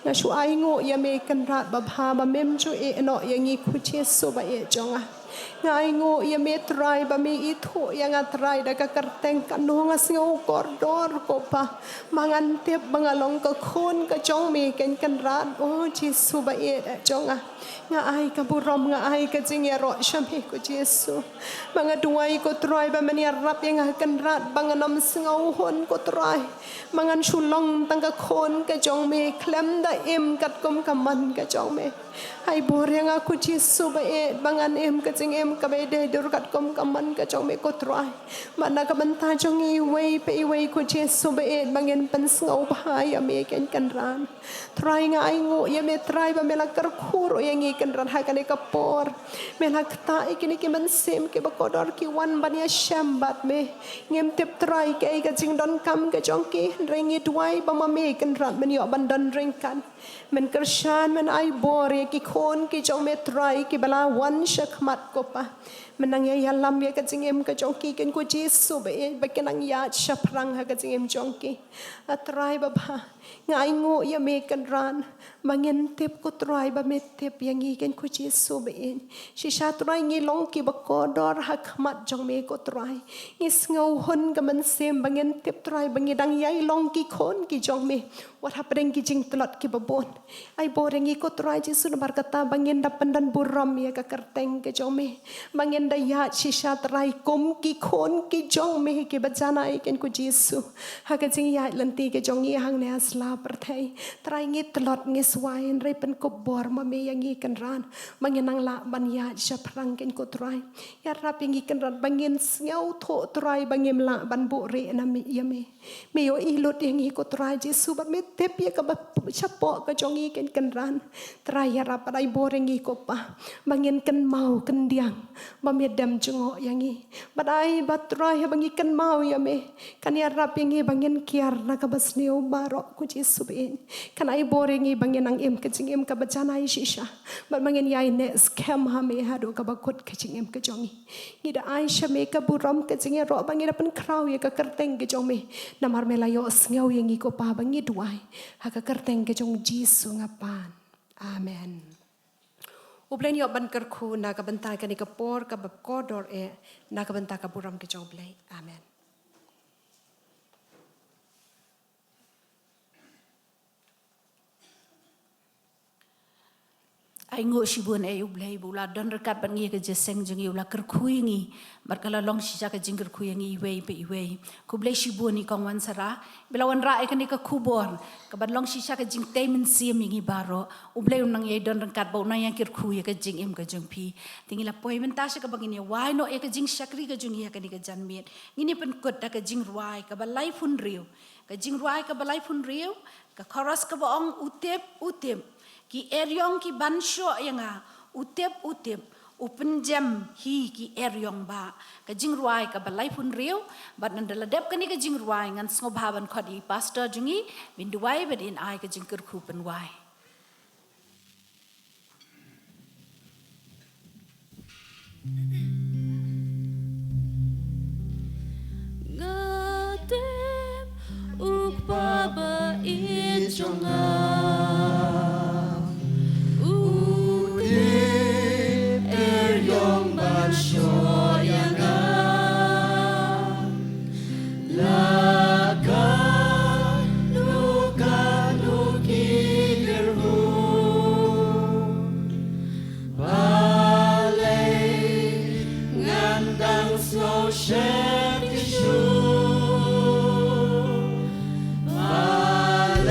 Nga shu ai nguh ïa me Kynrad babha ba mem ju ïehnoh ïa ngi ko Jisu ba ïeit jong nga. Nga ai nguh ïa me Trai ba me ithuh ïa nga Trai da ka kyrteng, kano nga sngew kordor ko Pa, ba ngan tip ba nga long ka khun ka jong me keiñ Kynrad, o Jisu ba ïeit jong nga. Nga ai ka burom, nga ai ka jingïaroh sha me ko Jisu. Ba nga duwai ko Trai ba men ïarap ïa nga Kynrad ba ngan ym sngewhun ko Trai, ba ngan shu long tang ka khun ka jong me khlem da im katkum ka mon ka jong me. Ai bor ïa nga ko Jisu ba ïeit ba ngan im ka jingim kaba ïadei dur katkum ka mon ka jong me ko Trai. Bad na ka bynta jong ngi iwei pa iwei ko Jisu ba ïeit ba ngin pynsngewbha ïa me keiñ Kynrad. Trai nga ai nguh ïa me Trai ba me la kyrkhu ruh ïa ngi Kynrad ha kane ka por. Me la ktah ïa kine ki mynsiem kiba kordor ki wan ban ïashem bad me. Ngim tip Trai kaei ka jingdonkam ka jong ki, hynrei ngi duwai ba ma me Kynrad men ïoh ban don ryngkat. Men kyrshan, men ai bor ïa ki khun ki jong me Trai kiba la wan sha khmat ko Pa. Men nang ïa ïalam ïa ka jingim ka jong ki keiñ ko Jisu ba ïeit ba kin nang ïaid shaphrang ha ka jingim jong ki. A Trai babha, nga ai nguh ïa me Kynrad ba ngin tip ko Trai ba me tip ïa ngi keiñ ko Jisu ba ïeit. Shisha Trai ngi long kiba kordor ha khmat jong me ko Trai. Ngi sngewhun ka mynsiem ba ngin tip Trai ba ngi dang ïai long ki khun ki jong me wat hapdeng ki jingtlot kiba bun. Ai bor ïa ngi ko Trai Jisu namar kata ba ngin da pyndon burom ïa ka kyrteng ka jong me, ba ngin da ïaid shisha Trai kum ki khun ki jong me kiba janai keiñ ko Jisu. Ha ka jingïaid lynti ka jong ngi hangne ha sla pyrthei, Trai ngi tlot ngi swai, hynrei pynkup bor ma me ïa ngi Kynrad ba ngin nang lah ban ïaid shaphrang keiñ ko Trai. Ïarap ïa ngi Kynrad ba ngin sngewthuh Trai ba ngim lah ban buhrieh na me ïa me. Me ïohi lut ïa ngi ko Trai Jisu bad me tip ïa kaba shapoh ka jong ngi keiñ Kynrad. Trai ïarap bad ai bor ïa ngi ko Pa ba ngin kynmaw khyndiat ba me dem jngoh ïa ngi. Bad ai ba Trai haba ngi kynmaw ïa me kan ïarap ïa ngi ba ngin kiar na kaba sniew baroh ko Jisu ba ïeit. Kan ai bor ïa ngi ba ngin nang im ka jingim kaba janai shisha bad ba ngin ïai neh skhem ha me haduh kaba kut ka jingim ka jong ngi. Ngi da ai sha me ka burom ka jingïaroh ba ngi da pynkhraw ïa ka kyrteng ka jong me. Namar me la ïohsngew ïa ngi ko Pa ba ngi duwai ha ka kyrteng ka jong Jisu nga pan. Amen. U Blei un ïoh ban kyrkhu na ka bynta kane ka por kaba kordor eh, na ka bynta ka burom ka jong U Blei. Amen. Ai nguh shibun, ai U Blei ba u la don ryngkat bad ngi, ka jingïaseng jong ngi, u la kyrkhu ïa ngi. Bad ka la long shisha ka jingkyrkhu ïa ngi iwei pa iwei. Khublei shibun ïa i Kong Wansara ba la wanrah ïa kane ka khubor, ka ban long shisha ka jingtei mynsiem ïa ngi baroh. U Blei un nang ïai don ryngkat bad un nang ïai kyrkhu ïa ka jingim ka jong phi. Te ngi la poi mynta sha kaba ngin ïawai noh ïa ka jingshakri ka jong ngi ha kane ka janmiet. Ngin ïa pynkut da ka jingrwai kaba laiphew hynriew. Ka jingrwai kaba laiphew hynriew, ka chorus kaba ong: U tip, u tip, ki eriong ki ban shoh ïa nga. U tip, u tip, u pynjem hi ki eriong bah. Ka jingrwai kaba laiphew hynriew. Bad ynda la dep kane ka jingrwai, ngan sngewbha ban khot ïa i pastor jong ngi ba in duwai bad in ai ka jingkyrkhu pynwai. Nga tip u Kpa ba ïeit jong nga, u tip eriong ban shoh ïa nga. La katno katno ki kyrhuh, balei ngan dang sngew shet shuh? Balei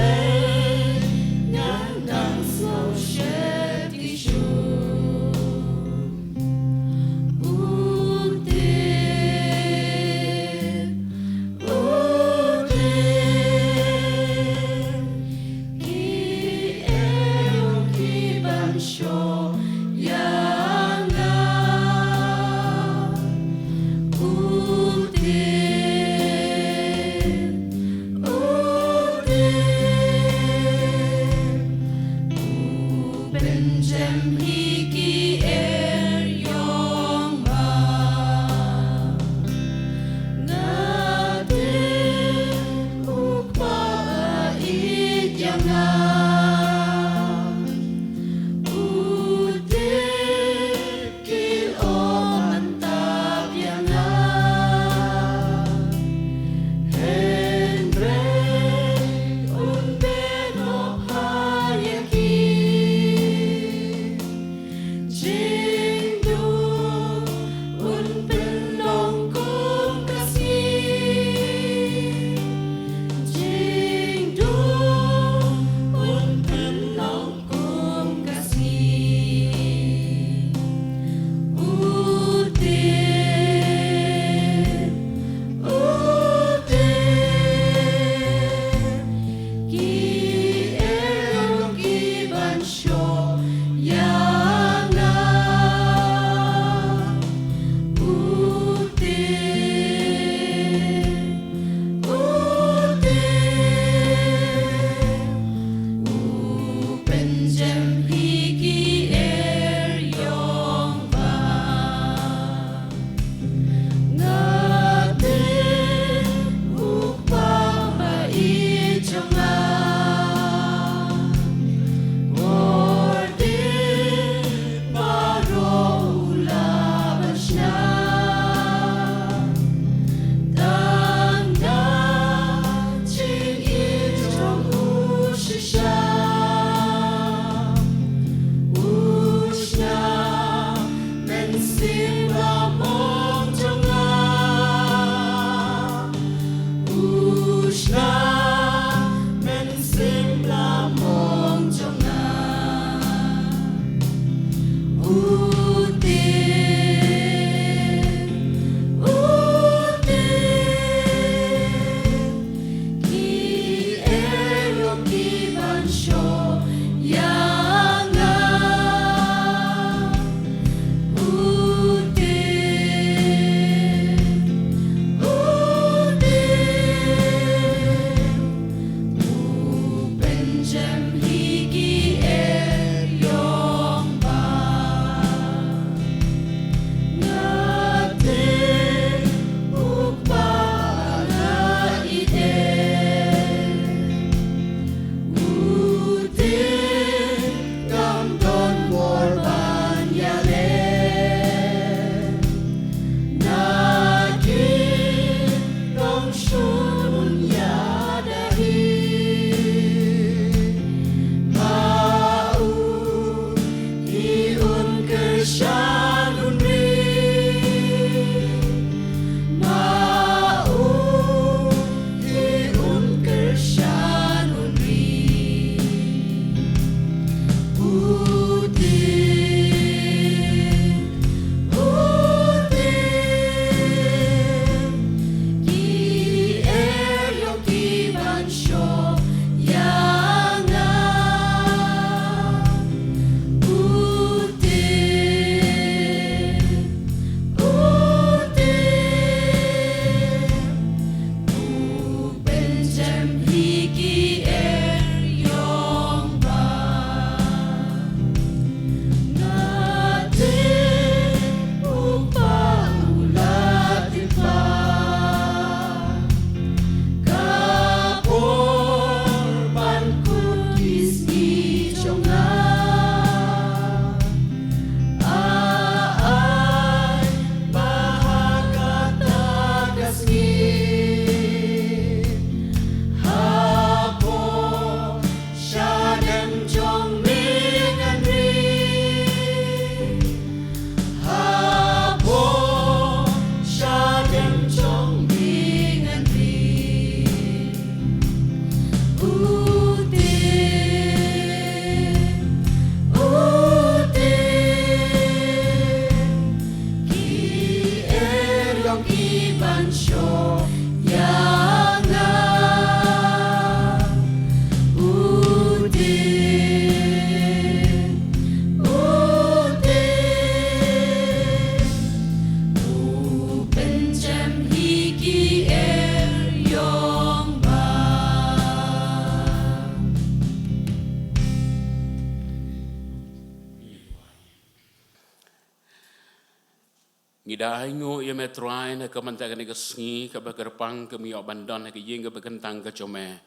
Ai nguh ïa me Trai na ka bynta kane ka sngi kaba kyrpang kaba ngi ïoh ban don ha ka ïing kaba kyntang ka jong me.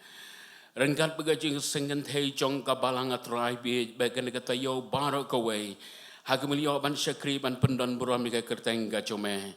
Ryngkat bad ka jingseng kynthei jong ka balang, A Trai bieit, bad kane ka taïew baroh kawei ha kaba ngi ïoh ban shakri ban pyndon burom ïa ka kyrteng ka jong me.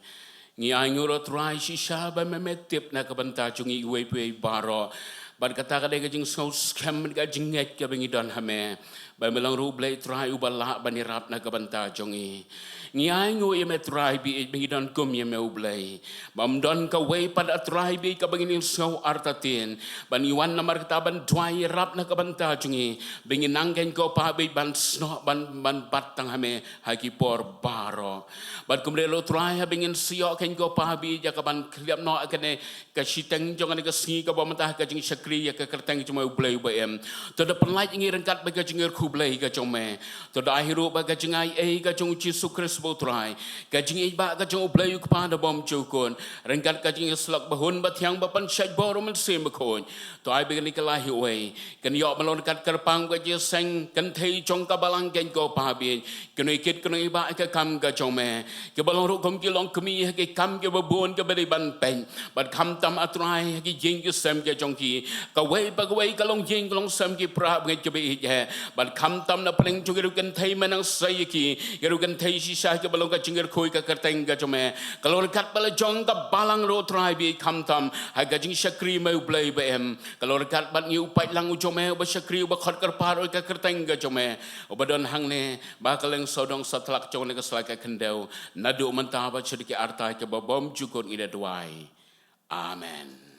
Ngi ai nguh ruh Trai shisha ba me me tip na ka bynta jong ngi iwei pa iwei baroh. Bad kata ka dei ka jingsngew skhem bad ka jingngeit kaba ngi don ha me, ba me long ruh U Blei Trai uba lah ban ïarap na ka bynta jong ngi. Ngi ai nguh ïa me Trai bieit ba ngi don kum ïa me U Blei. Bym don kawei pat A Trai bieit kaba ngin ïohsngew artatien. Ba ngi wan namar kata ban duwai ïarap na ka bynta jong ngi. Ba ngin nang keiñ ko Pa bieit ban snoh ban, ban bat tang ha me ha ki por baroh. Bad kumne ruh Trai haba ngin sa ïoh keiñ ko Pa bieit ïa kaban khyllap noh ïa kane ka shiteng jong kane ka sngi kaba mynta ha ka jingshakri ïa ka kyrteng jong me U Blei uba im. To da pynlait ïa ngi ryngkat bad ka jingkyrkhu Blei ka jong me. To da ai ruh ba ka jingaiei ka jong U Jisu Khrist ba U Trai, ka jingïeit ba ka jong U Blei U Kpa uba bymjukut, ryngkat ka jingïasyllok ba hun ba thiang ba pynshait bor U Mynsiem Bakhuid. To ai ba kane ka laiphew kan ïoh ban long ryngkat kyrpang bad ka jingseng kynthei jong ka balang keiñ ko Pa bieit. Kynnoh kit kynnoh ba ïa ka kam ka jong me. Kiba long ruh kum ki longkmie ha ki kam kiba bun kiba dei ban peit. Bad khamtam A Trai ha ki ïing ki sem ka jong ki. Kawei pa kawei ka longïing ka longsem ki para bangeit kiba ïeit eh. Bad khamtam na pdeng jong ki riew kynthei me nang sei ïa ki. Ki riew kynthei shisha kiba long ka jingkyrkhu ïa ka kyrteng ka jong me. Ka long ryngkat bad la jong ka balang ruh Trai bieit khamtam ha ka jingshakri me U Blei ba im. Ka long ryngkat bad ngi u paidlang u jong me uba shakri uba khot kyrpad ruh ïa ka kyrteng ka jong me. Uba don hangne, ba ka leng sawdong satlak jong kane ka sla ka khyndew. Naduh mynta bad sha ki arta kiba bymjukut ngi da duwai. Amen.